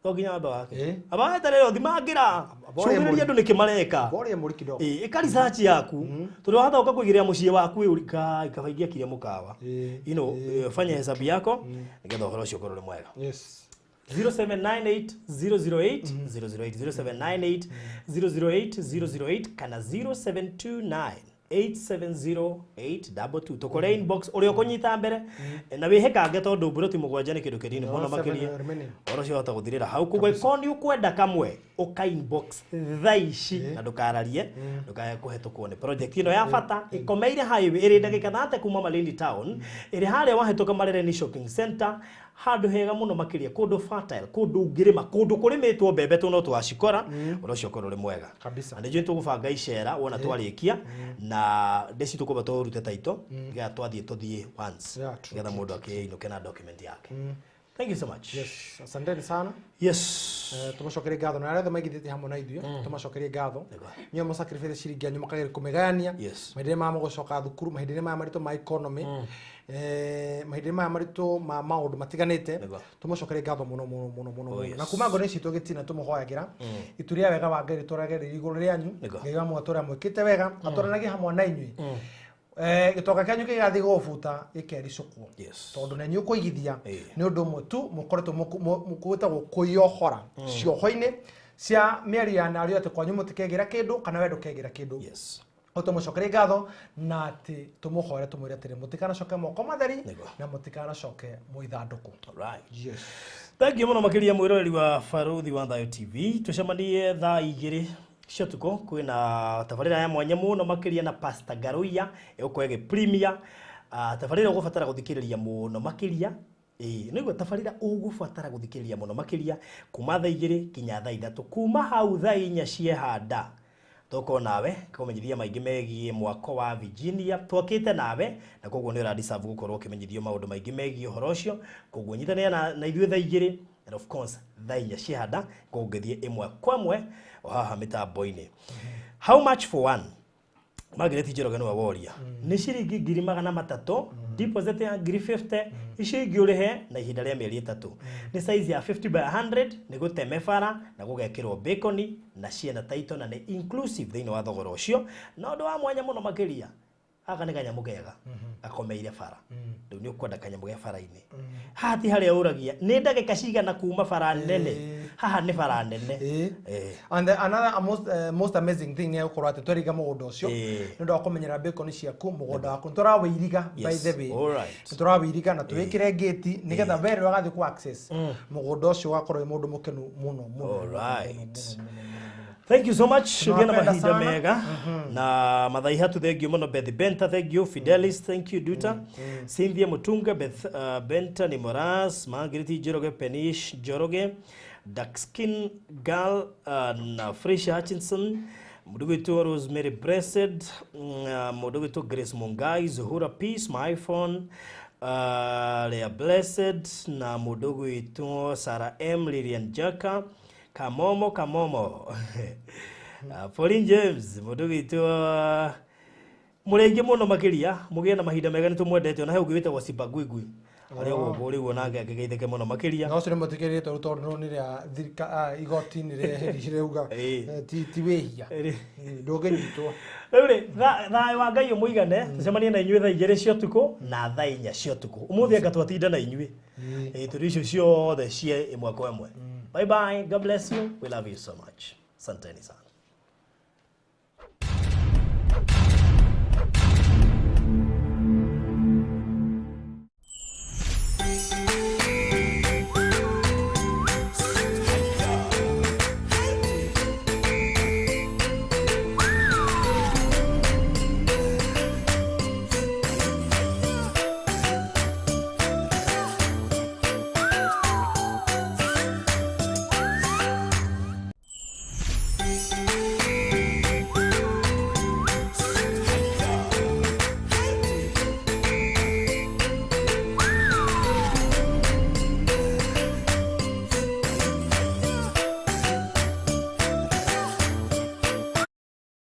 to nginya wambe wake aba weterere ũthimangĩra Aba ũrĩa cũthĩrĩria andũ nĩkĩ mareka. Boria mũri kidogo. Ĩĩ, ĩka research yaku tondũ wahota ũka kũigĩrĩra mũciĩ waku ĩ kai kaba ingĩakire mũkawa. Fanya hesabu yako nĩgetha ũhoro ũcio ũkorwo ũrĩ mwega. Yes. 0798 008 008, 0798 008 008 kana 0729 870 822. Tũkore inbox ũrĩa ũkũnyita mbere na wĩhekange tondũ mburoti 7 nĩ kĩndũ kĩnini mũno No, seven makĩria. remaining. Ũhoro ũcio wahota gũthirĩra hau, koguo ĩkorwo nĩ ũkwenda kamwe ũka inbox thaa ici na ndũkararie, ndũkae kũhetũkwo nĩ project ĩno ya bata ĩkomeire highway, ĩrĩ ndagĩka 30 kuma Malindi town, ĩrĩ harĩa wahĩtũka Marereni Shopping Center, handũ hega mũno makĩria, kũndũ fertile, kũndũ ũngĩrĩma, kũndũ kũrĩmĩtwo mbembe tũno twacikora, ũndũ ũcio ũkorwo ũrĩ mwega. Kabisa. Na nĩnjũĩ tũgũbanga icera wona twarĩkia na ndeci tũkwamba tũrute taito nĩgetha twathiĩ tũthiĩ once Yeah, true, nĩgetha mũndũ akĩinũke na document yake. Thank you so much. Yes, asanteni sana. Yes. Tũmacokerie ngatho na arĩa othe maigithĩtie hamwe na ithuĩ, tũmacokerie ngatho. Nĩguo. Inyuĩ mũsacrifice ciringi yanyu mũkageria kũmĩgayania Yes. mahinda-inĩ maya mũgũcoka thukuru, mahinda-inĩ maya maritũ ma economy, mahinda-inĩ maya maritũ ma maũndũ matiganĩte. Nĩguo. Tũmacokerie ngatho mũno mũno mũno mũno Oh, mũno. yes. Na kuma ngoro citũ gĩtina tũmũhoyagĩra itu rĩa wega wa Ngai rĩtũrage rĩrĩ igũrũ rĩanyu. Nĩguo. Ngai wa mũgatũra mwĩkĩte wega atũranagie hamwe na inyuĩ. Gĩtonga kĩanyu kĩgathiĩ gũgũbuta gĩkericũkwo Yes. tondũ na inyuĩ kũigithia Ĩĩ. nĩ ũndũ ũmwe tu mũkoretwo gwĩtagwo kwĩyohora cioho-inĩ cia mĩario ya nario atĩ kwanyu mũtikegĩra kĩndũ kana we ndũkegĩra kĩndũ. Yes. Tũmũcokerie ngatho na atĩ tũmũhoere tũmwĩre atĩrĩ mũtikanacoke moko matheri Nĩguo. na mũtikanacoke mũithandũkũ. All right. Yes. Thank you mũno makĩria mwĩroreri wa Baruthi wa Thayo TV. Tũcemanie thaa 2 cia ũtukũ, kwĩna tabarĩra ya mwanya mũno makĩria na Pastor Garuia ĩgũkorwo ĩgĩ premier. Tabarĩra ũgũbatara gũthikĩrĩria mũno makĩria. Ĩĩ nĩguo tabarĩra ũgũbatara gũthikĩrĩria mũno makĩria kuma thaa 2 nginya thaa 3 kuma hau thaa 4 ciehanda tũkorwo nawe kũmenyithia maingĩ megiĩ mwako wa Virginia twakĩte nawe na koguo nĩ ũradiserve gũkorwo ũkĩmenyithio maũndũ maingĩ megiĩ ũhoro ũcio koguo nyitanĩra na ithuĩ thaa 2 and of course thaa 4 ciehanda kũngĩthiĩ ĩmwe kwa ĩmwe o haha mĩtambo-inĩ. How much for one? Margaret Njoroge nĩwe woria nĩ ciringi 300,000 deposit ya 50,000 icio ingĩ ũrĩhe na ihinda rĩa mĩeri 3 nĩ size ya 50 by 100 nĩ gũteme bara na gũgekĩrwo bacon na ciena taito na nĩ inclusive thĩinĩ wa thogora ũcio na ũndũ wa mwanya mũno makĩria gaka nĩ kanyamũ kega gakomeire bara rĩu nĩ ũkwenda kanyamũ ge bara-inĩ haha ti harĩa ũragia nĩ ndagĩka cigana kuma bara nene haha nĩ bara nene. And another most amazing thing nĩ gũkorwo atĩ tweriga mũgũnda ũcio nĩ ũndũ wa kũmenyera bacon ciaku mũgũnda waku nĩ tũrawĩiriga by the way nĩ tũrawĩiriga na tũwĩkĩre gate nĩgetha we rĩrĩa ũgathiĩ ku access mũgũnda ũcio ũgakorwo wĩ mũndũ mũkenu mũno mũno. Alright. Thank you so much. Ũgĩe na mahinda mega na mathaihatu. Thank you mũno Beth Benta, thank you Fidelis, thank you Duta, Cynthia Mutunga, Beth Benta ni Moras, Margaret Njoroge, Penish Njoroge, Dark Skin Girl na Fresha Hutchinson, mũndũ gwĩtwo Rosemary Blessed, mũndũ gwĩtwo Grace Mungai, Zuhura Peace, my phone, Lea Blessed na mũndũ gwĩtwo Sarah M, Lilian Jaka, Kamomo Kamomo, Pauline James, mũndũ gwĩtwo mũrĩ aingĩ mũno makĩria mũgĩe na mahinda mega nĩ tũmwendete ona he ũngĩ wĩtagwo Simba Gwigwi harĩa gũkũ rĩu onake angĩgeithĩke mũno makĩria. Na ũcio nĩ mwĩtĩkĩrĩte tondũ nĩ rĩa igoti nĩ rĩauga ti wĩhia ndũngĩnyitwo. Rĩu rĩ thayũ wa Ngai ũmũigane tũcemanie na inyuĩ thaa 2 cia ũtukũ na thaa 4 cia ũtukũ ũmũthĩ anga twatinda na inyuĩ tũrĩ icio ciothe cie ĩmwe kwa ĩmwe. Bye bye, God bless you, we love you so much, asanteni sana.